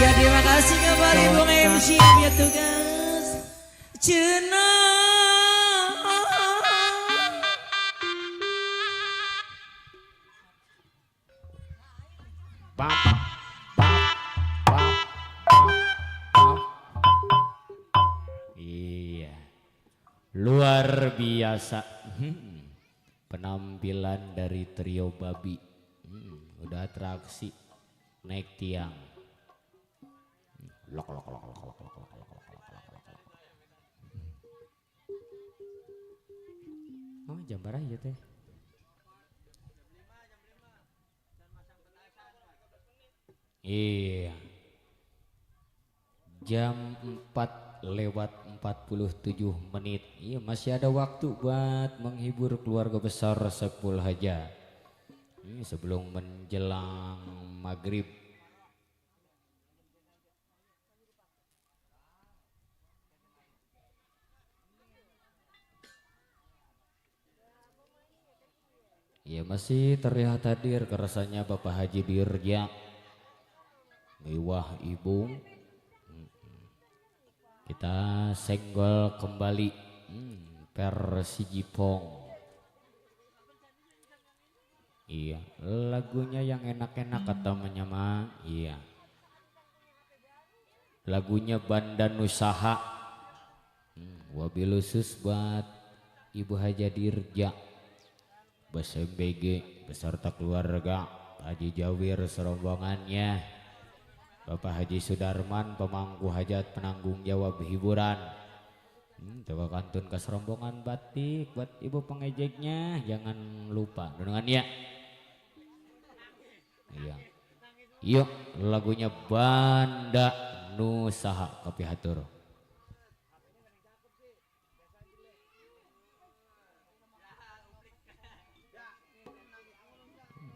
Ya terima kasih kembali Bung MC ya tugas. Cenah. Pap, pap, pap, pap, pap. Iya, luar biasa. penampilan dari trio babi. Udah atraksi naik tiang. Lok lok lok lok lok lok lok lok lok lok lok lok. Oh, jambar aja teh. Iya. Jam 4:47. Iya, masih ada waktu buat menghibur keluarga besar Sepul Haja. Ini sebelum menjelang maghrib. Iya, masih terlihat hadir kerasanya Bapak Haji Dirja. Mewah ibu. Kita senggol kembali Persijipong. Iya, lagunya yang enak-enak kata menyama. Iya, lagunya Banda Nusaha. Wabil khusus buat Ibu Haja Dirja, Bos MBG beserta keluarga, Haji Jawir serombongannya, Bapak Haji Sudarman pemangku hajat penanggung jawab hiburan. Coba kantun ke serombongan batik buat ibu pengejeknya, jangan lupa dengannya. Iya, yuk lagunya Banda Nusaha kopi hatur.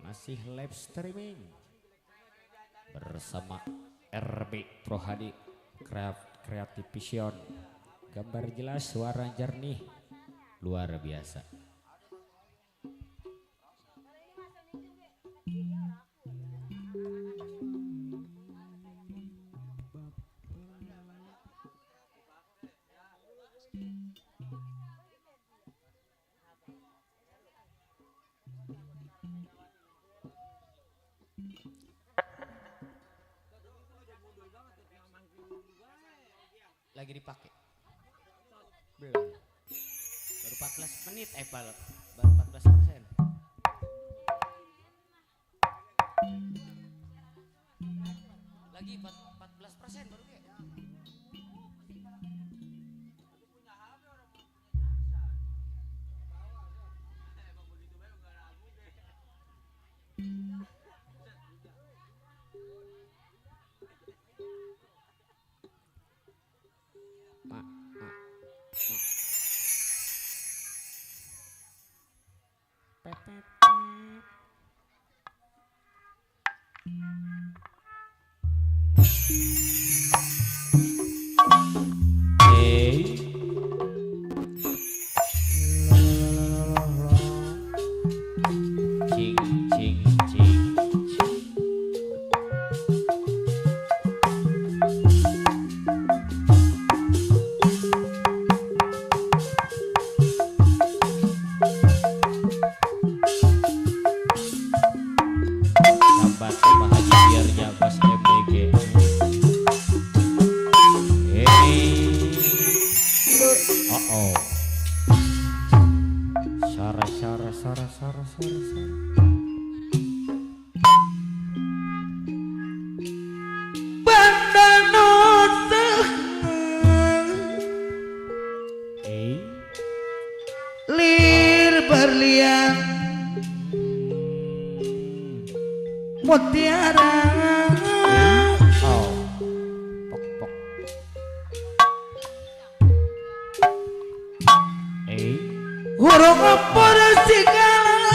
Masih live streaming bersama RB Prohadi Creative Vision. Gambar jelas, suara jernih, luar biasa. Lagi dipakai belum, baru 14 menit baru 14%. Lagi 14% baru ya. berlian mutiara Pok pok. huruf apa segala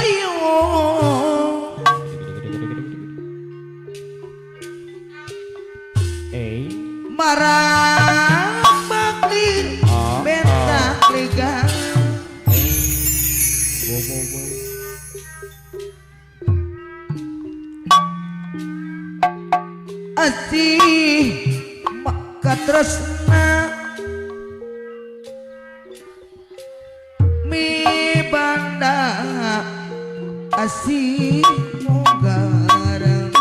marah baklir bentak liga asih maka tresna mi banda asih mogarang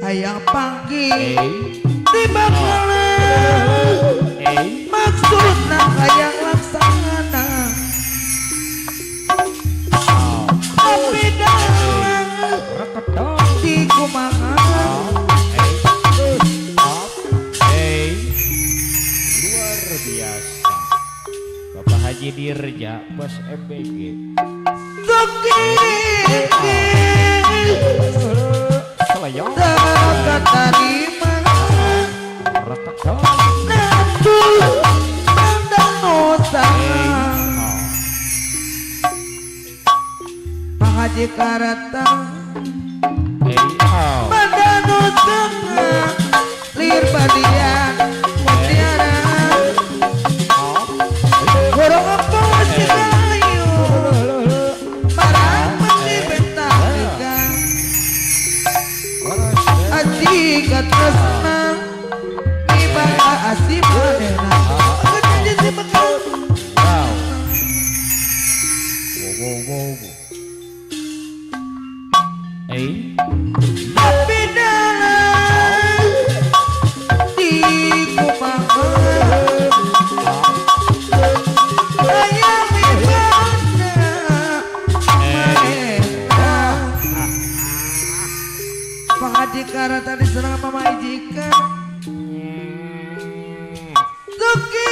hayang panggil di bakalan maksudna kayak laksana tapi dalam di kumaha Luar biasa. Bapak Haji Dirja, Bos MBG. Selayong. tak terima Reketok. nafsu dan dosa Pak Haji Karata pada dosa lir badian mutiara gorong apa masih kayu marah mati bentarika aji katresna ibaga asih manena kerja si bekal tapi dalam di kumaha ayam ibadah manena Pak Haji Karata diserang Mama Ijika Suki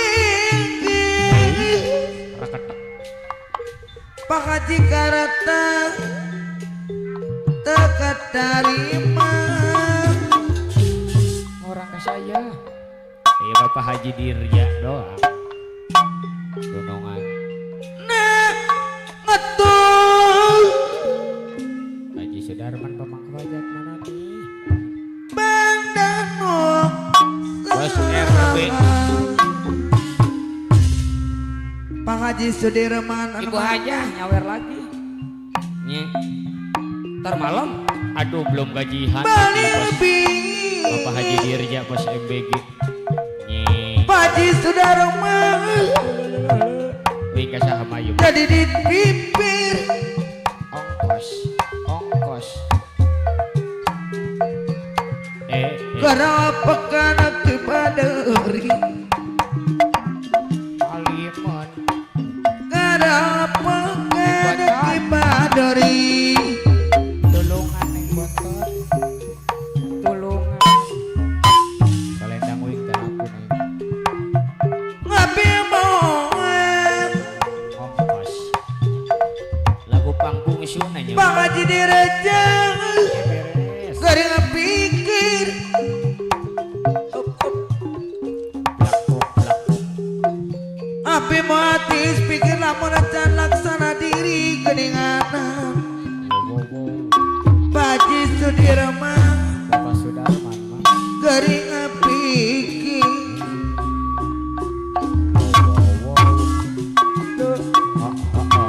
Pak Haji Karata teka terima Orang ke saya. Bapak Haji Dirja doang. Donongan. nah ngetul Haji Sudarman pemangku hajat mana nih? Bang Danung Bos RB. Pak Haji Sudirman Ibu aja nyawer lagi. Nye. Ntar malam. Aduh belum gajian. balik Bos bingung Bapak Haji Dirja, Bos MBG. Nye. Pak Haji Sudirman Wika Sahamayu. jadi di bibir Ongkos. gara pekana kibadari Alimon. gara pekana kibadari Tulungan yang bontot. Tulungan. Kalendang wing aku nih. ngapi moen Ongkos. Lagu panggung isu nanya. Pak Haji Direjang Beres. gari ngapikir api moatis pikir lamun acan laksana diri geninganan Pak Haji Sudirman Bapak Sudarman mah. gari ngapikir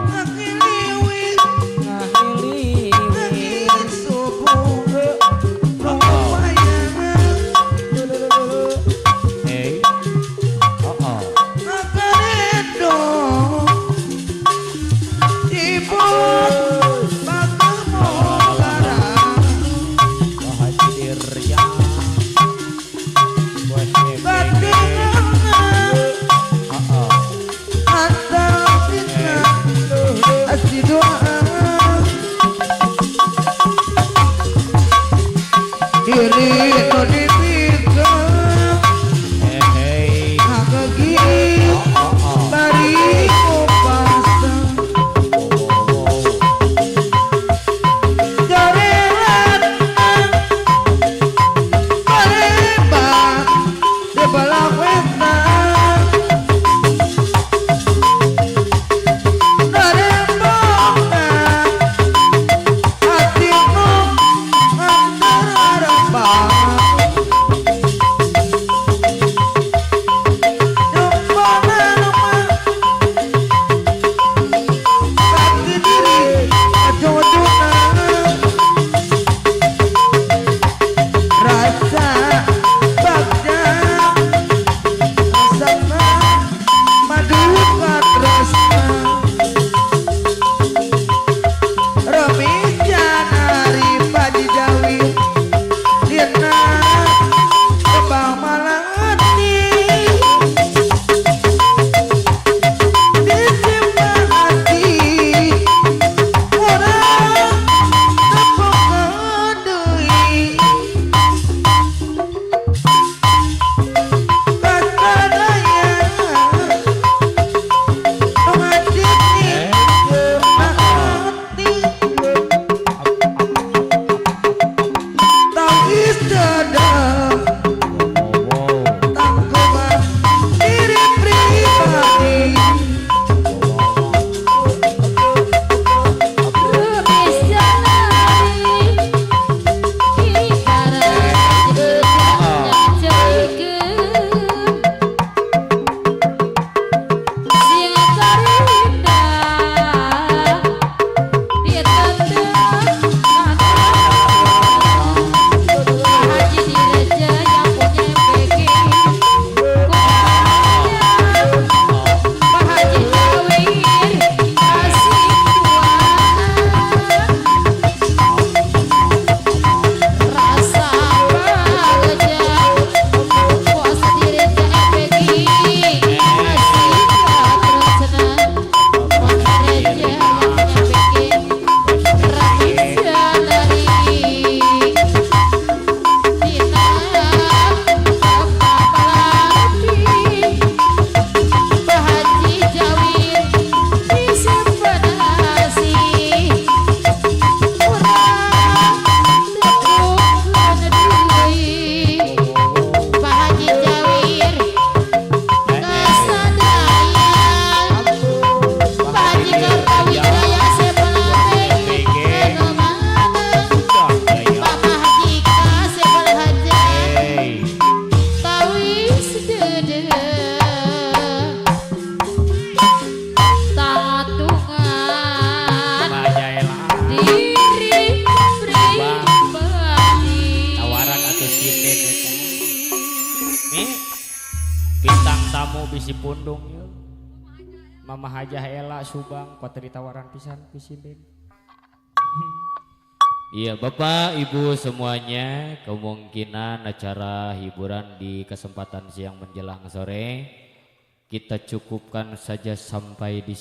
ngakiliwit ngakilin subuh lumayan ngakaredo ibut bakal mogarang Pak Haji Dirja. Bos MBG. batingan atau fitnah asli doa diri no dipikir Hey. agagi bari kupasang jarelan barebat di belah wetan darembongan hatimu antar harapan tamu bisi pundung yuk. Mama Hajah Ela Subang pateri tawaran pisan ku sinden. Iya Bapak Ibu semuanya, kemungkinan acara hiburan di kesempatan siang menjelang sore kita cukupkan saja sampai di